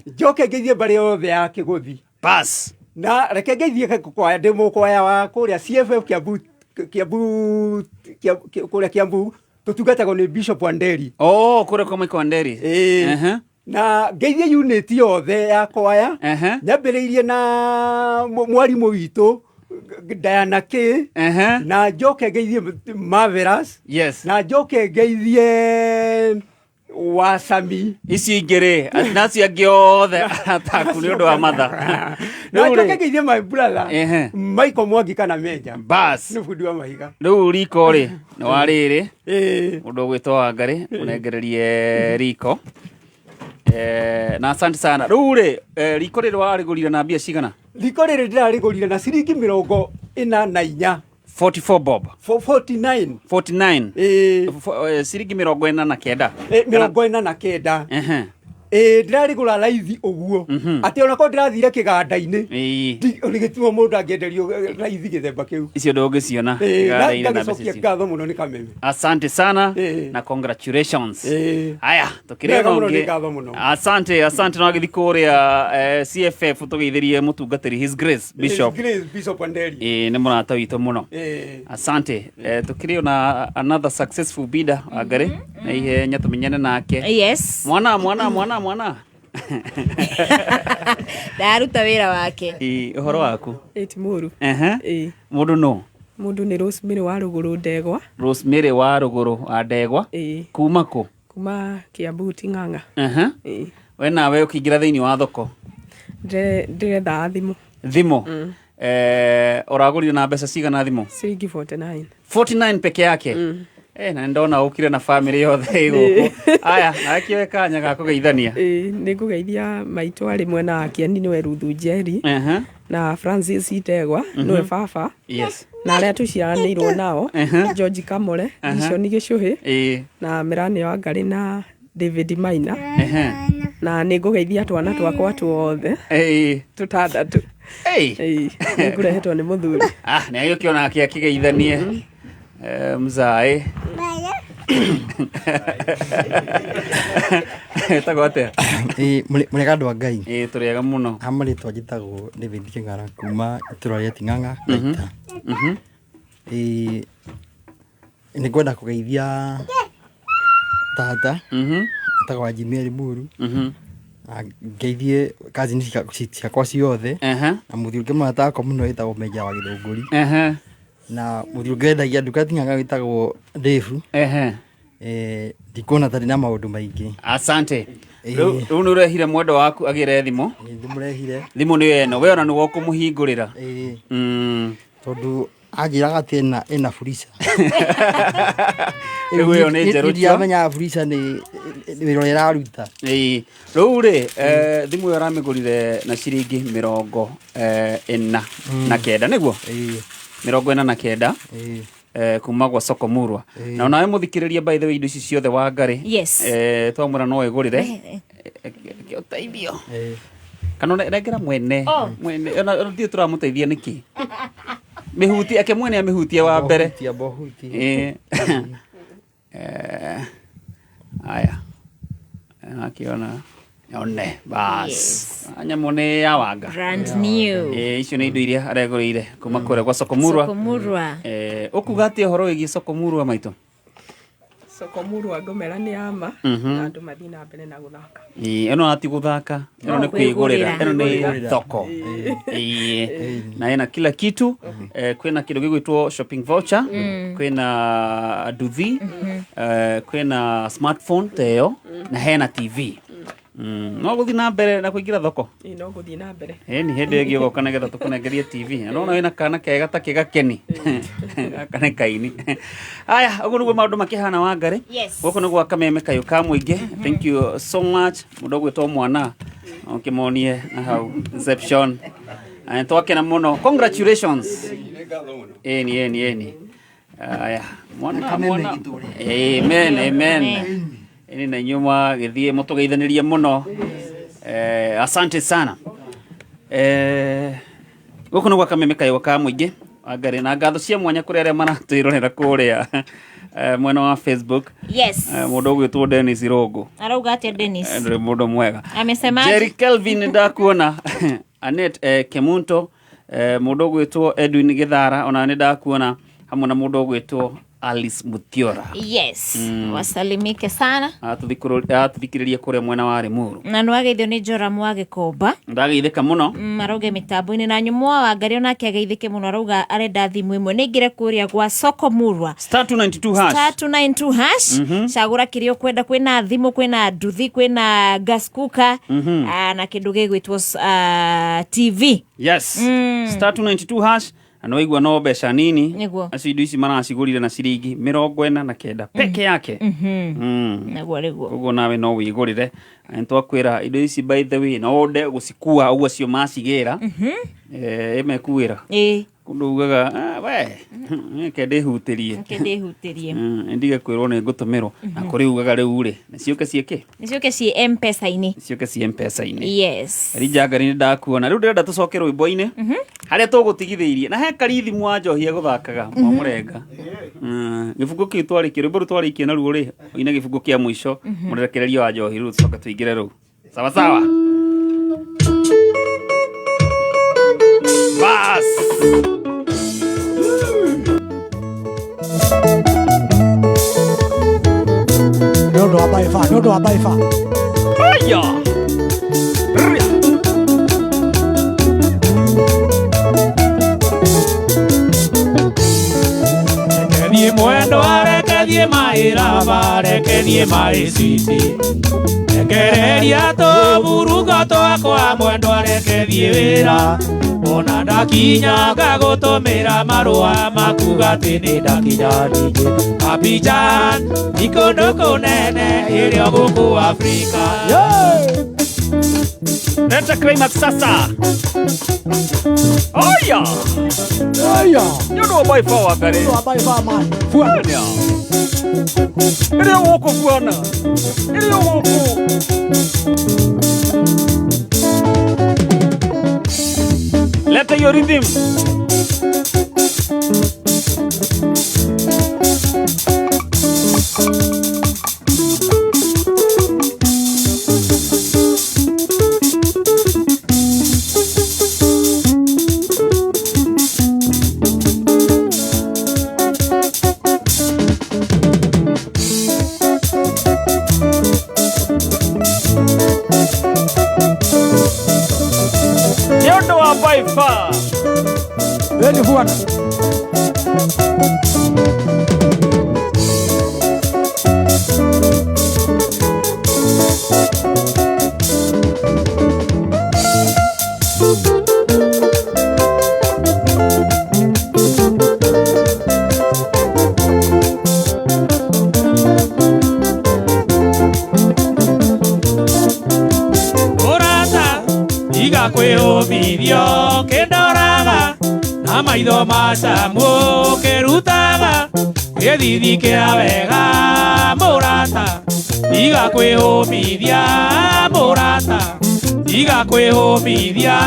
Njoke ngeithie mbarĩ yothe ya Kĩgũthi. Bas. Na reke ngeithie kwaya, ndĩ mũkwaya wa kũrĩa CFF Kiambu, Kiambu, Kiambu, kũrĩa Kiambu tũtungatagwo nĩ Bishop Wanderi. Oh, kũrĩa kwa Michael Wanderi. Na ngeithie unit yothe ya kwaya nyambĩrĩirie na mwarimũ witũ Diana K. Na njoke ngeithie Marvelous. Yes. Na njoke ngeithie Wasami. Ici ingĩ rĩ, na acio angĩ othe ataku nĩ ũndũ wa matha. Na Rĩu rĩ, njoke ngeithie my brother Michael Mwangi kana Menja. Bas. Nĩ bundi wa mahiga. Rĩu riko rĩ, nĩ wa rĩrĩ, mũndũ ũgwĩtwo Wangarĩ, ũnengererie riko. Na asante sana. Rĩu rĩ, riko rĩrĩ warĩgũrire na mbia cigana? Riko rĩrĩ ndĩrarĩgũrire na ciringi 44. 44 bob. 49. 49. Ciringi 49. 49. Ndĩrarĩgũra raithi ũguo atĩ onakorwo ndĩrathire kĩganda-inĩ gĩtirwo mũndũ angĩenderio raithi gĩthemba kĩu. Icio ndũngĩciona kĩganda-inĩ na mbeca Ngagĩcokia icio. ngatho mũno nĩ Kameme. Asante sana na congratulations. Haya, tukire Wega mũno, nonge. nĩ ngatho mũno. Asante, asante no agĩthiĩ kũrĩa CFF tũgeithĩrie mũtungatĩri His Grace Bishop. His Grace Bishop Wanderi. Nĩ mũrata witũ mũno. Asante. Tukĩrĩ ona another successful bidder Wangarĩ na ihenya tũmenyane nake. Yes. Mwana mwana mwana mwana. Ndaruta wĩra wake. Ũhoro waku? Ĩ ti mũru. Mũndũ nũ? Mũndũ nĩ Rosemary wa Rũgũrũ Ndegwa. Rosemary wa Rũgũrũ wa Ndegwa. Kuma kũ? Kuma Kiambu Ting'ang'a. We nawe ũkĩingĩra thĩinĩ wa thoko? Ndĩretha thimũ. Thimũ? Ũragũrire na mbeca cigana thimũ? Ciringi 49. 49 peke yake? Na ndona ũkire na family yothe ĩ gũkũ. Aya, nawe kĩoe kanya ga kũgeithania. Nĩ ngũgeithia maitũ arĩ mwena wa Kĩeni nĩwe Ruthu Njeri na Francis Itegwa nĩwe baba. Yes. Na arĩa tũciaranĩirwo nao George Kamore, Giconi Gĩcũhĩ na Merani Wangarĩ na David Maina. Na nĩ ngũgeithia twana twakwa tuothe tũtandatũ. Nĩ ngũrehetwo nĩ mũthuri. Nĩ agĩũkĩona ake akĩgeithanie. Mzae. Wĩtagwo atĩa? Ĩĩ, mũrĩega andũ a Ngai. Ĩĩ, tũrĩega mũno. Ha marĩtwa njĩtagwo David Kĩng'ara kuma itũra rĩa Ting'ang'a, Taita. Ĩĩ, nĩ ngwenda kũgeithia tata etagwo Wanjimia Limuru, na ngeithie cousin ciakwa ciothe, na mũthuri ũngĩ mũrata wakwa mũno wĩtagwo Menja wa Gĩthũngũri, na mũthuri ũngĩ wendagia nduka Ting'ang'a wĩtagwo Dave. Ndikuona tarĩ na maũndũ maingĩ. Asante. Ĩĩ. Rĩu nĩ ũrehire mwendwa waku agĩre thimũ. Ndĩmũrehire. Thimũ nĩyo ĩno, we ona nĩwe ũkũmũhingũrĩra. Ĩĩ. Tondũ anjĩraga atĩ ena furisa. Rĩu ĩyo nĩ njerũ. Ndiamenyaga furisa nĩ wĩra ũrĩa ĩraruta. Ĩĩ. Rĩu rĩ, thimũ ĩyo ũramĩgũrire na ciringi mĩrongo ĩna na kenda, nĩguo? 49. Kuma gwa Soko Murwa. Na onawe mũthikĩrĩria, by the way, indo ici ciothe wa Ngarĩ. Yes. Twamwĩra no ĩgũrĩre. Ũteithio. Kana rengera mwene. Oh. Mwene ona ithuĩ tũramũteithia nĩkĩ? Mĩhutie, ake mwene amĩhutie wa mbere. Bohutia, bohutia. Aya. Akĩona. One, bas. Yes. Nyamũ nĩ ya wanga. Brand new. Icio nĩ indo iria aregũrĩire kuma kũrĩa gwa Soko Murwa. Soko Murwa. Ũkuga atĩa ũhoro wĩgiĩ Soko Murwa, maitũ? Soko Murwa ngũmera nĩ ama, na andũ mathiĩ na mbere na gũthaka. Ĩno ati gũthaka, ĩno nĩ kwĩgũrĩra, ĩno nĩ thoko. Ĩĩ. Na ĩna kila kitu. Kwĩna kĩndũ gĩgwĩtwo shopping voucher, kwĩna nduthi, kwĩna smartphone ta ĩyo, na hena TV. No gũthiĩ na mbere na kũingĩra thoko. Ĩĩ, no gũthiĩ na mbere. Ĩni hĩndĩ ĩngĩ ũgoka nĩgetha tũkũnengerie TV. Na nona wĩna kana kega ta kĩgakeni. Gaka nĩ kaini. Aya, ũguo nĩguo maũndũ makĩhana wa Ngarĩ. Yes. Gũkũ nĩ gwa Kameme kayũ ka mũingĩ. Thank you so much. Mũndũ ũgwĩtwo mwana. Ũkĩmonie na hau reception. Twakena mũno. Congratulations. Ĩni, ĩni, ĩni. Aya, mwana mwana. Amen, amen. Ĩni na inyuĩ mwagĩthiĩ mũtũgeithanĩrie mũno. Asante sana. Gũkũ nĩ gwa Kameme kayũ ka mũingĩ wa Ngarĩ, na ngatho cia mwanya kũrĩ arĩa maratwĩrorera kũrĩa mwena wa Facebook. Yes. Mũndũ ũgwĩtwo Dennis Irũngũ. Arauga atĩa Dennis? Ndũrĩ mũndũ mwega. Amesemaje? Jerry Kelvin ndakuona. Annette Kemunto, mũndũ ũgwĩtwo Edwin Gĩthara ona nĩ ndakuona, hamwe na mũndũ ũgwĩtwo Alice Muthiora. Yes. Wasalimike sana. Atũthikĩrĩria kũrĩa mwena wa Limuru. Na nĩwageithio nĩ Joram wa Gĩkomba. Ndageithĩka mũno. Arauga mĩtambo-inĩ na nyũmwa wa Ngarĩ onake ageithĩke mũno, arauga arenda thimũ ĩmwe. Nĩ ingĩre kũrĩa gwa Soko Murwa. Star 292 hash. Star 292 hash. Cagũra kĩrĩa ũkwenda, kwĩna thimũ, kwĩna nduthi, kwĩna gas cooker, na kĩndũ gĩgwĩtwo TV. Yes. Star 292 hash. Na nĩ waigua no mbeca nini. Nĩguo. Acio indo ici maracigũrire na ciringi 49 peke yake. Nĩguo, nĩguo. Koguo nawe no wĩgũrĩre. Na nĩtwakwĩra indo ici, by the way, no wende gũcikua ũguo cio macigĩra. Ĩmekuĩra. Kũndũ ugaga, we, reke ndĩhutĩrie. Reke ndĩhutĩrie. Ndige kwĩrwo nĩ ngũtũmĩrwo. Na kũrĩ ugaga rĩu rĩ, nĩ ciũke ciĩkĩ? Nĩ ciũke ciĩ M-Pesa-inĩ. Ciũke ciĩ M-Pesa-inĩ. Yes. Rija Ngarĩ nĩ ndakuona. Rĩu ndĩrenda tũcoke rwĩmbo-inĩ. Harĩa tũgũtigithĩirie. Na he karithimu wa njohi egũthakaga, Mwamũrenga. Gĩbungo kĩu twarĩkia, rwĩmbo rũu twarĩkia naruo rĩ, ũine gĩbungo kĩa mũico, mũrekererio wa njohi, rĩu tũcoke tũingĩre rũu. Sawa sawa. Bas. Nĩ ũndũ wa baiba, nĩ ũndũ wa baiba. Aya. Reke thiĩ mwendwa, reke thiĩ maĩraba, reke thiĩ maĩ citi. Rekereria tũburugo twakwa mwendwa, reke thiĩ wĩra. Ona ndakinya ngagũtũmĩra marũa makuga atĩ nĩ ndakinya ningĩ. Abidjan nĩ kũndũ kũnene ĩrĩa gũkũ Afrika. Leta climax sasa. Aya. Aya. Nĩ ũndũ wa by far wa Ngarĩ. Nĩ ũndũ wa by far, man. Fuana. Ĩrĩa gũkũ fuana. Ĩrĩa gũkũ. Leta hiyo rhythm. Waifa. Eni bwana. Kwĩũmithio kĩndoraga na maitho macamu kĩrutaga gĩthithi kĩa wega mũrata tiga kwĩũmithia mũrata tiga kwĩũmithia.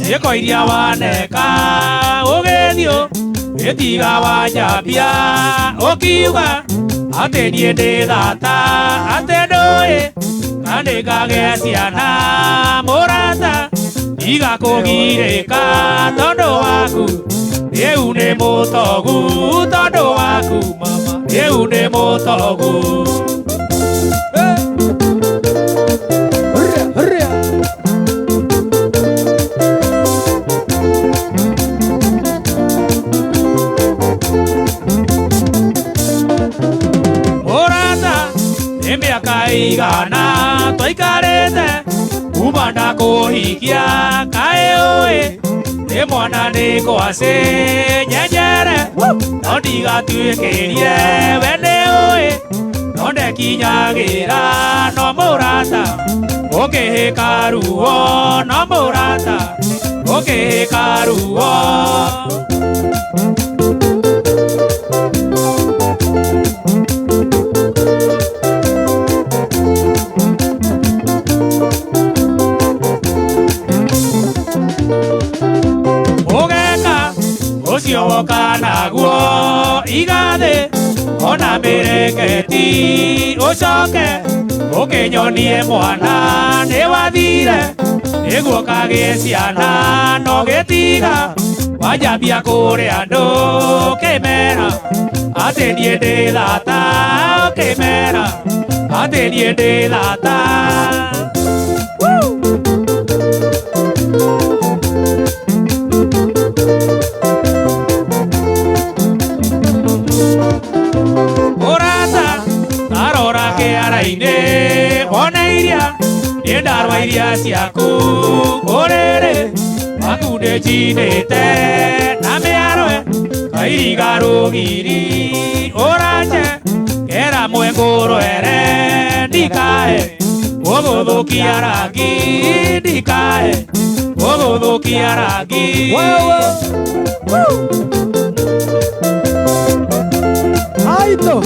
Ciĩko iria waneka ũgĩthiũ gĩtiga wanjambia ũkiuga atĩ niĩ ndĩ thata atĩ ndũĩ kana nĩngagĩa ciana mũrata tiga kũgirĩka tondũ waku rĩu nĩ mũtogu tondũ waku mama rĩu nĩ mũtogu. Igana twaikarĩte kuma ndakũhikia kaĩ ũĩ nĩ mwana nĩ kwacĩ nyenjere no ndigatuĩkĩrie we nĩ ũĩ no ndekinyagĩra no mũrata ũkĩhĩka ruo no mũrata ũkĩhĩka ruo. Ũcio woka naguo igathĩ ona mĩrĩngĩti ũcoke ũkĩnyonie mwana nĩ wathire nĩguo kagĩe ciana no gĩtiga wanjambia kũrĩ andũ ũkĩmera atĩ niĩ ndĩ thata ũkĩmera atĩ niĩ ndĩ thata. Mũrata tarora kĩara-inĩ wone iria niĩ ndarwa iria ciaku ũrĩrĩ waku ndĩnjinĩte na mĩarwe kairiga rũgiri ũrache kera mwengũrwere ndikae ũgũthũkia rangi ndikae ũgũthũkia rangi. Aito.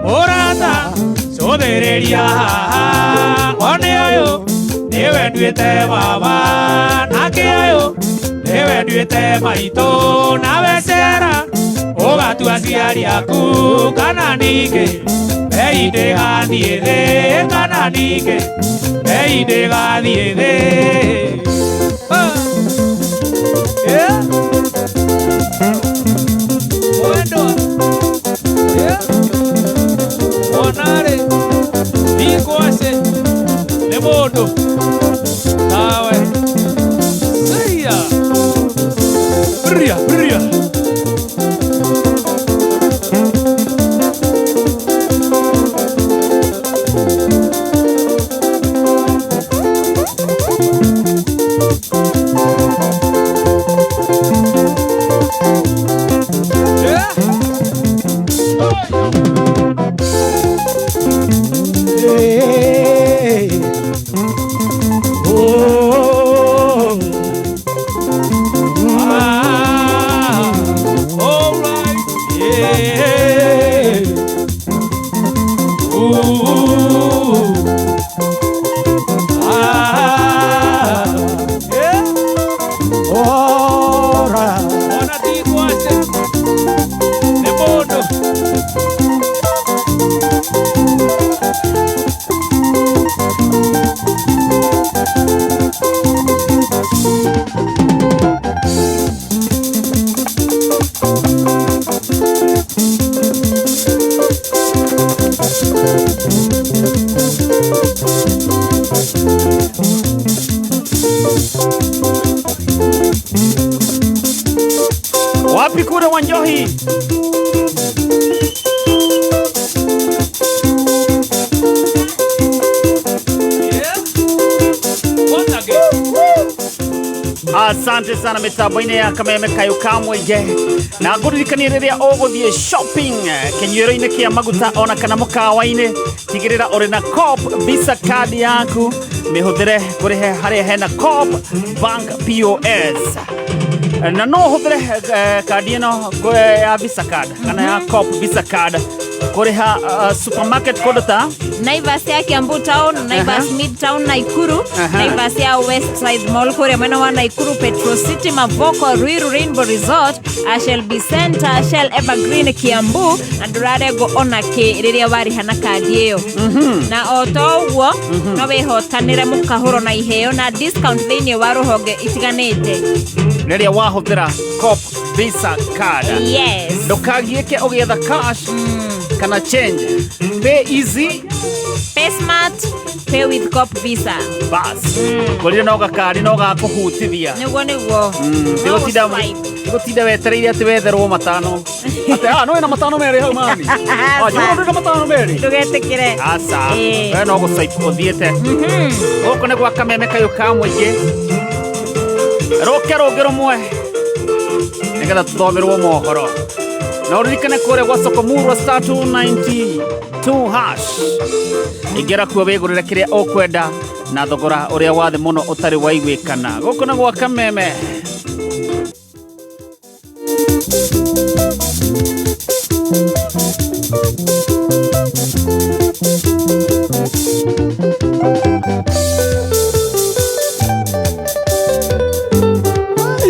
Mũrata cũthĩrĩria haha one ũyũ nĩwe nduĩte baba nake ũyũ nĩwe nduĩte maitũ nawe cera ũgatua aciari aku kana ningĩ bei ndĩgathiĩ thĩ kana ningĩ bei ndĩgathiĩ thĩ. Mwendwa mwanarĩ ndikwacĩ nĩ mũndũ tawe cia ria ria. Muthure wa Njohi. Asante sana mitambo-inĩ ya Kameme Kayũ ka Mũingĩ. Na ngũririkanie rĩrĩa ũgũthiĩ shopping kĩnyuĩro-inĩ kĩa maguta ona kana mũkawa-inĩ, tigĩrĩra ũrĩ na Co-op Visa card yaku, mĩhũthĩre kũrĩhe harĩa hena Co-op Bank POS. Na no ũhũthĩre kandi ĩno ya Visa card kana ya Co-op Visa card kũrĩha supermarket kũndũ ta Naivas ya Kiambu Town, Naivas Midtown Nakuru, Naivas ya Westside Mall kũrĩa mwena wa Nakuru, Petro City, Mavoko, Ruiru Rainbow Resort, Shelby Center, Shell Evergreen Kiambu na ndũrarengwo ona kĩ rĩrĩa warĩha na kandi ĩyo. Na o to ũguo no wĩhotanĩre mũkahũro na iheo na discount thĩinĩ wa rũhonge itiganĩte rĩrĩa wahũthĩra Co-op Visa card. Yes. Ndũkagiĩke ũgĩetha cash kana change. Pay easy, pay smart, pay with Co-op Visa. Bas. Kũrire no gakari no gakũhutithia. Nĩguo nĩguo. Ndigũtinda wetereire atĩ wetherwo matano. Atĩ no wĩna matano merĩ hau mami. Njũra ndũrĩ na matano merĩ. Ndũgetĩkĩre. Aca. We no gũcaip ũthiĩte. Gũkũ nĩ gwa Kameme Kayũ ka Mũingĩ. Rũke rũngĩ rũmwe nĩgetha tũthomerwo mohoro. Na ũririkane kũrĩa gwa Sokomurwa star 292 hash. Ingĩra kuo wĩgũrĩre kĩrĩa ũkwenda na thogora ũrĩa wa thĩ mũno ũtarĩ waiguĩkana. Gũkũ nĩ gwa Kameme.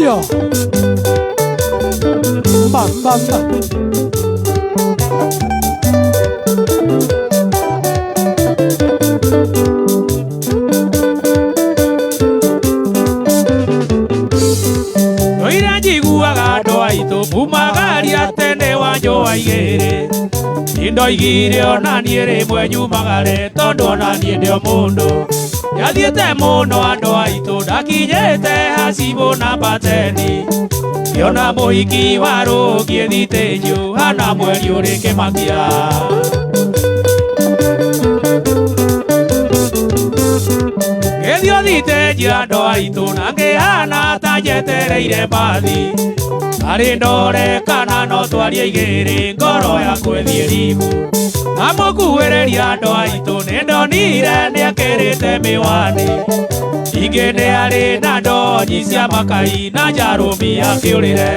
Yo. Ba ba ba. Noira njiguaga andũ aitũ mumagaria tene wa njũa igĩrĩ. Ndoigire ona niĩ rĩmwe nyumagare tondũ ona niĩ ndĩ o mũndũ. Ndathiĩte mũno andũ aitũ ndakinyĩte hacibũ na pateni. Ngĩona mũhiki wa rũngiĩ thitĩnju hana mweri ũrĩ kĩmakia. Ngĩthiĩ thitĩnji andũ aitũ na ngĩhana ta njetereire mbathi. Arĩ ndore kana no twarie igĩrĩ ngoro yakwa ĩthiĩ ribu. Amũkuhĩrĩria andũ aitũ nĩndonire nĩekĩrĩte mĩwani. Ingĩ nĩ arĩ na ndonyi cia makai na njarũmi akĩũrĩre.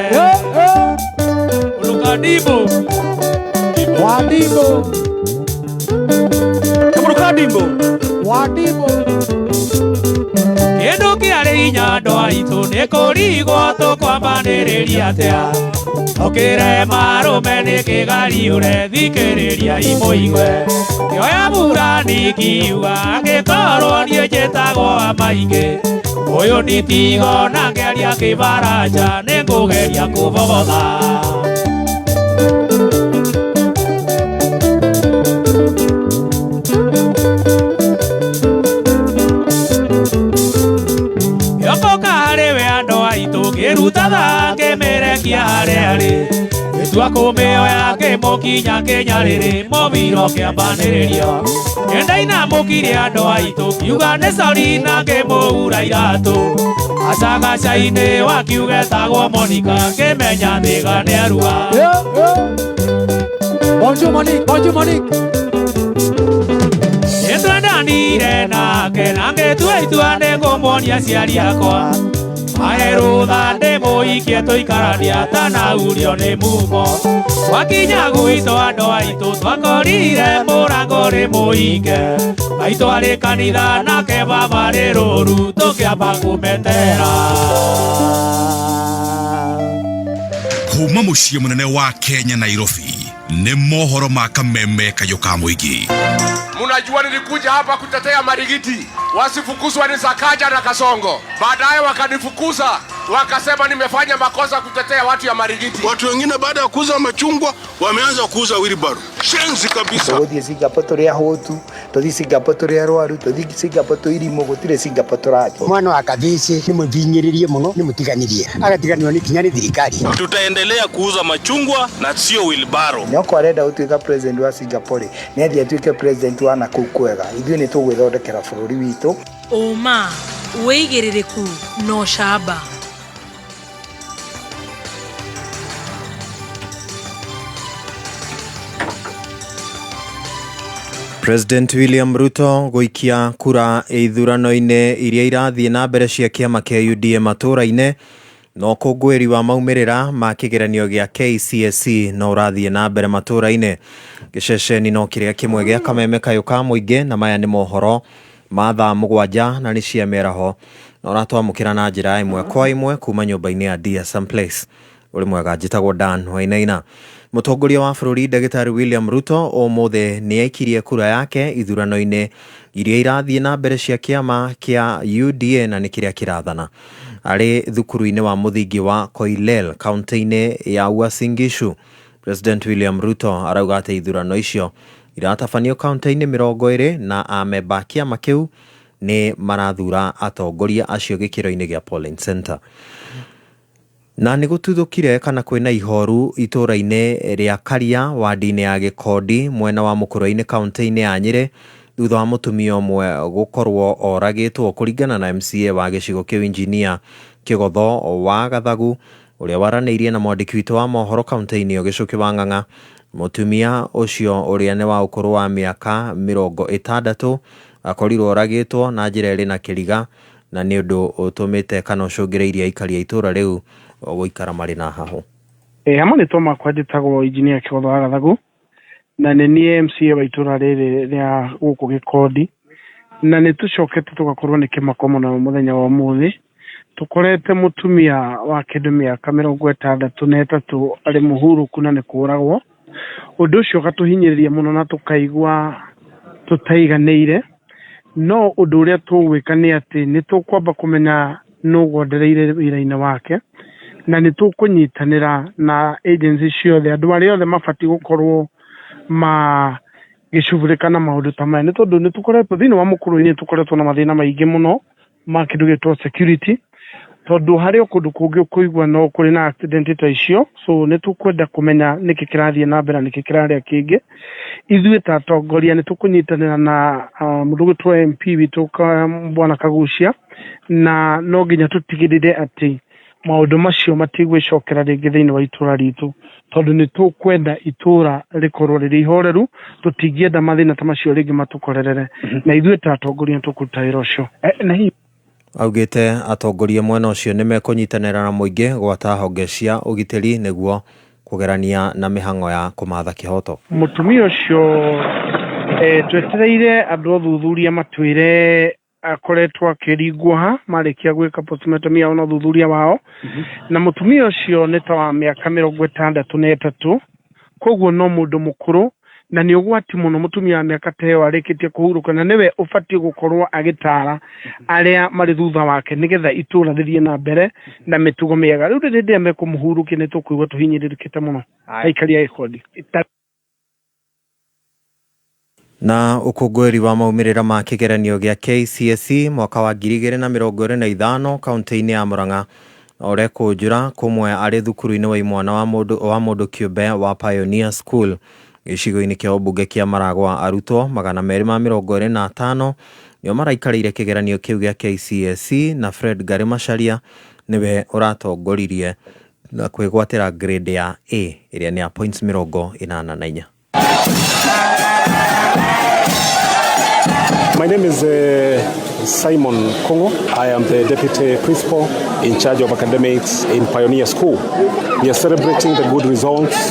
Ũrũkandimbo. Wadimbo. Kamũrũkandimbo. Wadimbo. Kĩndũ kĩarĩ hinya andũ aitũ nĩ kũrigwo tũkwambanĩrĩria atĩa. Ũkĩrema arũme nĩ kĩgariũre thikĩrĩria imũigue. Ngĩoya burani ngiuga angĩkorwo niĩ njĩtagwo amaingĩ. Ũyũ nditigo na ngĩaria kĩbaranja nĩngũgeria kũbogotha. Ngĩokoka harĩ we andũ aitũ ngĩruta thaa ngĩmĩrekia harĩa arĩ. Ngĩtua kũmĩoya ngĩmũkinya kĩnyarĩrĩ mũbira ũkĩambanĩrĩrio. Nĩndainamũkirie andũ aitũ ngiuga nĩ sori na ngĩmũhura iratũ. Gacagaca-inĩ wakiuga etagwo Monica ngĩmenya thĩga nĩarua. Bonjour Monique, bonjour Monique. Nĩtwendanire nake na ngĩtua itua nĩngũmuonia aciari akwa. Mahe rũtha ndĩmũhikie tũikaranie atanaurio nĩ mumo. Twakinya gwitũ andũ aitũ twakorire mũrango ũrĩ mũhinge. Maitũ arĩ kanitha nake baba arĩ rũru tũkĩamba kũmetera. Kuma mũciĩ mũnene wa Kenya Nairobi nĩ mohoro ma Kameme Kayũ ka Mũingĩ. Munajua nilikuja hapa kutetea Marigiti wasifukuzwa ni Sakaja na Kasongo. Baadaye wakanifukuza wakasema nimefanya makosa kutetea watu ya Marigiti. Watu wengine baada ya kuuza machungwa wameanza kuuza wheelbarrow. Shenzi kabisa. Tũgũthiĩ Singapore tũrĩ ahũtu, Tũthiĩ Singapore tũrĩ arwaru, tũthiĩ Singapore twĩ irimũ, gũtirĩ Singapore tũrathiĩ. Mwana wa Kathĩcĩ nĩ mũhinyĩrĩrie mũno, nĩ mũtiganĩrie, agatiganĩrio nĩ kinya nĩ thirikari. Tutaendelea kuuza machungwa na sio wilbaro. Nyoko arenda gũtuĩka president wa Singapore, nĩ athiĩ atuĩke president wa nakũu kwega. Ithuĩ nĩ tũgwĩthondekera bũrũri witũ. Ũma, wĩigĩrĩrĩku na ũcamba. President William Ruto gũikia kura ithurano-inĩ iria irathiĩ na mbere cia kĩama kĩa UDA matũũra-inĩ na ũkũngũĩri wa maumĩrĩra ma kĩgeranio gĩa KCSE no ũrathiĩ na mbere matũũra-inĩ. Gĩceceni no kĩrĩa kĩmwe gĩa kameme kayũ ka mũingĩ na maya nĩ mohoro ma thaa 7 na nĩ cia mĩaraho na ũratwamũkĩra na njĩra ĩmwe kwa ĩmwe kuma nyũmba-inĩ ya DSM Place. Ũrĩ mwega, njĩtagwo Dan Wainaina. Mũtongoria wa bũrũri Ndagĩtarĩ William Ruto ũmũthĩ nĩ aikirie kura yake ithurano-inĩ iria irathiĩ na mbere cia kĩama kĩa UDA na nĩ kĩrĩa kĩrathana. Arĩ thukuru-inĩ wa mũthingi wa Koilel kaunti-inĩ ya Uasin Gishu, President William Ruto arauga atĩ ithurano icio iratabanio kaunti-inĩ 20 na amemba a kĩama kĩu nĩ marathura atongoria acio gĩkĩro-inĩ gĩa polling center. Na nĩ gũtuthũkire kana kwĩna ihoru itũũra-inĩ rĩa Karia wadi-inĩ ya Gĩkondi mwena wa Mũkũrwe-inĩ kaunti-inĩ ya Nyĩrĩ thutha wa mũtumia ũmwe gũkorwo oragĩtwo kũringana na MCA wa gĩcigo kĩu injinia Kĩgotho wa Gathagu ũrĩa waranĩirie na mwandĩki witũ wa mohoro kaunti-inĩ ĩyo Gĩcũkĩ wa Ng'ang'a. Mũtumia ũcio ũrĩa nĩ wa ũkũrũ wa mĩaka 60 akorirwo oragĩtwo na njĩra ĩrĩ na kĩriga na nĩ ũndũ ũtũmĩte kana ũcũngĩrĩirie aikari a itũũra rĩu gũikara marĩ na hahũ. Hamwe nĩ twamakwa njĩtagwo injinia Kĩgotho wa Gathagu na nĩ niĩ MCA wa itũũra rĩrĩ rĩa gũkũ Gĩkondi, na nĩ tũcokete tũgakorwo nĩ kĩmako mũno mũthenya wa ũmũthĩ. Tũkorete mũtumia wa kĩndũ mĩaka 63 arĩ mũhurũku na nĩ kũragwo. Ũndũ ũcio ũgatũhinyĩrĩria mũno na tũkaigua tũtaiganĩire, no ũndũ ũrĩa tũgwĩka nĩ atĩ nĩ tũkwamba kũmenya nũ wondereire wĩra-inĩ wake, na nĩ tũkũnyitanĩra na agency ciothe, andũ arĩa othe mabatiĩ gũkorwo magĩcugurĩka na maũndũ ta maya, nĩ tondũ nĩ tũkoretwo thĩinĩ wa Mũkũrwe-inĩ, tũkoretwo na mathĩna maingĩ mũno ma kĩndũ gĩtwo security, tondũ harĩ o kũndũ kũngĩ ũkũigua no kũrĩ na accident ta icio. So nĩ tũkwenda kũmenya nĩkĩ kĩrathiĩ na mbere na nĩkĩ kĩrarĩa kĩngĩ. Ithuĩ ta atongoria nĩ tũkũnyitanĩra na mũndũ ũgwĩtwo MP witũ Bwana Kagucia, na no nginya tũtigĩrĩre atĩ maũndũ macio matigwĩcokera rĩngĩ thĩinĩ wa itũũra ritũ, tondũ nĩ tũkwenda itũũra rĩkorwo rĩrĩ ihoreru, tũtingĩenda mathĩna ta macio rĩngĩ matũkorerere, na ithuĩ ta atongoria nĩ tũkũruta wĩra ũcio. Augĩte atongoria mwena ũcio nĩ mekũnyitanĩra na mũingĩ gwata honge cia ũgitĩri nĩguo kũgerania na mĩhang'o ya kũmatha kĩhoto. Mũtumia ũcio twetereire andũ athuthuria matwĩre akoretwo akĩringwo ha marĩkia gwĩka postmortem yao na ũthuthuria wao, na mũtumia ũcio nĩ ta wa mĩaka 63, koguo no mũndũ mũkũrũ na nĩ ũgwati mũno mũtumia wa mĩaka ta ĩyo arĩkĩtie kũhurũka, na nĩwe ũbatiĩ gũkorwo agĩtara arĩa marĩ thutha wake nĩgetha itũũra rĩthiĩ na mbere na mĩtugo mĩega. Rĩu rĩrĩa mekũmũhurũkia nĩ tũkũigua tũhinyĩrĩrĩkĩte mũno aikari a Gĩkondi. Na ũkũngũĩri wa maumĩrĩra ma kĩgeranio gĩa KCSE mwaka wa 2025 kaunti-inĩ ya Murang'a ũrekũnjũra kũmwe arĩ thukuru-inĩ wa imwana wa mũndũ kĩũmbe wa Pioneer School gĩcigo-inĩ kĩa ũmbunge kĩa Maragwa. Arutwo 225 nĩo maraikarĩire kĩgeranio kĩu gĩa KCSE na Fred Ngari Macharia nĩwe ũratongoririe na kwĩgwatĩra grade ya A ĩrĩa nĩ ya points 84. My name is Simon Kongo. I am the deputy principal in charge of academics in Pioneer School. We are celebrating the good results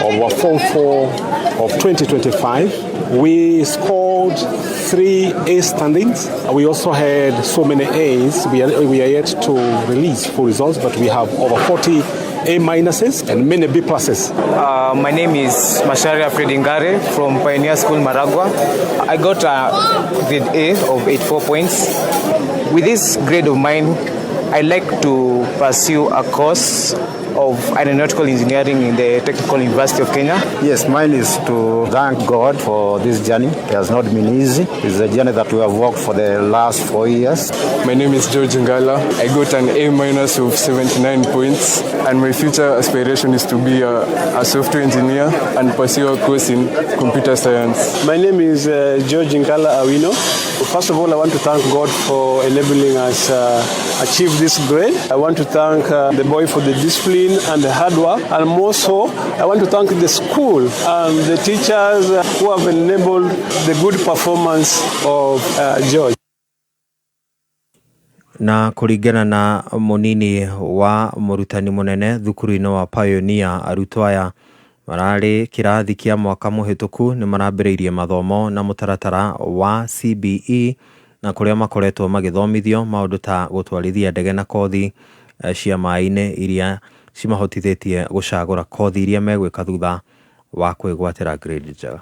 of our Form 4 of 2025. We scored 3 A standings. We also had so many A's. We are yet to release full results, but we have over 40 A minuses and many B pluses. My name is Masharia Fredingare from Pioneer School, Maragua. I got a grade A of 84 points. With this grade of mine, I like to pursue a course of Aeronautical Engineering in the Technical University of Kenya. Yes, mine is to thank God for this journey. It has not been easy. It's a journey that we have walked for the last 4 years. My name is George Ngala. I got an A minus of 79 points, and my future aspiration is to be a software engineer and pursue a course in computer science. My name is George Ngala Awino. First of all, I want to thank God for enabling us achieve this grade. I want to thank the boy for the discipline and the hard work, and more so, I want to thank the school and the teachers who have enabled the good performance of George. Na kũringana na mũnini wa mũrutani mũnene thukuru-inĩ wa Pioneer, arutwo aya mararĩ kĩrathi kĩa mwaka mũhĩtũku nĩ marambĩrĩirie mathomo na mũtaratara wa CBE, na kũrĩa makoretwo magĩthomithio maũndũ ta gũtwarithia ndege na kothi cia maĩ-inĩ iria cimahotithĩtie gũcagũra kothi iria megwĩka thutha wa kwĩgwatĩra grade njega.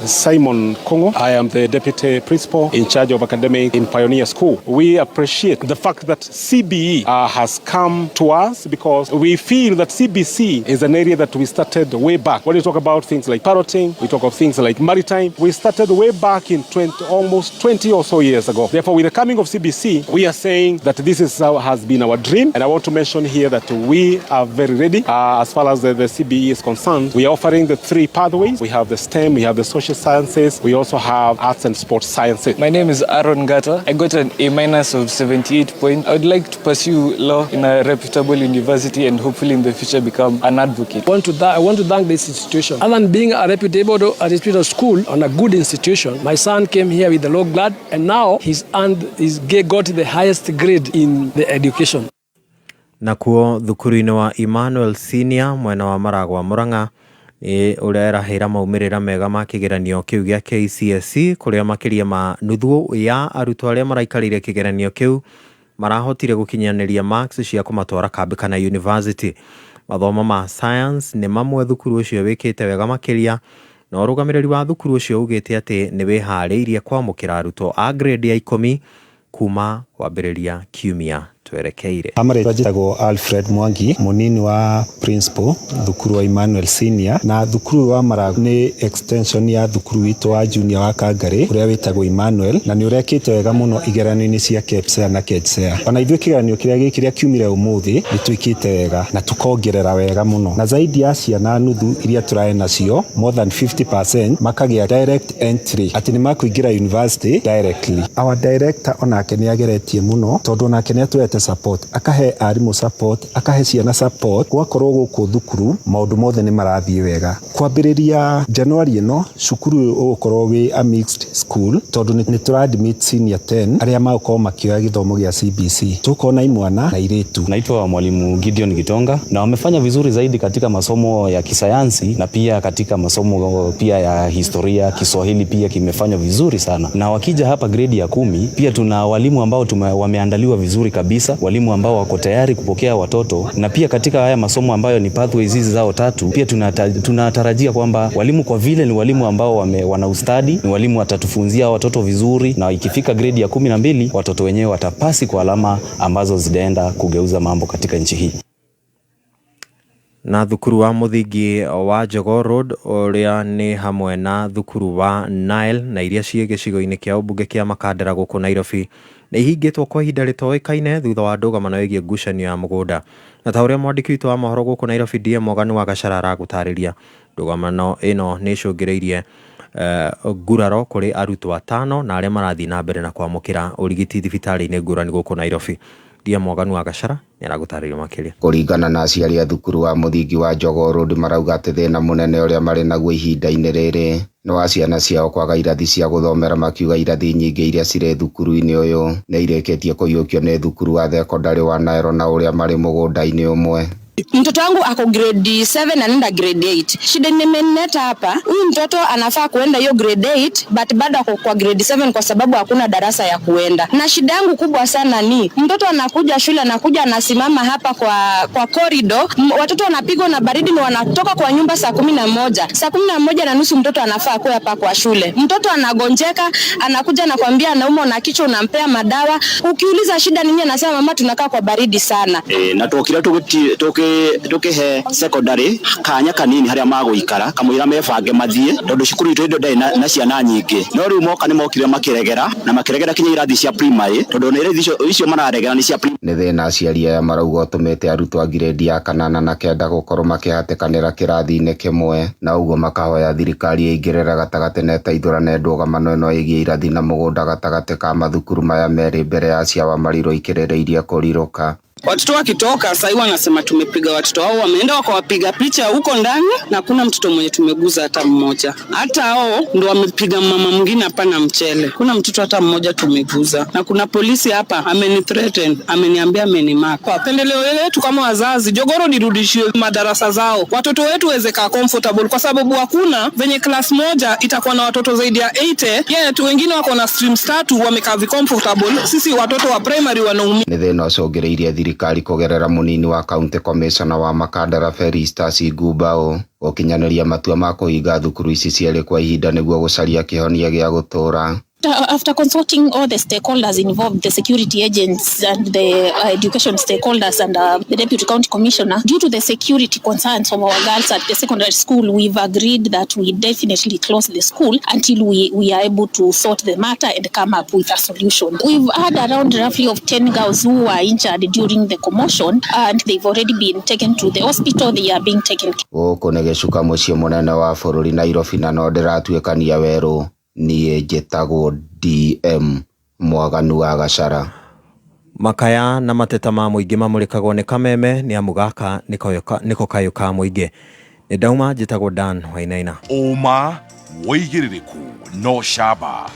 Simon Kongo. I am the deputy principal in charge of academic in Pioneer School. We appreciate the fact that CBE has come to us because we feel that CBC is an area that we started way back. When we talk about things like parroting, we talk of things like maritime, we started way back in almost 20 or so years ago. Therefore, with the coming of CBC, we are saying that this is how has been our dream. And I want to mention here that we are very ready as far as the CBE is concerned. We are offering the three pathways. We have the STEM, we have the social sciences, we also have arts and sports sciences. My name is Aaron Gata. I got an A minus of 78 points. I would like to pursue law in a reputable university and hopefully in the future become an advocate. I want to thank this institution. Other than being a reputable school and a good institution, my son came here with a low grade and now he's got the highest grade in the education. Nakuo thukuru-inĩ wa Emmanuel Senior mwena wa Maragwa Murang'a nĩ ũrerahĩra maumĩrĩra mega ma kĩgeranio kĩu gĩa KCSE, kũrĩa makĩria ma nuthu ya arutwo arĩa maraikarĩire kĩgeranio kĩu marahotire gũkinyanĩria marks cia kũmatwara kambĩ kana university. Mathomo ma science nĩ mamwe thukuru ũcio wĩkĩte wega makĩria, na ũrũgamĩrĩri wa thukuru ũcio ugĩte atĩ nĩ wĩharĩirie kwamũkĩra arutwo a grade ya 10 kuma kwambĩrĩria kiumia twerekeire. Amarĩtwa njĩtagwo Alfred Mwangi, mũnini wa principal thukuru wa Emmanuel Senior, na thukuru wa Maragwa nĩ extension ya thukuru witũ wa junior wa Kangari ũrĩa wĩtagwo Emmanuel, na nĩ ũrekĩte wega mũno igeranio-inĩ cia KPSEA na KJSEA. Ona ithuĩ kĩgeranio kĩrĩa gĩkĩ kĩrĩa kiumire ũmũthĩ nĩ twĩkĩte wega na tũkongerera wega mũno, na zaidi ya ciana nuthu iria tũrae nacio more than 50% makagĩa direct entry, atĩ nĩ makũingĩra university directly. Our director onake nĩ ageretie mũno tondũ onake nĩ atũhete support, akahe arimũ support, akahe ciana support, gwakorwo gũkũ thukuru maũndũ mothe nĩ marathiĩ wega. Kwambĩrĩria January ĩno cukuru ũyũ ũgũkorwo wĩ a mixed school tondũ nĩ tũra admit senior 10 arĩa magũkorwo makĩoya gĩthomo gĩa CBC. Tũkorwo na imwana na airĩtu. Naitwa mwalimu Gideon Gitonga, na wamefanya vizuri zaidi katika masomo ya kisayansi na pia katika masomo pia ya historia, Kiswahili pia kimefanywa vizuri sana. Na wakija hapa grade ya 10 pia tuna walimu ambao wameandaliwa vizuri kabisa, walimu ambao wako tayari kupokea watoto, na pia katika haya masomo ambayo ni pathways hizi zao tatu pia tunatarajia kwamba walimu, kwa vile ni walimu ambao wana ustadi, ni walimu watatufunzia watoto vizuri, na ikifika grade ya 12 watoto wenyewe watapasi kwa alama ambazo zitaenda kugeuza mambo katika nchi hii. Na thukuru wa mũthingi wa Jogoo Road ũrĩa nĩ hamwe na thukuru wa Nile na iria ciĩ gĩcigo-inĩ kĩa ũmbunge kĩa Makandara gũkũ Nairobi nĩ ihingĩtwo kwa ihinda rĩtoĩkaine thutha wa ndũgamano ĩgiĩ ngucanio ya mũgũnda. Na ta ũrĩa mwandĩki witũ wa mohoro gũkũ Nairobi DM Moganu wa Gachara aragũtarĩria, ndũgamano ĩno nĩ ĩcũngĩrĩirie nguraro kũrĩ arutwo 5 na arĩa marathiĩ na mbere na kwamũkĩra ũrigiti thibitarĩ-inĩ ngũrani gũkũ Nairobi. DM Moganu wa Gachara nĩ aragũtarĩria makĩria. Kũringana na aciari a thukuru wa mũthingi wa Jogoo Road marauga atĩ thĩna mũnene ũrĩa marĩ naguo ihinda-inĩ rĩrĩ nĩ wa ciana ciao kwaga irathi cia gũthomera, makiuga irathi nyingĩ iria cirĩ thukuru-inĩ ũyũ nĩ irĩkĩtie kũiyũkio nĩ thukuru wa thekondarĩ wa Naero na ũrĩa marĩ mũgũnda-inĩ ũmwe. Mtoto wangu ako grade 7 anaenda grade 8. Shida nimeneta hapa, huyu mtoto anafaa kuenda hiyo grade 8 but bado ako kwa grade 7 kwa sababu hakuna darasa ya kuenda. Na shida yangu kubwa sana ni mtoto anakuja shule, anakuja anasimama hapa kwa corridor, watoto wanapigwa na baridi na wanatoka kwa nyumba saa 11. Saa 11:30 mtoto anafaa kuwa hapa kwa shule. Mtoto anagonjeka, anakuja anakuambia anaumwa na kichwa, unampea madawa. Ukiuliza shida nini anasema mama tunakaa kwa baridi sana. Na tokira Tukihe secondary kanya kanini haria magũikara kamũira mebange mathiĩ tondũ cukuru itũ ĩndo ndĩrĩ na ciana nyingĩ, no rĩu moka nĩ mokire makĩregera na makĩregera kinya irathi cia primary tondũ nĩ irathi icio mararegera nĩ cia primary. Nĩ thĩna aciari aya marauga ũtũmĩte arutwo a ngirĩndi ya kanana na kenda gũkorwo makĩhatĩkanĩra kĩrathi-inĩ kĩmwe, na ũguo makahoya thirikari ĩingĩrĩre gatagatĩ na ĩteithũrane ndũgamano ĩno ĩgiĩ irathi na mũgũnda gatagatĩ ka mathukuru maya merĩ mbere ya cia Wamaliro ikĩrĩrĩirie kũrirũka. Watoto wakitoka sahii wanasema tumepiga watoto wao, wameenda wakawapiga picha huko ndani na hakuna mtoto mwenye tumeguza hata mmoja. Hata hao ndo wamepiga mama mwingine hapa na mchele, kuna mtoto hata mmoja tumeguza. Na kuna polisi hapa ameni threaten, ameniambia amenimark. Kwa pendeleo letu kama wazazi, Jogoro nirudishiwe madarasa zao, watoto wetu waweze kaa comfortable, kwa sababu hakuna venye class moja itakuwa na watoto zaidi ya 80 yet wengine wako na streams tatu wamekaa vi comfortable, sisi watoto wa primary wanaumia. Nĩ thĩna ũcũngĩrĩirie thirikari kũgerera mũnini wa county commissioner wa Makandara Felistas Ngumbao gũkinyanĩria matua ma kũhinga thukuru ici cierĩ kwa ihinda nĩguo gũcaria kĩhonia gĩa gũtũũra. After consulting all the stakeholders involved, the security agents and the education stakeholders and the deputy county commissioner, due to the security concerns of our girls at the secondary school, we've agreed that we definitely close the school until we are able to sort the matter and come up with a solution. We've had around roughly of 10 girls who were injured during the commotion, and they've already been taken to the hospital. They are being taken care. Gũkũ nĩ gĩcuka mũciĩ mũnene wa bũrũri Nairobi, na no ndĩratuĩkania werũ. Niĩ njĩtagwo DM Mwaganu wa Gachara. Makaya na mateta ma mũingĩ mamũrĩkagwo nĩ Kameme nĩ amu gaka nĩko kayũ ka mũingĩ. Nĩ ndauma, njĩtagwo Dan Wainaina. Ũma wĩigĩrĩrĩku no camba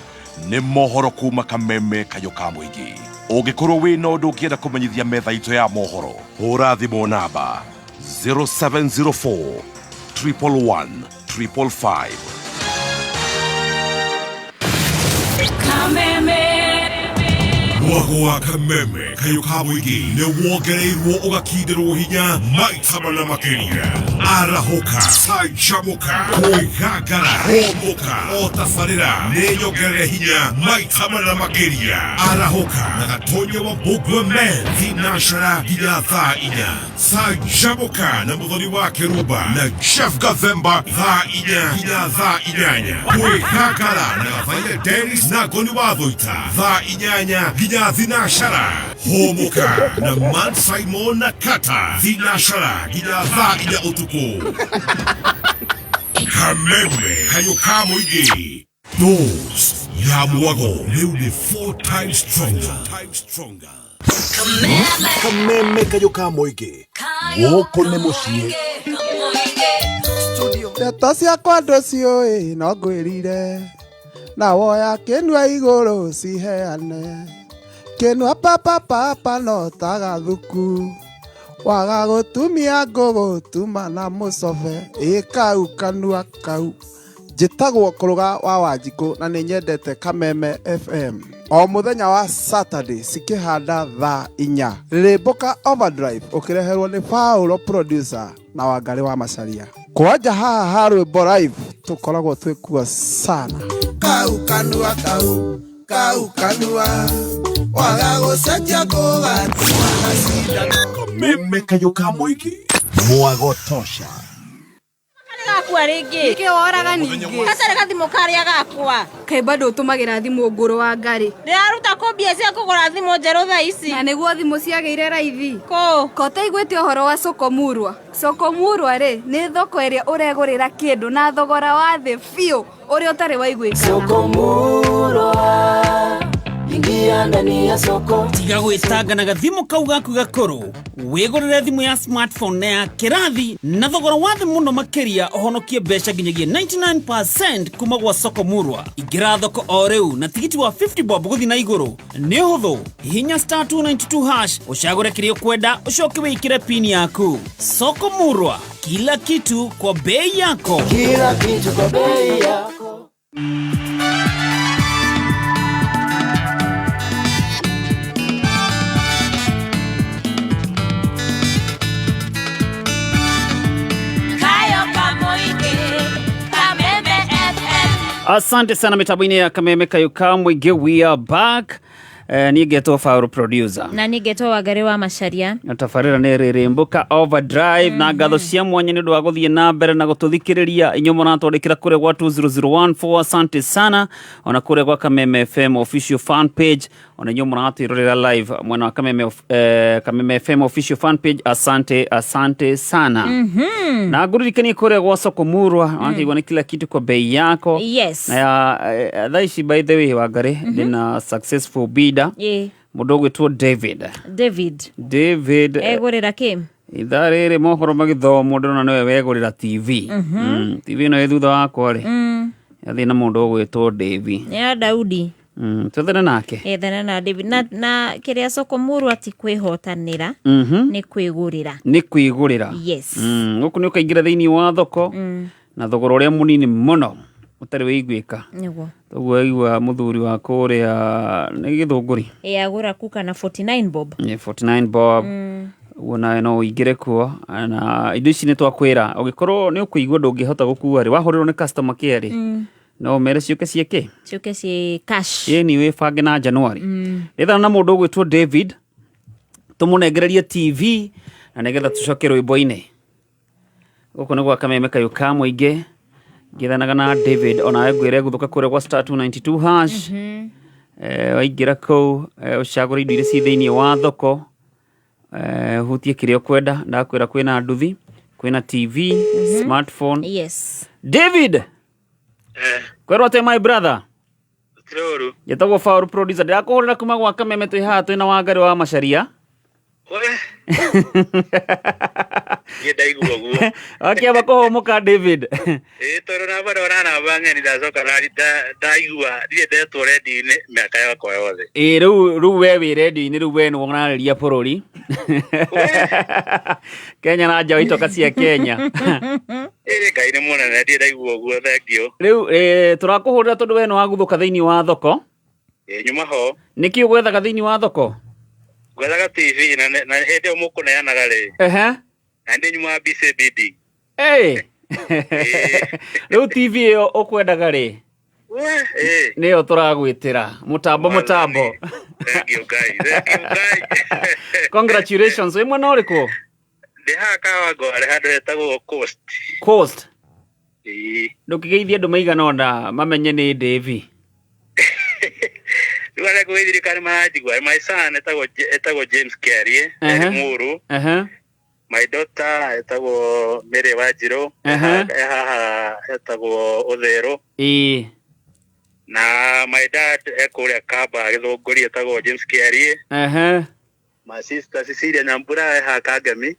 nĩ mohoro kuma Kameme kayũ ka mũingĩ. Ũngĩkorwo wĩna ũndũ ũngĩenda kũmenyithia metha itũ ya mohoro, hũra thimũ namba 0704 111 555. Mwago wa Kameme kayũ ka mũingĩ nĩ wongereirwo ũgakindĩrwo hinya maita mana makĩria. Arahũka, canjamũka, kwĩgangara, hũmũka, o tabarĩra nĩ nyongerere hinya maita mana makĩria. Arahũka na Gatonya wa Mbũngwe Men thinacara nginya thaa inya. Canjamũka na Mũthoni wa Kĩrumba na Jeff Gathemba thaa inya nginya thaa inyanya. Kwĩgangara na Gathaiya Dennis na Ngoni wa Thũita thaa inyanya nginya thinashara. Hũmũka na Man Simon na Kata thinashara nginya thaa inya ũtukũ. Kameme kayũ ka mũingĩ. Dose ya mwago rĩu nĩ 4 times stronger. Kameme kayũ ka mũingĩ. Gũkũ nĩ mũciĩ. Ndeto ciakwa ndũciũĩ no ngwĩrire, na woya kĩnua igũrũ ciheane, kĩnua papapapa no ta gathuku, waga gũtumia ngũgũtuma na mũcobe, ĩ kau kanua kau. Njĩtagwo Kũrũga wa Wanjikũ na nĩ nyendete Kameme FM. O mũthenya wa Saturday cikĩhanda thaa inya. Rĩrĩmbũka Overdrive ũkĩreherwo nĩ Paulo producer na Wangarĩ wa Macharia. Kwanja haha ha rwĩmbo live tũkoragwo twĩkuo sana. Kau kanua kau, kau kanua, waga gũcenjia ngũgatuma na cindano. Kameme kayũ ka mũingĩ. Mwago tosha. Gakwa rĩngĩ. Nĩkĩ woraga ningĩ? Gatarĩ gathimũ karĩa gakwa. Kaĩ bado ũtũmagĩra thimũ ngũrũ wa ngarĩ? Ndĩraruta kũ mbia cia kũgũra thimũ njerũ thaa ici? Na nĩguo thimũ ciagĩire raithi. Kũ? Ko ũtaiguĩte ũhoro wa Soko Murwa? Soko Murwa rĩ, nĩ thoko ĩrĩa ũregũrĩra kĩndũ na thogora wa thĩ biũ ũrĩa ũtarĩ waiguĩkana. Soko Murwa, ingia ndani ya soko. Tiga gwĩtanga na gathimũ kau gaku gakũrũ, wĩgũrĩre thimũ ya smartphone na ya kĩrathi na thogora wa thĩ mũno makĩria, ũhonokie mbeca nginyagia 99% kuma gwa Soko Murwa. Ingĩra thoko o rĩu na tigiti wa 50 bob gũthiĩ na igũrũ. Nĩ ũhũthũ, hihinya star 292 hash ũcagũre kĩrĩa ũkwenda, ũcoke wĩkĩre pin yaku. Soko Murwa, kila kitu kwa bei yako. Kila kitu kwa bei yako. Asante sana mitabwini ya Kameme Kayuka Mwige, we are back. Niĩ ngetwo Faul producer. Na niĩ ngetwo Wangari wa Macharia. Na tabarĩra nĩ rĩrĩmbũka overdrive na ngatho cia mwanya nĩ ũndũ wa gũthiĩ na mbere na gũtũthikĩrĩria inyuĩ mũratwandĩkĩra kũrĩa gwa 20014 asante sana, ona kũrĩa gwa Kameme FM official fan page, ona inyuĩ mũratwĩrorera live mwena wa Kameme FM official fan page, asante asante sana. Na ngũririkanie kũrĩa gwa soko murwa wakĩigua nĩ kila kitu kwa bei yako. Na ya thaa ici, by the way, Wangari, ndĩna successful bidder, mũndũ ũgwĩtwo David. David. David. Egũrĩra kĩ? Ithaa rĩrĩ mohoro magĩthomwo ndĩrona nĩwe wegũrĩra TV. TV ĩno ĩ thutha wakwa rĩ, yathiĩ na mũndũ ũgwĩtwo Davi. Nĩ ya Daudi. Twethane nake. Ethana na David na kĩrĩa soko murwa ti kwĩhotanĩra, nĩ kwĩgũrĩra. Nĩ kwĩgũrĩra. Yes. Gũkũ nĩ ũkaingĩra thĩinĩ wa thoko na thogora ũrĩa mũnini mũno ũtarĩ wĩiguĩka. Ũguo aigua mũthuri wa kũrĩa nĩ Gĩthũngũri. Ĩ agũra kuka na 49 bob. Nĩ 49 bob. Ũguo nawe no ũingĩre kuo na indo ici nĩ twakwĩra ũgĩkorwo nĩ ũkũigua ndũngĩhota gũkua rĩ, wahũrĩrwo nĩ customer care rĩ, no ũmere ciũke ciĩkĩ. Ciũke ciĩ cash. Ĩni wĩbange na January. Rĩthana na mũndũ ũgwĩtwo David tũmũnengererie TV na nĩgetha tũcoke rwĩmbo-inĩ. Gũkũ nĩ gwa Kameme kayũ ka mũingĩ ngĩthanaga na David, onawe ngwĩre gũthũka kũrĩa gwa star 292 hash. Waingĩra kũu, ũcagũre indo iria ciĩ thĩinĩ wa thoko, hutie kĩrĩa ũkwenda. Ndakwĩra kwĩna nduthi, kwĩna TV, smartphone. David, kwĩrwo atĩa, my brother? Tirĩ. Njĩtagwo Faul producer, ndĩrakũhũrĩra kuma gwa Kameme, twĩ haha twĩna Wangari wa Macharia. We. Niĩ ndaigua ũguo. Wakĩamba kũhũmũka, David. Ĩĩ, tondũ namba ndona namba ng'eni ndacoka ndaigua ndirĩ ndetwo redio-inĩ mĩaka yakwa yothe. Ĩ rĩu we wĩ redio-inĩ, rĩu we nĩwe ũrarĩria bũrũri Kenya na nja wa itoka cia Kenya. Ĩĩ, Ngai nĩ mũnene, ndirĩ ndaigua ũguo, thengiũ. Rĩu tũrakũhũrĩra tondũ we nĩ waguthũka thĩinĩ wa thoko. Ĩĩ, nyuma ho. Nĩkĩ ũgwethaga thĩinĩ wa thoko? Ngwethaga TV na hĩndĩ ĩyo mũkũneanaga rĩ, na ndĩ nyuma BC bidding. Ĩ rĩu TV ĩyo ũkwendaga rĩ, Ĩĩ. nĩyo tũragwĩtĩra mũtambo. Thengiũ Ngai, thengiũ Ngai. Congratulations. Wĩ mwena ũrĩkũ? Ndĩ haha Kawangware handũ hetagwo Coast. Coast. Ĩĩ. Ndũkĩgeithie andũ maigana ũna mamenye nĩ Davy. Rĩu arĩa ngũgeithĩrĩka nĩ maranjigua. My son etagwo James Kiarie, Mũrũ. My daughter etagwo Mary Wanjirũ, e haha etagwo Ũtherũ. Na my dad e kũrĩa Kamba Gĩthũngũri, etagwo James Kiarie. My sister Cecilia Nyambura e haha Kangemi.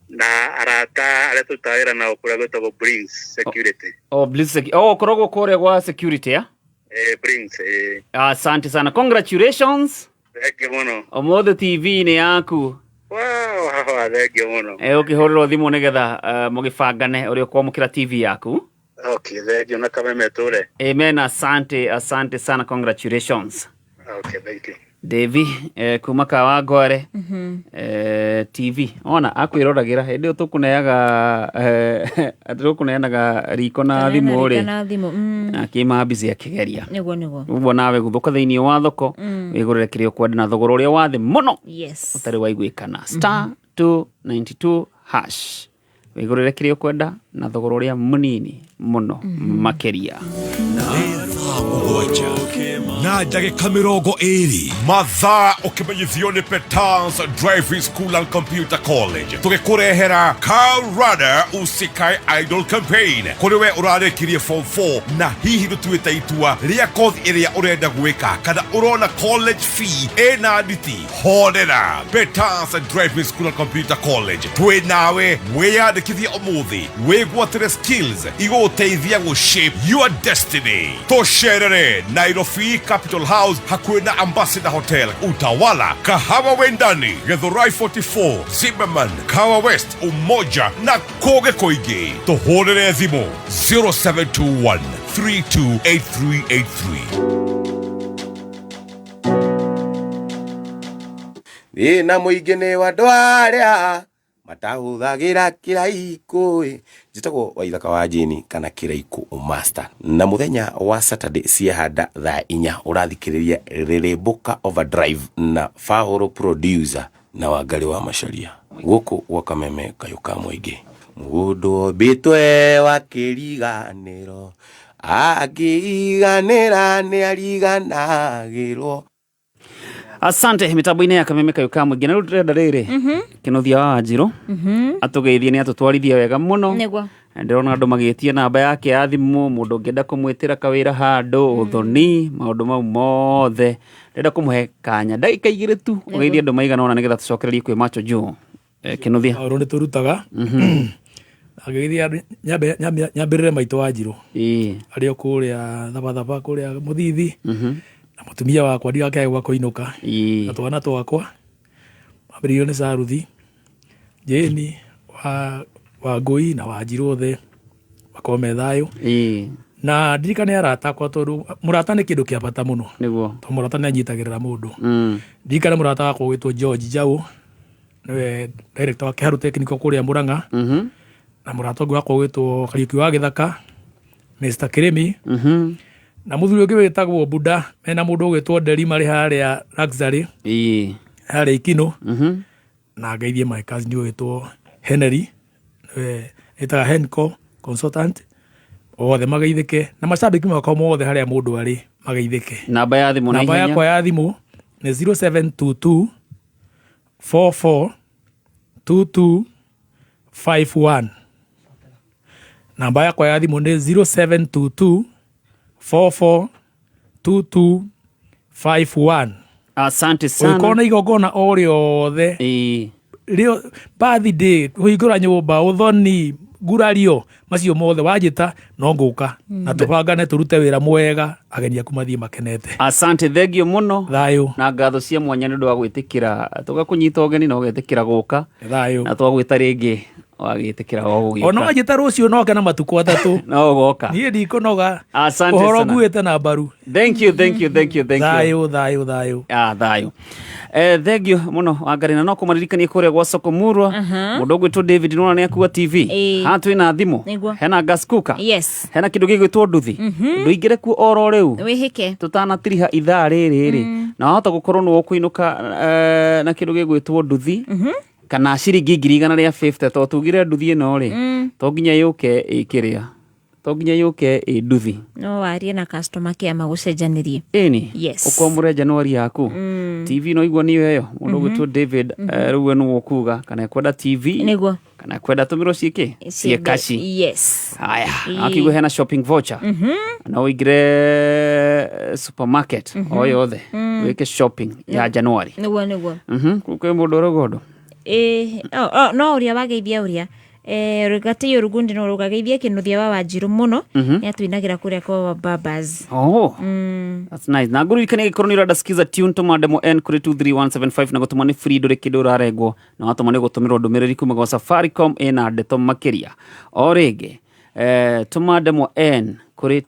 Na arata arĩa tũrutaga wĩra nao kũrĩa gwĩtagwo Brings Security. Oh, Bliss oh, ũkoragwo kũrĩa gwa security ya? Eh, Brings, eh. Asante sana, congratulations. Thengiũ mũno. Ũmũthĩ TV nĩ yaku. Wow, thengiũ mũno. Ũkĩhũrĩrwo thimũ nĩgetha mũgĩbangane ũrĩa ũkwamũkĩra TV yaku. Okay, thengiũ na Kameme tũre. Amen, asante asante sana, congratulations. Okay, thank you. Davy kuma Kawangware. TV ona akwĩroragĩra hĩndĩ ĩyo tũkũneanaga riko na thimũ rĩ, Na thimũ. Akĩma mbici akĩgeria. Nĩguo. Ũguo nawe gũthũka thĩinĩ wa thoko, wĩgũrĩre kĩrĩa ũkwenda na thogora ũrĩa wa thĩ mũno ũtarĩ waiguĩkana. Star 292 hash, wĩgũrĩre kĩrĩa ũkwenda na thogora ũrĩa mũnini mũno makĩria. 7 na ndagĩka 20 mathaa ũkĩmenyithio nĩ Petals Driving School and Computer College, tũgĩkũrehera Car Runner Usikae Idol Campaign. Kũrĩ we ũrarĩkirie form 4 na hihi ndũtuĩte itua rĩa kothi ĩrĩa ũrenda gwĩka, kana ũrona college fee ĩna nditi, horera. Petals Driving School and Computer College twĩ nawe. Wĩyandĩkithie ũmũthĩ, wĩgwatĩre skills igũgũteithia gũ shape your destiny. Tũcerere Nairobi, Capital House, hakuhĩ na Ambassador Hotel, Utawala, Kahawa Wendani, Githurai 44, Zimmerman, Kahawa West, Umoja na kũngĩ kũingĩ. Tũhũrĩre thimũ 0721 328383. Thĩna mũingĩ nĩ wa andũ arĩa Matahũthagĩra kĩraikũ ĩ. Njĩtagwo Waithaka wa Jane kana Kĩraikũ Master, na mũthenya wa Saturday ciehanda thaa 4 ũrathikĩrĩria Rĩrĩmbũka Overdrive na Faũrũ producer na Wangarĩ wa Macharia gũkũ gwa Kameme Kayũ ka Mũingĩ. Mũndũ ombĩtwe wa kĩriganĩro angĩiganĩra nĩariganagĩrwo. Asante mitambo-inĩ ya Kameme Kayũ ka Mũingĩ. Na rĩu ndĩrenda rĩrĩ, Kĩnuthia wa Wanjirũ atũgeithie, nĩ atũtwarithia wega mũno. Na ndĩrona andũ magĩtia namba yake ya thimũ, mũndũ ũngĩenda kũmwĩtĩra kawĩra handũ, ũthoni, maũndũ mau mothe. Ndĩrenda kũmũhe kanya ndagĩka 2 tu ũgeithie andũ maigana ũna nĩgetha tũcokererie kwĩ macho juu. Kĩnuthia. Maũndũ nĩ tũrutaga. Angĩgeithia andũ, nyambĩrĩre maitũ wa Njirũ. Arĩ o kũrĩa Thabathaba, kũrĩa Mũthithi. Na mũtumia wakwa ndigakĩage gwa kũinũka. Na twana twakwa mambĩrĩirio nĩ Saruthi, Jane, Wangũi na Wanjirũ othe makorwo me thayũ. Na ndirikane arata akwa tondũ mũrata nĩ kĩndũ kĩa bata mũno. Tondũ mũrata nĩ anyitagĩrĩra mũndũ. Ndirikane mũrata wakwa ũgwĩtwo George Njaũ, nĩwe director wa Kĩharu Technical kũrĩa Mũrang'a. Na mũrata ũngĩ wakwa ũgwĩtwo Kariũki wa Gĩthaka, Mr. Kĩrĩmi. Na mũthuri ũngĩ wĩtagwo Buda, mena mũndũ ũgwĩtwo Nderi marĩ harĩa Luxury. Harĩa Ikinũ. Na ngeithie my cousin ũgwĩtwo Henry, nĩwe ĩtaga Henco consultant. Othe mageithĩke na macambĩki makwa mothe harĩa mũndũ arĩ mageithĩke. Namba ya thimũ na Namba ihenya. yakwa ya thimũ nĩ 0722 44 22 51. Namba yakwa ya thimũ nĩ 0722 44 22 51. Asante sana. Ũngĩkorwo na igongona o rĩothe, rĩo birthday, kũhingũra nyũmba, ũthoni, ngurario, macio mothe wanjĩta no ngũka na tũbangane tũrute wĩra mwega, ageni aku mathiĩ makenete. Asante, thengio mũno. Thayũ. Na ngatho cia mwanya nĩ ũndũ wa gwĩtĩkĩra tũgakũnyita ũgeni na ũgetĩkĩra gũka. Thayũ. Na twagwĩta rĩngĩ wagĩtĩkĩra o gũgĩũka. Ona wanjĩta rũciũ noke na matukũ 3. No ũgoka. Niĩ ndikũnoga. Asante Ũhoro sana. nguĩte na mbaru. Thank you, thank you, thank you, thank you. Thayũ, thayũ, thayũ. Thayũ. Thank you mũno Wangarĩ, na no kũmaririkania kũrĩa gwa Soko Murwa. Mũndũ ũgwĩtwo David nĩwona nĩ akua TV. Haha twĩna thimũ. Hena gas cooker. Hena kĩndũ gĩgwĩtwo nduthi. Ndũingĩre kuo oro rĩu. Wĩhĩke. Tũtanatiriha ithaa rĩrĩ rĩ. Na wahota gũkorwo nĩwe ũkũinũka na kĩndũ gĩgwĩtwo nduthi. Kana ciringi ngiri igana rĩa 50, tondũ tugire nduthi ĩno rĩ, to nginya yũke ĩkĩrĩa, to nginya yũke ĩ nduthi. No warie na customer care magũcenjanĩrie. Ĩni. Yes. Ũkwamũre Januari yaku. TV no igua nĩyo ĩyo mũndũ ũgwĩtwo David, rĩu we nĩwe ũkuga kana ekwenda TV. Kana ekwenda tũmĩrwo ciĩkĩ ciĩ kaci. Yes. Haya, akiuga hena shopping voucher. No ũingĩre supermarket o yothe wĩke shopping ya Januari. Nĩguo, nĩguo. Kwĩ mũndũ ũrauga ũndũ? No ũrĩa wageithia ũrĩa. Gatĩi Ũrugundi no ũgageithia Kĩnuthia wa Wanjirũ mũno. Nĩ atũinagĩra kũrĩa kwa Babas. Oh. That's nice. Na ngũririkanie gĩkorwo nĩ ũrenda skiza tune, tũma demo N kũrĩ 23175 na gũtũma nĩ free, ndũrĩ kĩndũ ũrarengwo, na watũma nĩ gũtũmĩrwo ndũmĩrĩri kuma gwa Safaricom ĩna ndeto makĩria. O rĩngĩ, tũma demo N kũrĩ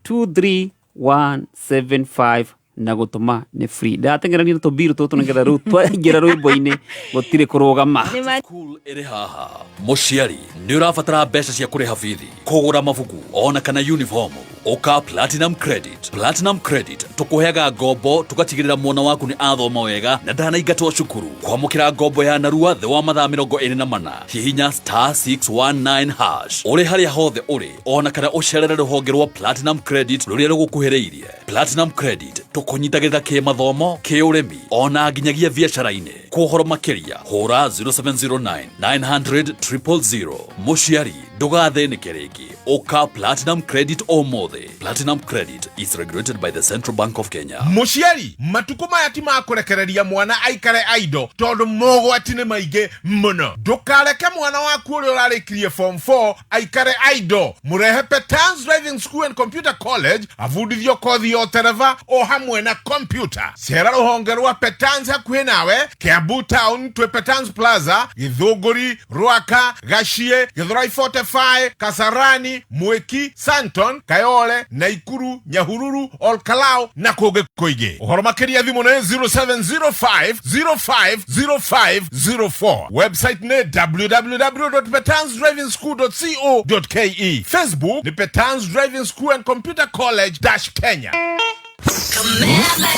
23175 na gũtũma nĩ free. Ndatengerania na tũmbiru tũtũ nĩgetha rĩu twaingĩra rwĩmbo-inĩ gũtirĩ kũrũgama. School ĩrĩ haha. Mũciari nĩ ũrabatara mbeca cia kũrĩha bithi, kũgũra mabuku ona kana uniform. Ũka Platinum Credit. Platinum Credit tũkũheaga ngombo tũgatigĩrĩra mwana waku nĩ athoma wega na ndanaingatwo cukuru. Kwamũkĩra ngombo ya narua thĩ wa mathaa 24. Hihinya star 619 hash ũrĩ harĩa hothe ũrĩ ona kana ũcerere rũhonge rwa Platinum Credit rũrĩa rũgũkuhĩrĩirie. Platinum Credit tũkũnyitagĩrĩra kĩmathomo, kĩũrĩmi ona nginyagia biacara-inĩ. Kwa ũhoro makĩria hũra 0709 900 000. Mũciari ndũgathĩnĩke rĩngĩ, ũka Platinum Credit ũmũthĩ. Platinum Credit is regulated by the Central Bank of Kenya. Mũciari, matukũ maya ti ma kũrekereria mwana aikare aido tondũ mogwati nĩ maingĩ mũno. Ndũkareke mwana waku ũrĩa ũrarĩkirie form 4 aikare aido. Mũrehe Petans Driving School and Computer College abundithio kothi ya ũtereba o hamwe na computer. Cera rũhonge rwa Petans hakuhĩ nawe, Kiambu Town twĩ Petans Plaza, Gĩthũngũri, Rwaka, Gaciĩ, Gĩthũrai 44, Kefae, Kasarani, Mwiki, Santon, Kayole, Naikuru, Nyahururu, Olkalou na kũngĩ kũingĩ. Ũhoro makĩria thimũ nĩ 0705 05 05 04. Website nĩ www.petansdrivingschool.co.ke. Facebook nĩ Petans Driving School and Computer College dash Kenya.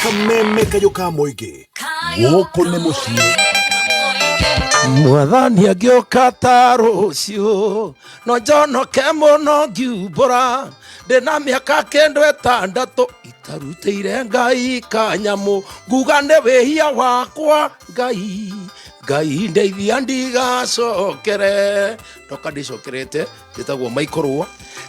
Kameme kayũ ka mũingĩ gũkũ nĩ mũciĩ. Mwathani angĩũka ta rũciũ no njonoke mũno ngiumbũra ndĩna mĩaka kĩndũ ĩtandatũ itarutĩire Ngai kanyamũ nguga nĩ wĩhia wakwa Ngai Ngai ndeithia ndigacokere ndoka ndĩcokerete njĩtagwo Michael.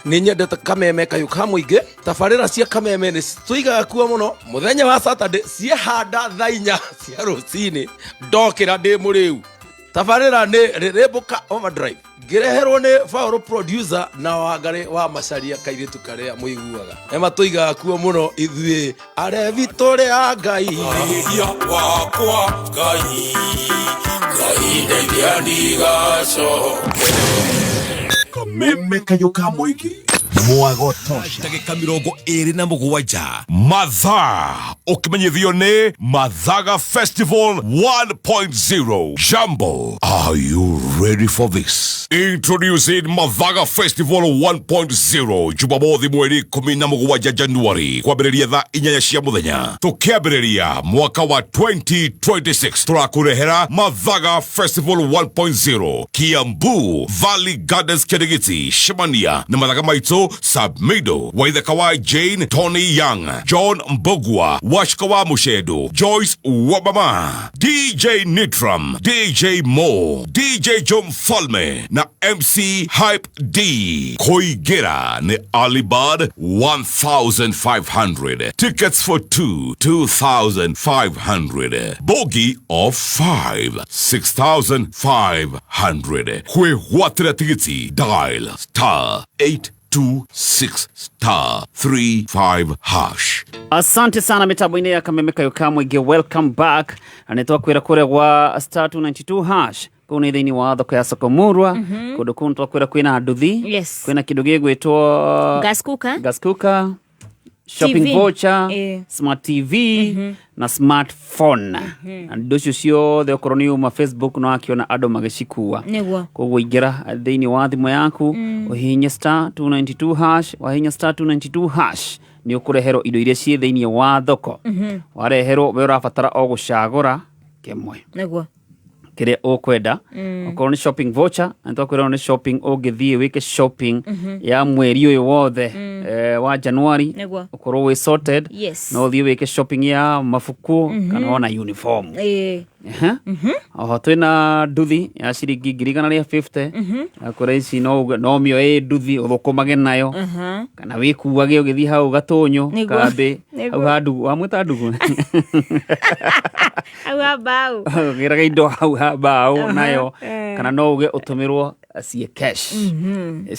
Nĩ nyendete kameme kayũ ka mũingĩ. Tabarĩra cia kameme nĩ tũigaga kuo mũno mũthenya wa Saturday ciehanda thaa 4 cia rũcinĩ ndokĩra ndĩ mũrĩu. Tabarĩra nĩ Rĩrĩmbũka Overdrive ngĩreherwo nĩ Paul producer na Wangarĩ wa Macaria kairĩtu karĩa mũiguaga ema tũigaga kuo mũno ithuĩ arevi tũrĩ a Ngai. Wĩhia wakwa Ngai Ngai ndeithia ndigacokere. Kameme kayũ ka mũingĩ mwagotosha. Ndagĩka 27 mathaa ũkĩmenyithio nĩ Mathaga Festival 1.0. Jambo, are you ready for this? Introducing Mathaga Festival 1.0 Jumamothi mweri 17 Januari kwambĩrĩria thaa 8 cia mũthenya tũkĩambĩrĩria mwaka wa 2026 tũrakũrehera Mathaga Festival 1.0 Kiambu Valley Gardens Kirigiti Shemania na mathaga maitũ Sabmido Waithaka wa Jane Tony Young John Mbogwa Washika wa Mushedo Joyce Wabama DJ Nitram DJ Mo DJ Joe Mfalme na MC Hype D. Koigera ni Alibad 1500. Tickets for 2 2500. Bogie of 5 6500. Kwĩgwatĩra tigiti dial star 826 star 35 hash. Asante sana mitambo-inĩ ya kameme kayo ka mũingĩ, welcome back. Na nĩ twakwĩra kũrĩa gwa star 292 hash kũu nĩ thĩinĩ wa thoko ya Sokomurwa. Kũndũ kũu nĩ twakwĩra kwĩna nduthi, Yes. kwĩna kĩndũ gĩgwĩtwo Gas cooker. Gas cooker, shopping TV. Voucher, smart TV na smartphone. Na indo icio ciothe okorwo nĩ uma Facebook no akĩona andũ magĩcikua. Nĩguo. Koguo ingĩra thĩinĩ wa thimũ yaku ũhihinye star 292 hash, wahihinya star 292 hash nĩ ũkũreherwo indo iria ciĩ thĩinĩ wa thoko. Wareherwo we ũrabatara o gũcagũra kĩmwe Nĩguo. kĩrĩa ũkwenda. Okorwo nĩ shopping voucher na twakwĩra nĩ shopping ũngĩthiĩ wĩke shopping ya mweri ũyũ wothe wa Januari Nĩguo. ũkorwo wĩ sorted. Yes. No ũthiĩ wĩke shopping ya mabuku kana ona uniform. Ehe. Oho twĩna nduthi ya ciringi 150,000. Akwĩra ici no no mĩoe nduthi ũthũkũmage nayo kana wĩkuage ũgĩthiĩ hau gatũnyũ Nĩguo. kambĩ Nĩguo. hau ha ndugu wamwĩta ndugu. Hau ha mbaũ. Ũgĩraga indo hau ha mbaũ nayo kana no uge ũtũmĩrwo ciĩ cash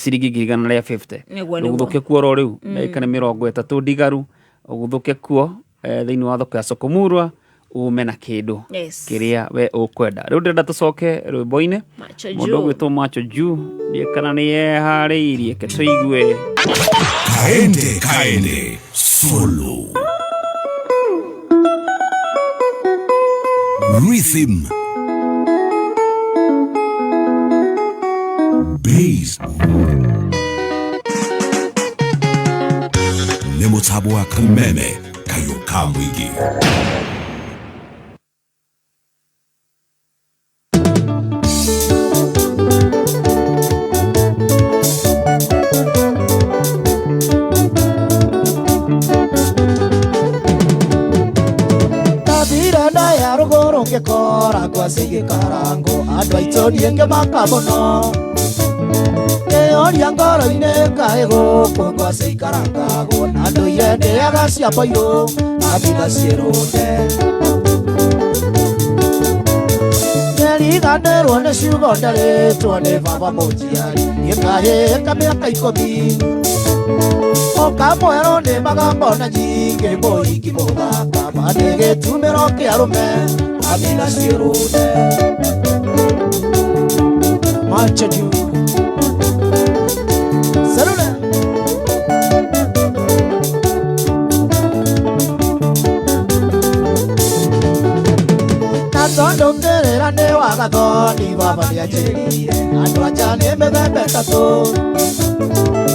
ciringi 150,000. Nĩguo, nĩguo. Ũguthũke kuo oro rĩu ndagĩka nĩ 30 ndigaru ũguthũke kuo thĩinĩ wa thoko ya Sokomurwa ume na kĩndũ Yes. kĩrĩa we ũkwenda. Rĩu ndĩrenda tũcoke rwĩmbo-inĩ Macho mũndũ juu. ũgwĩtwo Macho Juu ndiĩ kana nĩ yeharĩirie ke tũigue. Kaende kaende solo rhythm bass nĩ mũtambo wa kameme kayũ ka mũingĩ. Ndathire ndaya rũgũrũ ngĩkora ngwacĩ igĩkarangwo andũ aitũ niĩ ngĩmaka mũno ngĩyũria ngoro-inĩ kaĩ gũkũ ngwacĩ ikarangagwo na ndũire ndĩaga cia mboirũ abitha ciĩrũte Nĩriganĩrwo nĩ ciugo nderĩtwo nĩ baba mũnjiari niĩ kahĩka mĩaka 10 ũkamwerwo nĩ magambo na nyingĩ mũhiki mũthaka mandĩ gĩtumĩro kĩa arũme abitha ciĩrũte. Macho juu. ngũrani baba nĩanjĩrire andũ anja nĩ mĩthemba ĩtatũ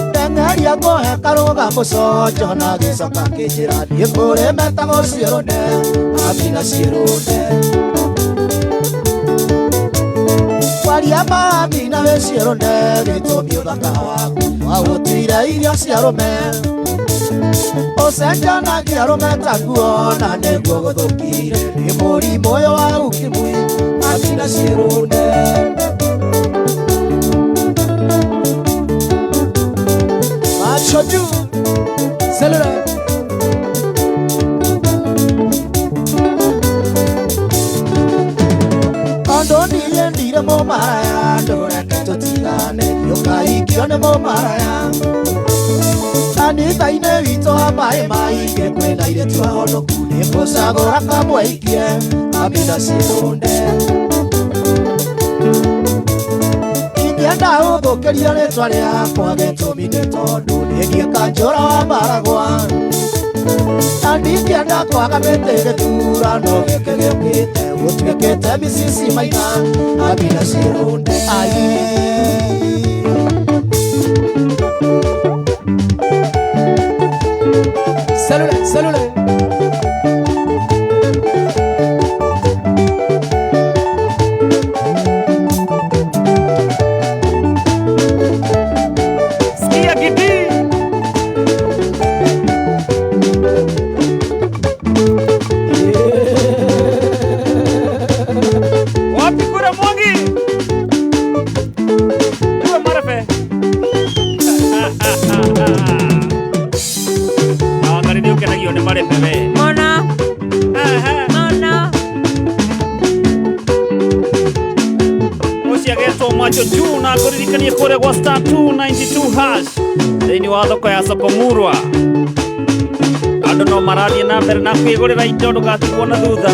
ndeng'eria ngũhe karũga mũcojo na gĩcoka kĩnjĩra niĩ kũrĩ metagwo ciĩrũne amina ciĩrũne kwaria ma amina wĩ ciĩrũne gĩtũmi ũthaka waku waũtuire irio cia arũme ũcenjanagia arũme ta nguo na nĩguo gũthũkire nĩ mũrimũ ũyũ wa ukimwi amina ciĩrũne. Macho juu Cellular. Andũ niendire mũmaraya ndũreke tũtigane ũkaikio nĩ mũmaraya kanitha-inĩ witũ wa maĩ maingĩ kwĩna airĩtu ahonoku nĩngũcagũra kamwe ikie amina ciĩrũnde ingĩenda ũthũkĩrie rĩtwa rĩakwa gĩtũmi nĩ tondũ nĩngiĩ kanjũra wa maragwa na ndingĩenda kwaga mĩtĩ gĩthurano gĩkĩ gĩũkĩte gũtuĩkĩte micici maina amina ciĩrũnde ai. Cellule, cellule. Sikia gidi. Wapi kura Mwangi? Tuwe marafe. Awangari nĩ ũkenagio nĩ marebe we. Mona. Mona. Ũcio agetwo macho juu na ngũririkanie kũrĩa gwa star 292 hash thĩinĩ wa thoko ya soko murwa andũ no marathiĩ na mbere na kwĩgũrĩra indo ndũgatigwo na thutha.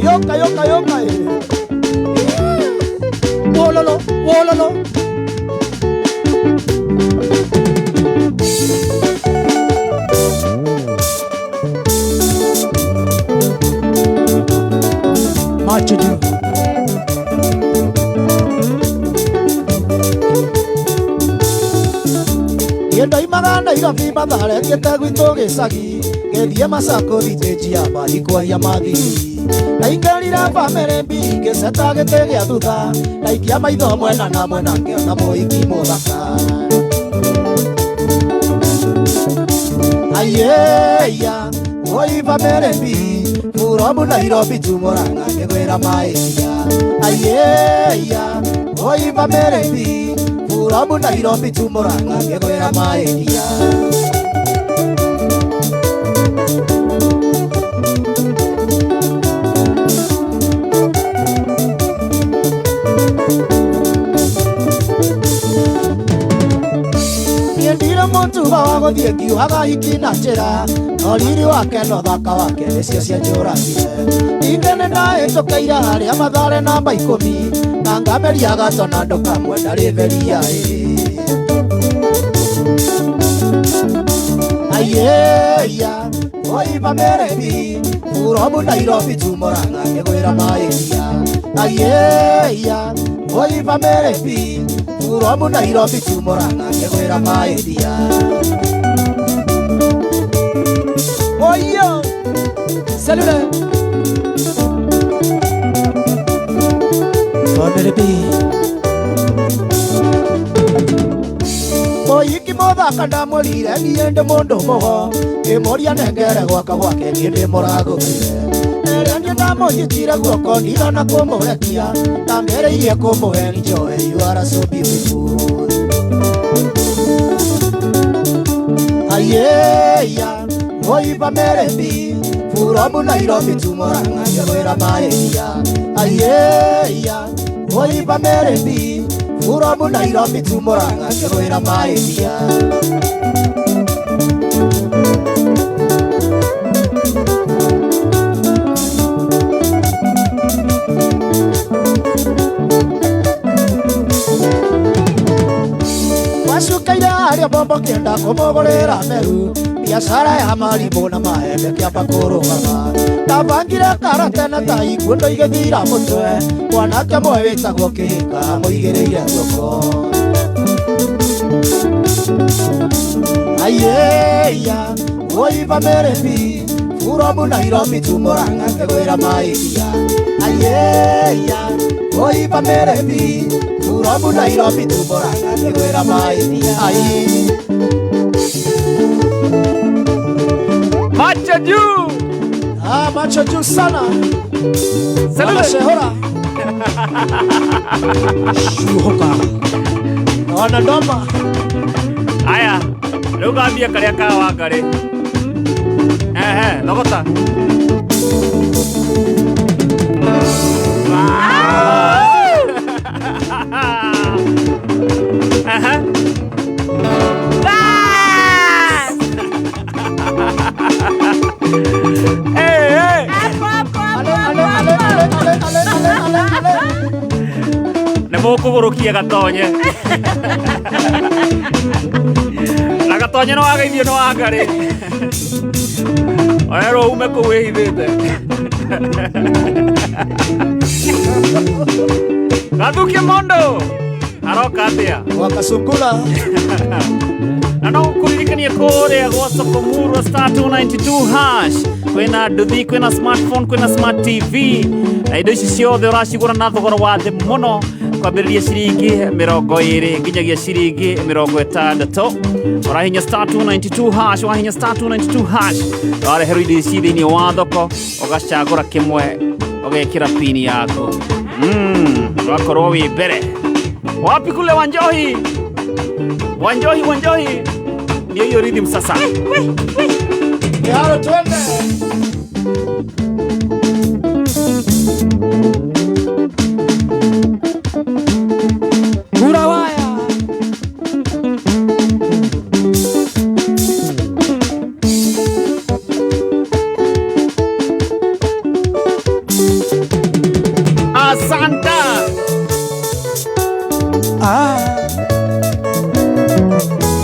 Yoka yoka yoka Wololo wololo Macho juu Niĩ ndoimaga Nairobi Mathare thiĩte gwitũ gĩcagi ngĩthiĩ Masako thitĩnji ya mbathi kwaria mathiri ndaingĩrire bamĩrĩ mbi ngĩceta gĩtĩ gĩa thutha ndaikia maitho mwena na mwena ngĩona mũhiki mũthaka aiyeya oi bamĩrĩ mbi furomu Nairobi tu Murang'a ngĩgwĩra maĩria aiyeya oi bamĩrĩ mbi furomu Nairobi tu Murang'a ngĩgwĩra maĩria. Niendire mũtugo wa gũthiĩ ngiuhaga hiki na njĩra no riri wake na ũthaka wake nĩcio cianjũragire ningĩ nĩ ndahĩtũkĩire harĩa Mathare namba 10 na ngameria gatona ndũkamwe ndarĩ theria ĩ aiyeya oi bamĩrĩ mbi furomu Nairobi tu Murang'a ngĩgwĩra maĩria aiyeya oi bamĩrĩ mbi furomu Nairobi tu Murang'a ngĩgwĩra maĩria. Oyo Cellule. Family B. Mũhiki mũthaka ndamwĩrire niĩ ndĩ mũndũ mũgo ngĩmũria nengere gwaka gwake niĩ ndĩmũragũrire ĩrĩa niĩ ndamũnyitire guoko ndigana kũmũrekia ndambĩrĩirie kũmũhe njoe you are so beautiful aiyeya oi bamĩrĩ mbi furomu Nairobi tu Murang'a ngĩgwĩra maĩria aiyeya oi bamĩrĩ mbi furomu Nairobi tu Murang'a ngĩgwĩra maĩria. ngombo kĩenda kũmũgũrĩra meru biacara ya marimũ na maembe kĩamba kũrũgama ndabangire karate na taekwondo igĩthira mũtwe mwanake mwe wĩtagwo kĩhĩka mũigĩrĩire guoko ayeya woiva merebi furomu Nairobi tumoranga ngegwĩra mairia ayeya woiva merebi furomu Nairobi tumoranga ngegwĩra mairia ai Macho juu. Ah, macho juu sana. Salute. Shehora. Shuhoka. Wana ndoma. Aya, rĩu gambia karĩa ka Wangarĩ. Ehe, thogota. Ehe. Hey, hey. Ale, ale, ale, ale, ale, ale, ale. Nĩ mũkũgũrũkia gatonye. Na gatonye no wageithio nĩ Wangarĩ. Orerwo ume kũu wĩhithĩte. Gathukie mondo. Aroka atĩa? Wakasungula. Na no kũririkania kũrĩa gwa Soko Murwa star 292 hash kwĩna nduthi, kwĩna smartphone, kwĩna smart TV na indo ici ciothe ũracigũra na thogora wa thĩ mũno kwambĩrĩria ciringi 20 nginyagia ciringi 60. Ũrahinya star 292 hash, wahinya star 292 hash wareherwo indo ici thĩinĩ wa thoko ũgacagũra kĩmwe ũgekĩra pini yaku. Ũgakorwo wĩ mbere. Wapi kule Wanjohi? Wanjohi, Wanjohi. Ndio hiyo rhythm sasa. Yaro twende. Kura waya. Asante. Ah.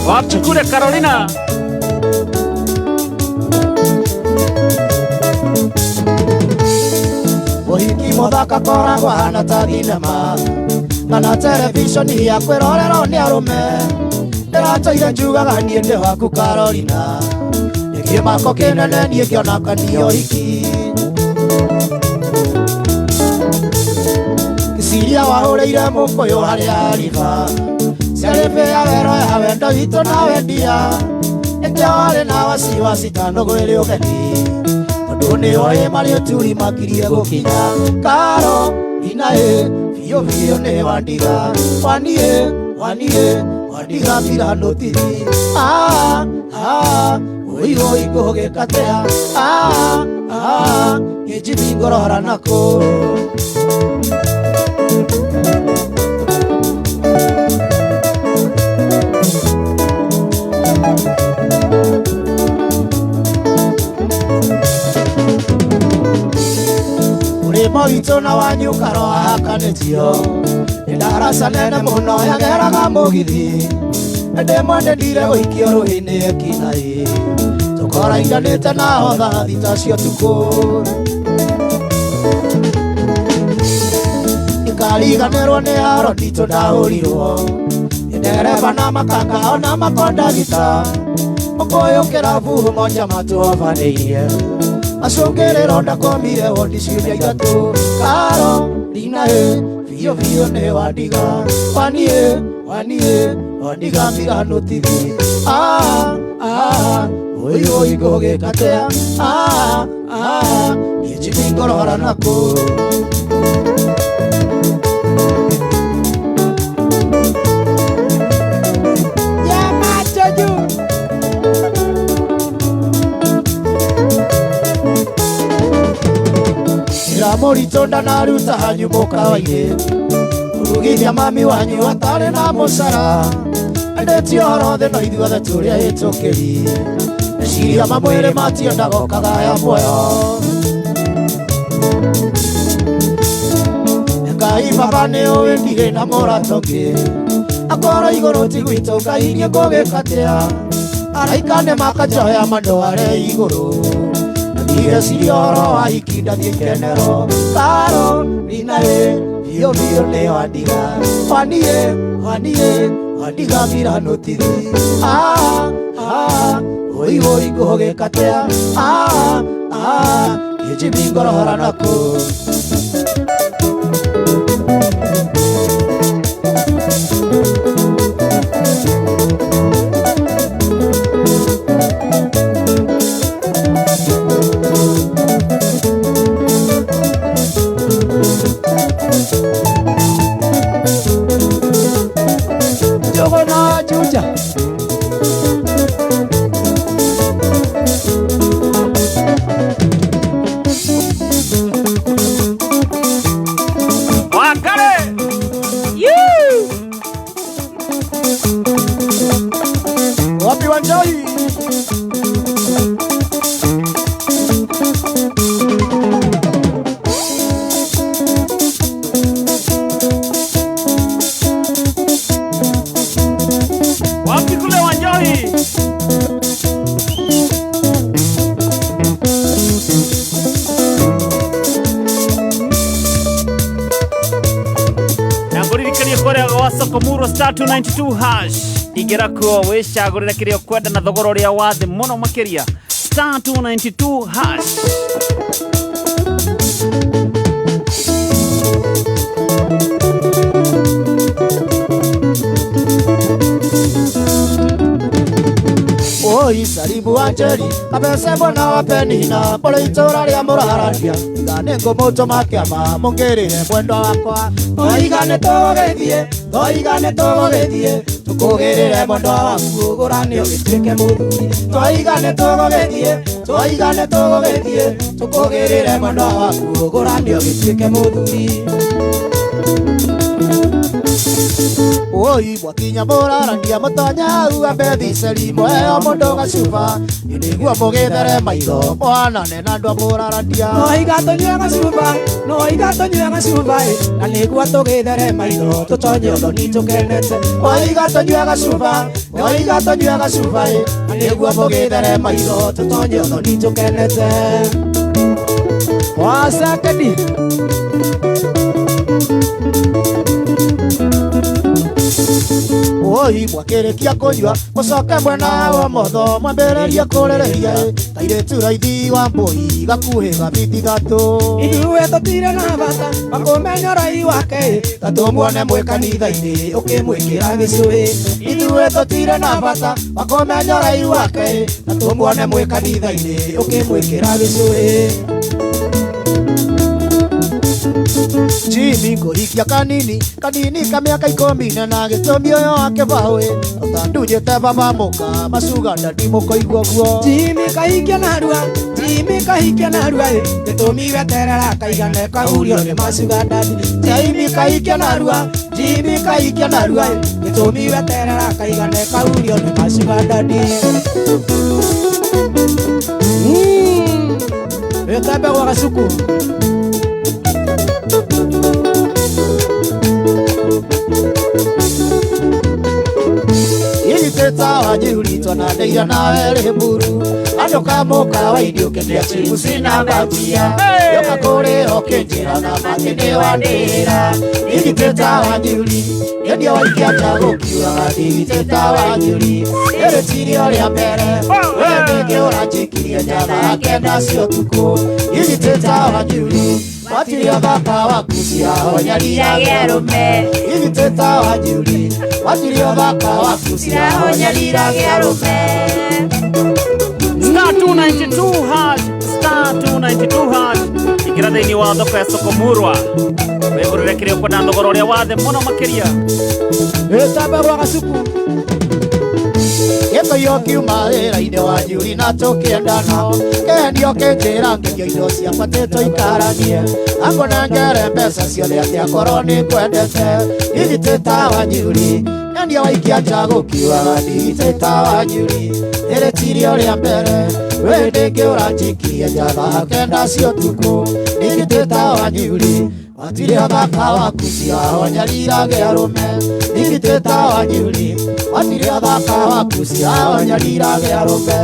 Wapi kule Carolina? Ũhiki mũthaka koragwo hana ta thinema kana televishoni ya kwĩrorerwo nĩ arũme ndĩratũire njugaga niĩ ndĩ waku Carolina nĩ kĩmako kĩnene niĩ ngĩona nĩ ũhiki Kĩciria wahũrĩire mũkũyũ harĩa riba ciarĩbĩ ya wero ya wendo witũ na wendia ĩkĩo warĩ na wasiwasi ta nũgũ ĩrĩ ũgeni tondũ nĩ oĩ marĩ ũturi makirie gũkinya Karo ina ĩ biũ biũ nĩ wandiga waniĩ waniĩ wandiga bila nũtithi ah ah oi oi ngũgĩkatea ah ah kĩnjibi ngorora nakũ. Mũrĩmo witũ na wanyu karohakanĩtio nĩ ndaraca nene mũno yageraga mũgithi ĩndĩ mwendendire gũikio rũĩ-inĩ ekinaĩ tũkorainganĩte nao thaa thita cia ũtukũ Ndikariganĩrwo nĩ haro nditũ ndahũrirwo nĩ ndereba na makanga ona makondagita mũkũyũ kĩrabu moja matuobanĩirie acũngĩrĩro ndakomire wondi ciumia ithatũ Karo rina ĩ biũ biũ nĩ wandiga waniĩ waniĩ wandiga bila nũtithi ah ah oi oi ngũgĩkatea ah ah niĩ njibi ngorora nakũ. Ya macho juu. Mũritũ ndanaruta hanyu mũkawa-inĩ kũrugithia mami wanyu atarĩ na mũcara endete ũhoro thĩ no ithuothe tũrĩ ahĩtũkĩri meciria ma mwĩrĩ matiendaga ũkagaya muoyo Ngai baba nĩ ũĩ ndirĩ na mũrata ũngĩ Akorwo igũrũ ti gwitũ Ngai niĩ ngũgĩka atĩa? Araika nĩ makanjoya mandware igũrũ. Ndigeciria ũhoro wa hiki ndathiĩ ikenero. Karo rina ĩ biũ biũ nĩ wandiga. Waniĩ waniĩ wandiga ngira nũtithi. Ah ah woi woi ngũgĩka atĩa? Ah ah Jimmy ngorora naku. Jogona Juja. Wakare! You! Wapi Wanjohi? Wapi kule Wanjohi? Na ngũririkanie kũrĩa gwa Soko Murwa star 292 hash ingĩra kuo wĩcagũrĩre kĩrĩa ũkwenda na thogora ũrĩa wa thĩ mũno makĩria star 292 hash. Oi saribu Wanjeri kabese mbona wa Penina mbore itũra rĩa mũrararia iga nĩ ngũmũtũma kĩama mũngĩrĩre mwendwa wakwa. Toiga nĩ tũgũgĩthiĩ toiga nĩ tũgũgĩthiĩ tũkũgĩrĩre mwendwa waku ũgũrane ũgĩtuĩke mũthuri. Toiga nĩ tũgũgĩthiĩ toiga nĩ tũgũgĩthiĩ tũkũgĩrĩre mwendwa waku ũgũrane ũgĩtuĩke mũthuri. Oi mwakinya mũraragia mũtonya hau ambe thiceri mũheo mũndũ gacuba nĩguo mũgĩthere maitho mũhanane na andũ a mũraragia. Noiga tũnyue gacuba noiga tũnyue gacuba na nĩguo tũgĩthere maitho tũtonye ũthoni tũkenete. Oiga tũnyue gacuba oiga tũnyue gacuba na nĩguo mũgĩthere maitho tũtonye ũthoni tũkenete. Wasakedi. Oi mwakĩrĩkia kũnyua mũcoke mwena wa ũmotho mwambĩrĩrie kũrĩrĩria kairĩtu raithi wa mbũi gakuhĩ gabithi gatũ. Ithuĩ tũtirĩ na bata wa kũmenya ũrai wake ta tũmuone mwĩ kanitha-inĩ ũkĩmwĩkĩra gĩcũhĩ. Ithuĩ tũtirĩ na bata wa kũmenya ũrai wake ta tũmuone mwĩ kanitha-inĩ ũkĩmwĩkĩra gĩcũhĩ. Jimmy ngũhikia kanini kanini ka mĩaka ikũmi na gĩtũmi ũyũ wake baũĩ ũtandunjĩte baba mũka macuga ndadi mũkoigua guo. Jimmy kahikia narua Jimmy kahikia narua gĩtũmi weterera kaigane kahurio nĩ macuga ndadi. Jimmy kahikia narua Jimmy kahikia narua gĩtũmi weterera kaigane kahurio nĩ macuga ndadi. Wĩtembe gwa gacuku. Igiteta wanjihurĩtwo na ndeira nawe rĩ mburu andũ kamũka waindiũkĩte chibuci na mbatia yoka kũrĩ ũkĩnjĩraga matĩ nĩ wandĩra. Igiteta wanjihuri nyendia waikia nja gũkiugaga ndigiteta wanjihuri rĩrĩ tirio rĩa mbere we nĩkĩ ũranjikirie nja thaa kenda cia ũtukũ. Igiteta wanjihuri watirio thaka waku cirahonyarirage arũme. Igiteta wanjihuri watirio thaka waku cirahonyarirage arũme. Star 292 hash star 292 hash ingĩra thĩinĩ wa thoko ya Soko Murwa wĩgũrĩre kĩrĩa ũkwenda thogora ũrĩa wa thĩ mũno makĩria. Wĩtambe gwa gacuku. Gĩtũiyo kiuma wĩra-inĩ wa Njuri na tũkĩendana kendio kĩnjĩra ngĩrio indo ciakwa tĩtũikaranie angũnengere mbeca ciothe atĩ akorwo nĩ ngwendete. Ndigitĩta wa Njuri nyendia waikia nja gũkiugaga ndigitĩta wa Njuri rĩrĩ tirio rĩa mbere wĩ ndĩngĩ ũranjikirie nja thaa kenda cia ũtukũ. Ndigitĩta wa Njuri Watirĩ ũthaka waku cirahonyarirage arũme Ndigitĩta Wanjuri Watirĩ ũthaka waku cirahonyarirage arũme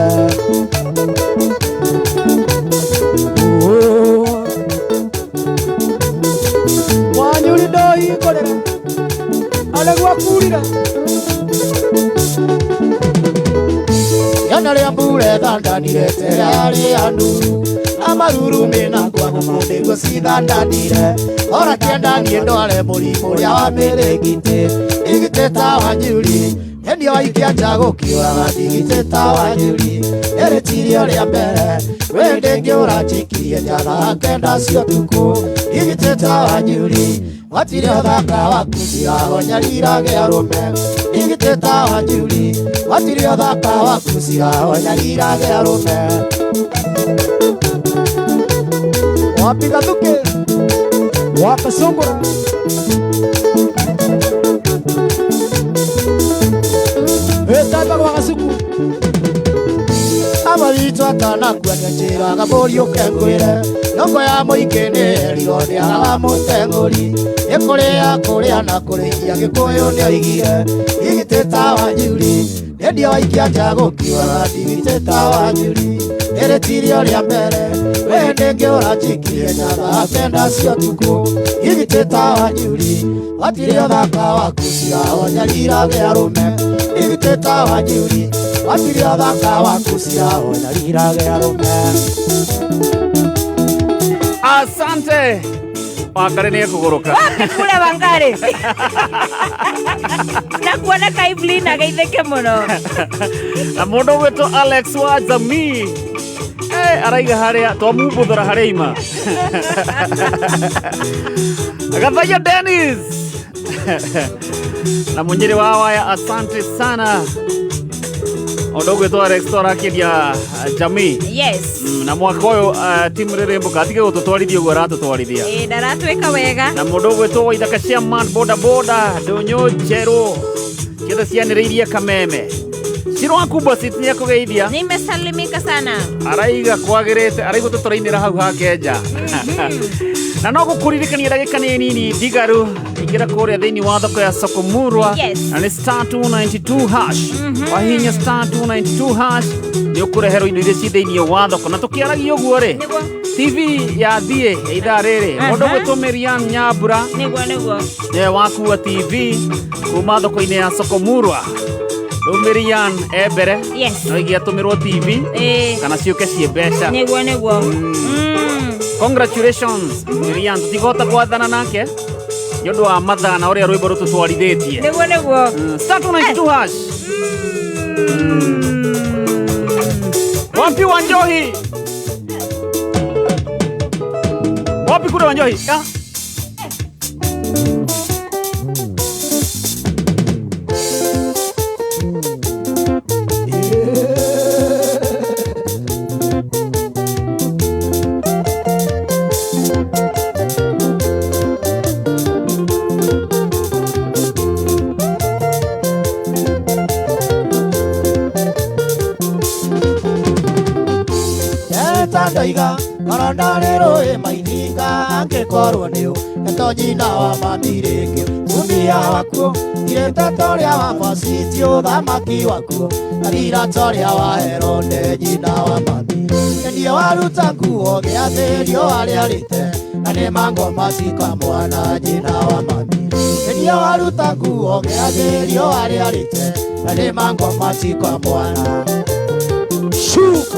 Wanjuri ndohingũrĩra Arĩguo kurire Yana rĩa mbura ĩthandanire tera yarĩ andu Amarurumĩ na kwaga nĩguo cithandanire Ora kĩenda niĩ ndware mũrimũ ũrĩa wa mĩrĩngĩtĩ Ndigitĩta Wanjuri Endio waikia nja gũkĩũraga Ndigitĩta Wanjuri Ĩrĩtirio rĩa mbere Wĩ ndĩngĩũra njikirie nja thaa kenda cia ũtukũ Ndigitĩta Wanjuri Watirĩ ũthaka waku cirahonyarirage arũme Ndigitĩta Wanjuri Watirĩ ũthaka waku cirahonyarirage arũme Wapiga thuke Wakasongora Etamba kwa gasuku Amaritũ atanakua nĩanjĩraga mũriũke ngwĩre Nyongo ya mũingĩ nĩyerirwo nĩaraga mũteng'ũri Nĩ kũrĩa kũrĩa na kũrĩithia Gĩkũyũ nĩoigire Ndigitĩta Wanjuri Nĩndio waikia nja gũkiugaga Ndigitĩta Wanjuri Ĩrĩtirio rĩa mbere Wĩ ndĩngĩũra njikirie nja thaa kenda cia ũtukũ Ndigitĩta Wanjuri Watirĩ ũthaka waku cirahonyarirage arũme Ndigitĩta Wanjuri Watirĩ ũthaka waku cirahonyarirage arũme Asante Wangari nĩ ekũgũrũka Wapi kule Wangari Na kuona Kaiblin ageithĩke mũno Na mũndũ ũgwĩtwo Alex wa Jamii araiga harĩa twamumbuthũra harĩa ima Gathaia Dennis na mũnyĩrĩ wa waya asante sana Ũndũ ũgwĩtwo Alex twarakĩria Jamii. Yes. Na mwaka ũyũ timu rĩrĩmbũka atige gũtũtwarithia ũguo aratũtwarithia Ndaratwĩka wega na mũndũ ũgwĩtwo Waithaka Chairman boda boda ndũnyũ njerũ ciothe cianĩrĩirie Kameme Shiro wa Kubasit nĩekũgeithia Nimesalimika sana araiga kwagĩrĩte araigua tũtũrainĩra hau hake nja na no gũkũririkania ndagĩka nĩ nini ndigaru ingĩra kũrĩa thĩinĩ wa thoko ya Soko Murwa. Yes. Na nĩ star 292 hash wahihinya star 292 hash nĩ ũkũreherwo indo iria ci thĩinĩ wa thoko na tũkĩaragia ũguo rĩ TV ya thiĩ ya ithaa rĩrĩ mũndũ ũgwĩtwo Marian Nyambura nĩguo nĩwe wakua TV kuma thoko-inĩ ya Soko Murwa rĩu Marian e mbere. Yes. No ingĩatũmĩrwo TV kana ciũke ciĩ mbeca nĩguo Congratulations Marian tũtigota gwathana nake nĩ ũndũ wa mathaa na ũrĩa rwĩmbo rũtũtwarithĩtie nĩguo star 292 hash Wapi Wanjohi? Wapi kule Wanjohi? Ndaiga kana ndarĩ rũĩ maininga angĩkorwo nĩũ eto nyina wa mami rĩngĩ tumia wakuo irĩte ta ũrĩa wa Vasiti ũthamaki wakuo arira ta ũrĩa wa Herode nyina wa mami nĩniĩ waruta nguo gĩathĩrio arĩarĩte na nĩ mangoma cikamwana nyina wa mami nĩniĩ waruta nguo gĩathĩrio arĩarĩte na nĩ mangoma cikamwana shuka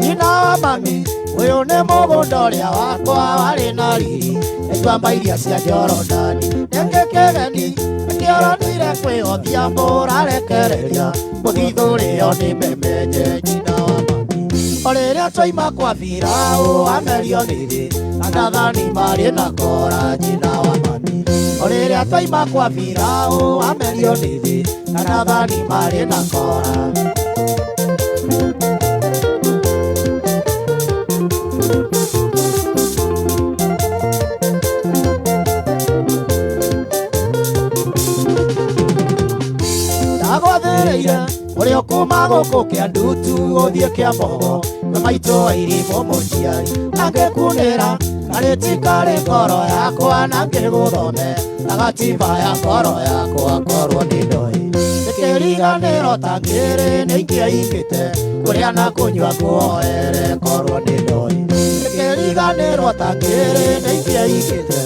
nyina wa mami ũyũ nĩ mũgũnda ũrĩa wakwa warĩ na riri nĩtuamba iria cia Jorodani nĩkĩ kĩgeni nĩkĩoronire kwĩ Odhiambo ũrarekereria mũthithũ ũrĩo nĩ memenye nyina wa mami o rĩrĩa twaima kwa Firaũ amerio nĩ thĩ anathani marĩ na kora nyina wa mami o rĩrĩa twaima kwa Firaũ amerio nĩ thĩ anathani marĩ na kora Ũrĩa ũkuma gũkũ kĩa ndutu ũthiĩ kĩa mbogo kwĩ maitũ wa irimũ mũciari angĩkunĩra Arĩtikarĩ ngoro yakwa na ngĩgũthome na gatiba ya ngoro yakwa korwo nĩ ndoĩ Ndĩkĩriganĩrwo ta ngĩrĩ nĩ ingĩaingĩte kũrĩa na kũnyua nguoere korwo nĩ ndoĩ Ndĩkĩriganĩrwo ta ngĩrĩ nĩ ingĩaingĩte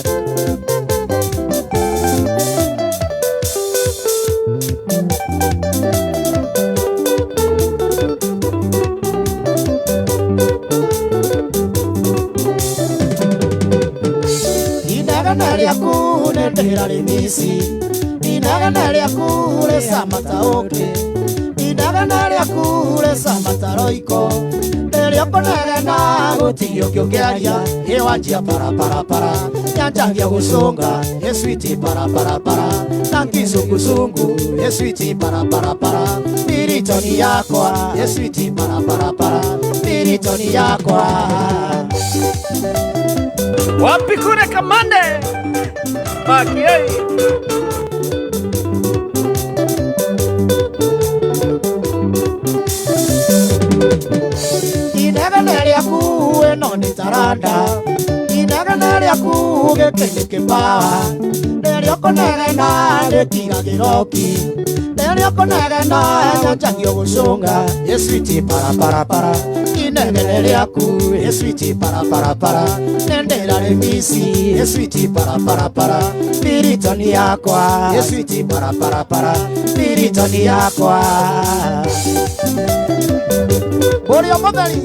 Inegene rĩaku nĩndĩrarĩmici Inegene rĩaku rĩcama ta ũkĩ Inegene rĩaku rĩcama ta roiko Rĩrĩa ũkũnegena gũtirĩ ũngĩ ũngĩaria Ĩwanjia paraparapara Nyanjagia gũcũnga ĩcwiti paraparapara Na kizunguzungu ĩcwiti paraparapara Miritoni yakwa ĩcwiti paraparapara Miritoni yakwa Wapi kule kamande? Baki hey. Inegene rĩaku ĩno nĩ taranda Inegene rĩaku gĩkĩ nĩ kĩpawa Rĩrĩa ũkũnegena rĩtigagĩroki Rĩrĩa ũkũnegena nyanjagio gũcũnga ĩcwiti paraparapara Inegene rĩaku ĩcwiti paraparapara Nĩndĩrarĩmici ĩcwiti paraparapara Miritoni yakwa ĩcwiti paraparapara Miritoni yakwa Ũrĩa mũtheri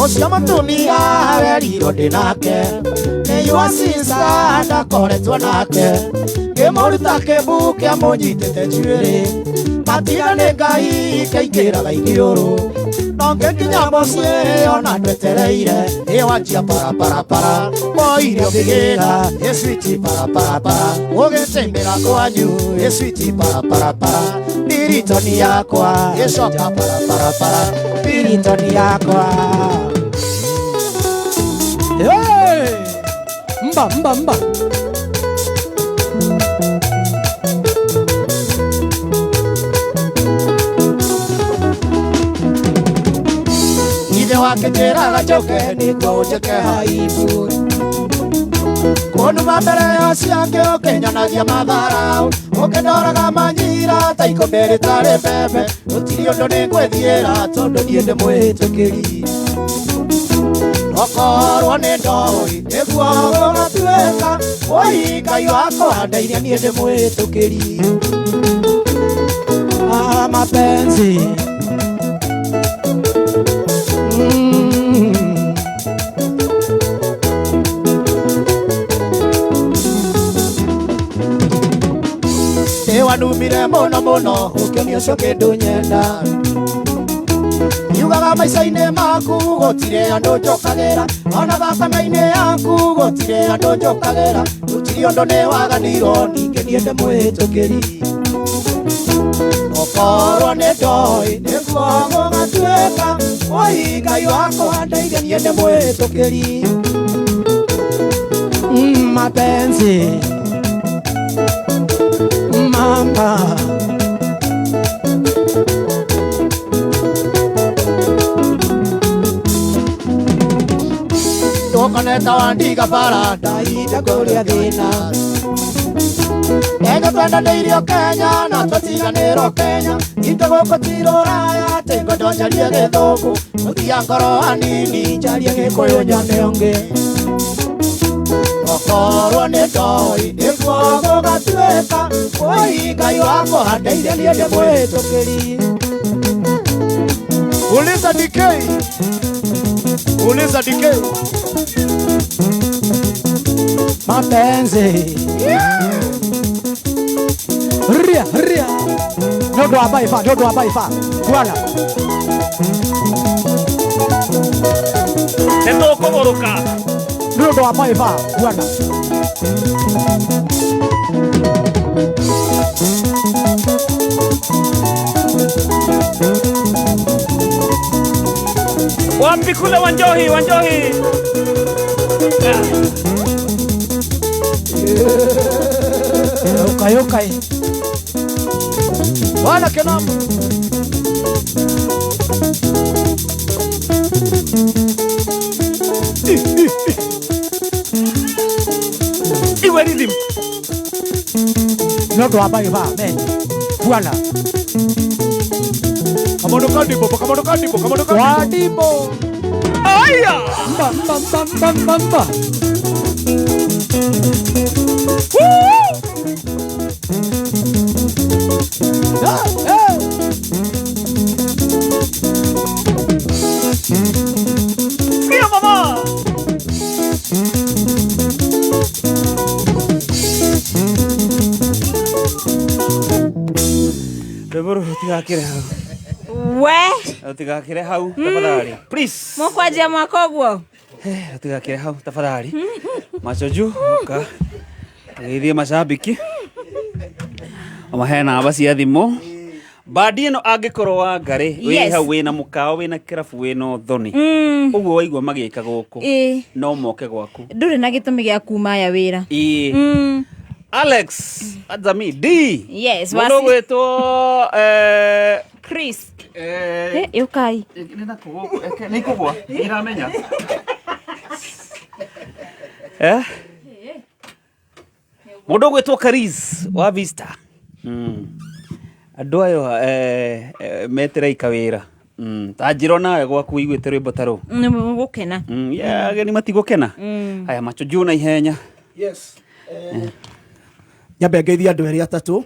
Ũcio mũtumia werirwo ndĩ nake Nĩ your sister ndakoretwo nake Ngĩmũruta kĩmbu kĩamũnyitĩte njuĩrĩ Matiga nĩ Ngai kĩaingĩraga iniũrũ No ngĩkinya mũciĩ ona ndwetereire Ĩwanjia paraparapara Woire ũkĩgĩra ĩcwiti paraparapara Ũgĩtĩmĩra kwanyu ĩcwiti paraparapara Miritoni yakwa ĩcoka paraparapara Miritoni yakwa Hey! Mba mba mba Ithe wake njĩraga njoke nĩguo ũnjĩke haibu Kũnuma mbere ya ciake ũkĩnyonagia matharau Ũkĩndoraga manyira ta ikũmbĩ rĩtarĩ mbembe Gũtirĩ ũndũ nĩngwĩthiĩra tondũ niĩ ndĩ mwĩtĩkĩri Okorwo nĩ ndoĩ nĩguo gũgatuĩka Oi Ngai wakwa ndeithia niĩ ndĩ mwĩtĩkĩri Ah, mapenzi Nĩwanumire mũno mũno ũkĩonia ũcio kĩndũ nyenda Yugaga maica-inĩ maku gũtirĩ andũ njũkagĩra Ona thakame-inĩ yaku gũtirĩ andũ njũkagĩra Gũtirĩ ũndũ nĩwaganirwo ningĩ niĩ ndĩ mwĩtĩkĩri Okorwo nĩ ndoĩ nĩguo gũgatuĩka Oi Ngai wakwa ndeithia niĩ ndĩ mwĩtĩkĩri Mapenzi Mama Ndũkoneta wandiga bara ndahinda kũrĩa thĩna Enya twendanĩirio Kenya na twatiganĩrwo Kenya Itũ gũkũ ti rũraya atĩ ngwenda njarie gĩthũngũ Mũthia ngoro hanini njarie gĩkũyũ nyone ũngĩ Okorwo nĩ ndoĩ nĩguo gũgatuĩka Oi Ngai wakwa ndeithia niĩ ndĩ mwĩtĩkĩri Uliza DK Uliza DK Mapenzi Ria ria Nyodo abaifa nyodo abaifa Bwana Nĩtũkũgũrũka Nyodo abaifa bwana Wapi kule Wanjohi Wanjohi Yoka yoka. Bwana kenam. Iwe rhythm. Nĩ ũndũ wa maiba men bwana. Kamondo kandimbo, kamondo kandimbo, kamondo kandimbo. Wadimbo. Aya. Mba mba mba mba mba mba. Woo! Ah, eh. Sikia mama. Rwĩmbo rũrũ rũtigakĩre hau. We. Rũtigakĩre hau tafadhali. Please. Mũkwanjia mwaka ũguo? Rũtigakĩre hau tafadhali. Macho juu ũka. Geithie macambĩki. Ũmahe namba cia thimũ. Bandi ĩno angĩkorwo wa ngarĩ wĩ Yes. hau wĩna mũkawa wĩna kĩrabu wĩna ũthoni ũguo waigua magĩka gũkũ no moke gwaku. Ndũrĩ na gĩtũmi gĩa kuma aya wĩra. Ĩĩ. Alex Azami D. Yes, Mũndũ ũgwĩtwo Chris. Ũkai. Nĩ ikũgwa, iramenya. Mũndũ ũgwĩtwo Karis wa Vista. Andũ ayo metereika wĩra. Ta njĩra onawe gwaku wĩiguĩte rwĩmbo ta rũu. Nĩ mũgũkena. Yeah, ageni matigũkena. Aya macho juu na ihenya. Yes. Nyambe ngeithie andũ erĩ atatũ.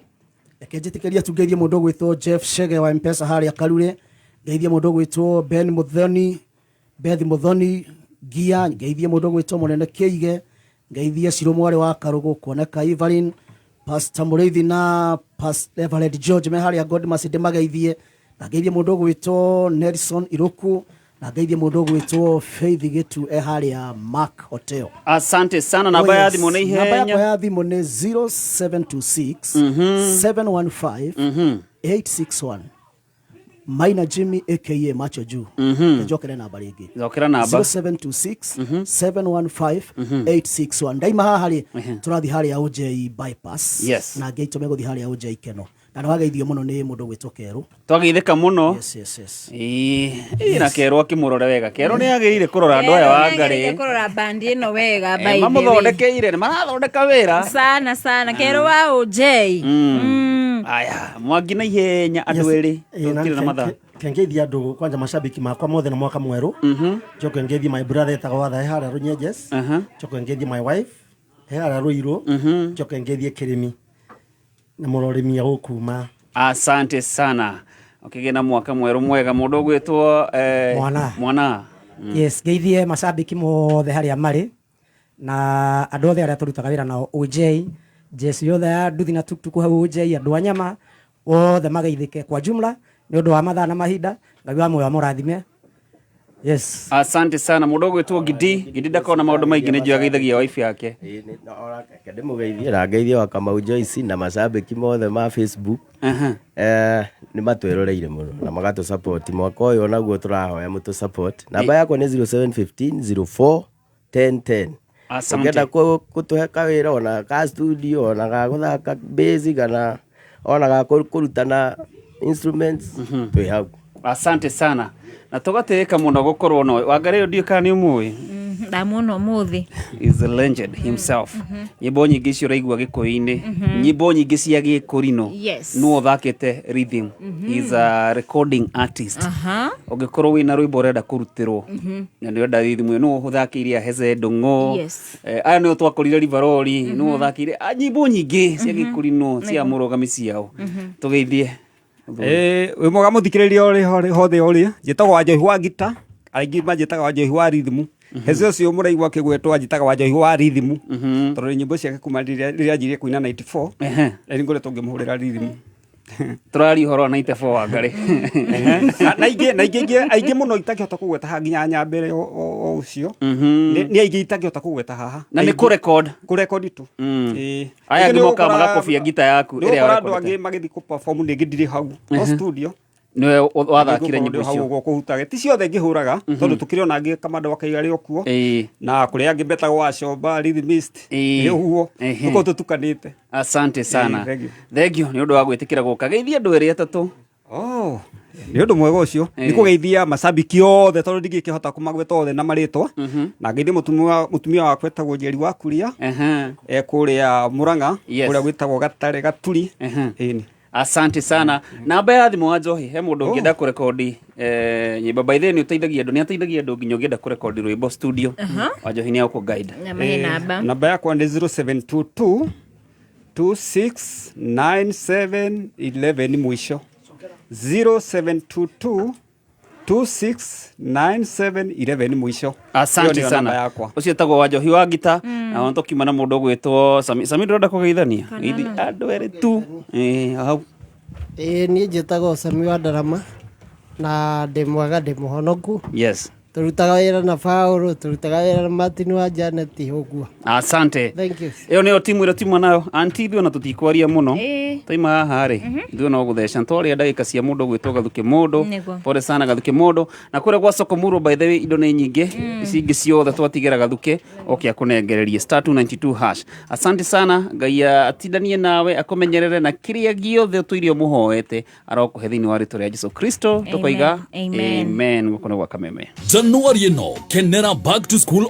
Reke njĩtĩkĩrie tu ngeithie mũndũ ũgwĩtwo Jeff Shege wa M-Pesa harĩa Karure. Ngeithie mũndũ ũgwĩtwo Ben Muthoni, Beth Muthoni Gia, ngeithie mũndũ ũgwĩtwo Mũnene Kĩige, ngeithie Ciro mwarĩ wa Karũgũ kuoneka Evelyn, Pastor Mũrĩithi na Pastor Reverend George me harĩa Godmas ndĩmageithie. Na ngeithie mũndũ ũgwĩtwo Nelson Iruku, na ngeithie mũndũ ũgwĩtwo Faith Gĩtu e harĩa Mark Hotel. Asante sana. Namba ya thimũ nĩ Namba yakwa ihenya. ya thimũ nĩ 0726 715 861. Maina Jimmy aka Macho Juu. Njokere namba rĩngĩ. Njokera namba. 0726 715 861. Ndaima haha rĩ tũrathiĩ harĩa OJ bypass. Yes. Na angĩ aitũ megũthiĩ harĩa OJ Keno. Na nĩ wageithio mũno nĩ mũndũ ũgwĩtwo Kerũ. Twageithĩka mũno. Yes, yes, yes. Ĩĩ, na Kerũ akĩmũrore wega. Kerũ nĩ agĩrĩire kũrora andũ aya wa Ngarĩ. Kũrora bandi ĩno wega by the way. Mamũthondekeire, nĩ marathondeka wĩra. Sana sana Kerũ wa OJ. Aya, mwangi na ihenya andũ erĩ. Tũtirĩ na mathaa. Kengeithia andũ kwanja macambĩki makwa mothe na mwaka mwerũ. Njoke ngeithie my brother etagwo Watha e harĩa Runyenjes. Njoke ngeithie my wife e harĩa Ruiru. Njoke ngeithie Kĩrĩmi na mũrorĩmi agũkuma. Asante sana. Ũkĩgĩa na mwaka mwerũ mwega mũndũ ũgwĩtwo Mwana. Mwana. Yes, ngeithie macambĩki mothe harĩa marĩ na andũ othe arĩa tũrutaga wĩra nao OJ, jesu yothe ya nduthi na tuktuku hau OJ, andũ a nyama othe mageithĩke kwa jumla nĩ ũndũ wa mathaa na mahinda. Ngai wa muoyo amũrathime. Yes. Asante sana mũndũ ũgwĩtwo Gidi. Gidi ndakorwo na maũndũ maingĩ nĩ njũĩ ageithagia wife yake. Reke ndĩmũgeithie na ngeithie wa Kamau Joyce na macambĩki mothe ma Facebook. Nĩ matwĩroreire mũno na magatũ support mwaka ũyũ onaguo tũrahoya mũtũ support. Namba yakwa nĩ 0715 04 10 10. Asante. Ũngĩenda kũtũhe kawĩra ona ka studio ona ga gũthaka bass kana ona ga kũrutana instruments twĩ hau. Asante sana. Na tũgatĩĩka mũno gũkorwo no Wangarĩ ũyũ ndiũĩ kana nĩ ũmũĩ. Ndamuona ũmũthĩ. Is a legend himself. Nyĩmbo nyingĩ icio ũraigua gĩkũyũ-inĩ, nyĩmbo nyingĩ cia gĩkũrinũ. Yes. Nĩwe ũthakĩte rhythm. He is a recording artist. Ũngĩkorwo wĩna rwĩmbo ũrenda kũrutĩrwo na nĩ ũrenda rhythm ĩyo, nĩwe ũthakĩire Heze Ndung'u. Yes. Aya nĩo twakorire Rivaroli, nĩwe ũthakĩire nyĩmbo nyingĩ cia gĩkũrinũ cia mũrũgami ciao. Tũgeithie. Wĩ mwega mũthikĩrĩria ũrĩ hothe ũrĩ, njĩtagwo Wanjohi wa ngita, aingĩ manjĩtaga Wanjohi wa rhythm. Heze ũcio mũraigua akĩgwetwo anjĩtaga Wanjohi wa rhythm, tondũ nyĩmbo ciake kuma rĩrĩa anjirie kũina 94, rĩu ngoretwo ngĩmũhũrĩra rhythm. Tũraria ũhoro wa 94 wa Ngarĩ. Na aingĩ, na aingĩ, aingĩ, aingĩ mũno itangĩhota kũgweta haha nginya nyambere o ũcio. Nĩ aingĩ itangĩhota kũgweta haha. Na nĩ Aingĩ. kũrecord. Kũrecord tu. Ĩĩ. Aya Rĩngĩ angĩ nĩ mokaga ũgũkora magakobia ngita yaku nĩ ĩrĩa ũgũkora andũ ũrekondete. angĩ magĩthiĩ kũ-perform rĩngĩ ndirĩ hau. No studio Nĩwe wathakire nyĩmbo hau icio. Ũguo kũhutage ti ciothe ngĩhũraga, tondũ tũkĩrĩ ona angĩ Kamando wa Kaiga arĩ o kuo, na kũrĩ angĩ metagwo Wacomba rhythmist, nĩ ũguo tũkorwo tũtukanĩte. Asante sana. Ĩĩ, thank you. Thank you nĩ ũndũ wa gwĩtĩkĩra gũka. Geithia andũ erĩ atatũ. Oh, nĩ ũndũ mwega ũcio. Nĩ kũgeithia macambiki othe, tondũ ndingĩkĩhota kũmagweta othe na marĩtwa, na ngeithie mũtumia wakwa etagwo Njeri wa Kuria, e kũrĩa Mũrang'a, kũrĩa gwĩtagwo Gatare Gaturi. Ĩni. Asante sana. Namba ya thimũ wa Njohi, he mũndũ ũngĩenda kũrekondi nyĩmbo. By the way, nĩ ũteithagia andũ, nĩ ateithagia andũ nginya ũngĩenda kũrekondi rwĩmbo studio. Wa Njohi nĩ agũkũ guide. Na mahe namba. Namba yakwa nĩ 0722 2697 11 mwisho, 0722 2697 11 mwisho. Asante Ĩyo nĩyo namba sana. yakwa. Ũcio etagwo Wanjohi wa ngita, na ona tũkiuma na mũndũ ũgwĩtwo Sami. Sami, ndũrenda kũgeithania? Geithi andũ erĩ tu. Ĩĩ, hau. Ĩĩ, niĩ njĩtagwo Sami wa Ndarama na ndĩ mwega, ndĩ mũhonoku. Tũrutaga wĩra na Paũlũ, tũrutaga wĩra na Martin wa Janet ũguo. Asante. Thank you. Ĩyo nĩyo timu ĩrĩa tiuma nayo. Anti, ithuĩ ona tũtikwaria mũno. Twaima haha rĩ, ithuĩ no gũtheca twarĩa ndagĩka cia mũndũ ũgwĩtwo Gathuke mũndũ. Pole sana Gathuke mũndũ. Na kũrĩa gwa Soko Murwa, by the way, indo nĩ nyingĩ. Ici ingĩ ciothe twatigĩra Gathuke oke akũnengererie *292#. Asante sana. Ngai atindanie nawe, akũmenyerere, na kĩrĩa gĩothe ũtũire ũmũhoete arokũhe thĩinĩ wa rĩtwa rĩa Jesu Kristo. Tũkoiga Amen. amen. Gũkũ nĩ gwa Kameme. Januari ĩno kenera back to school.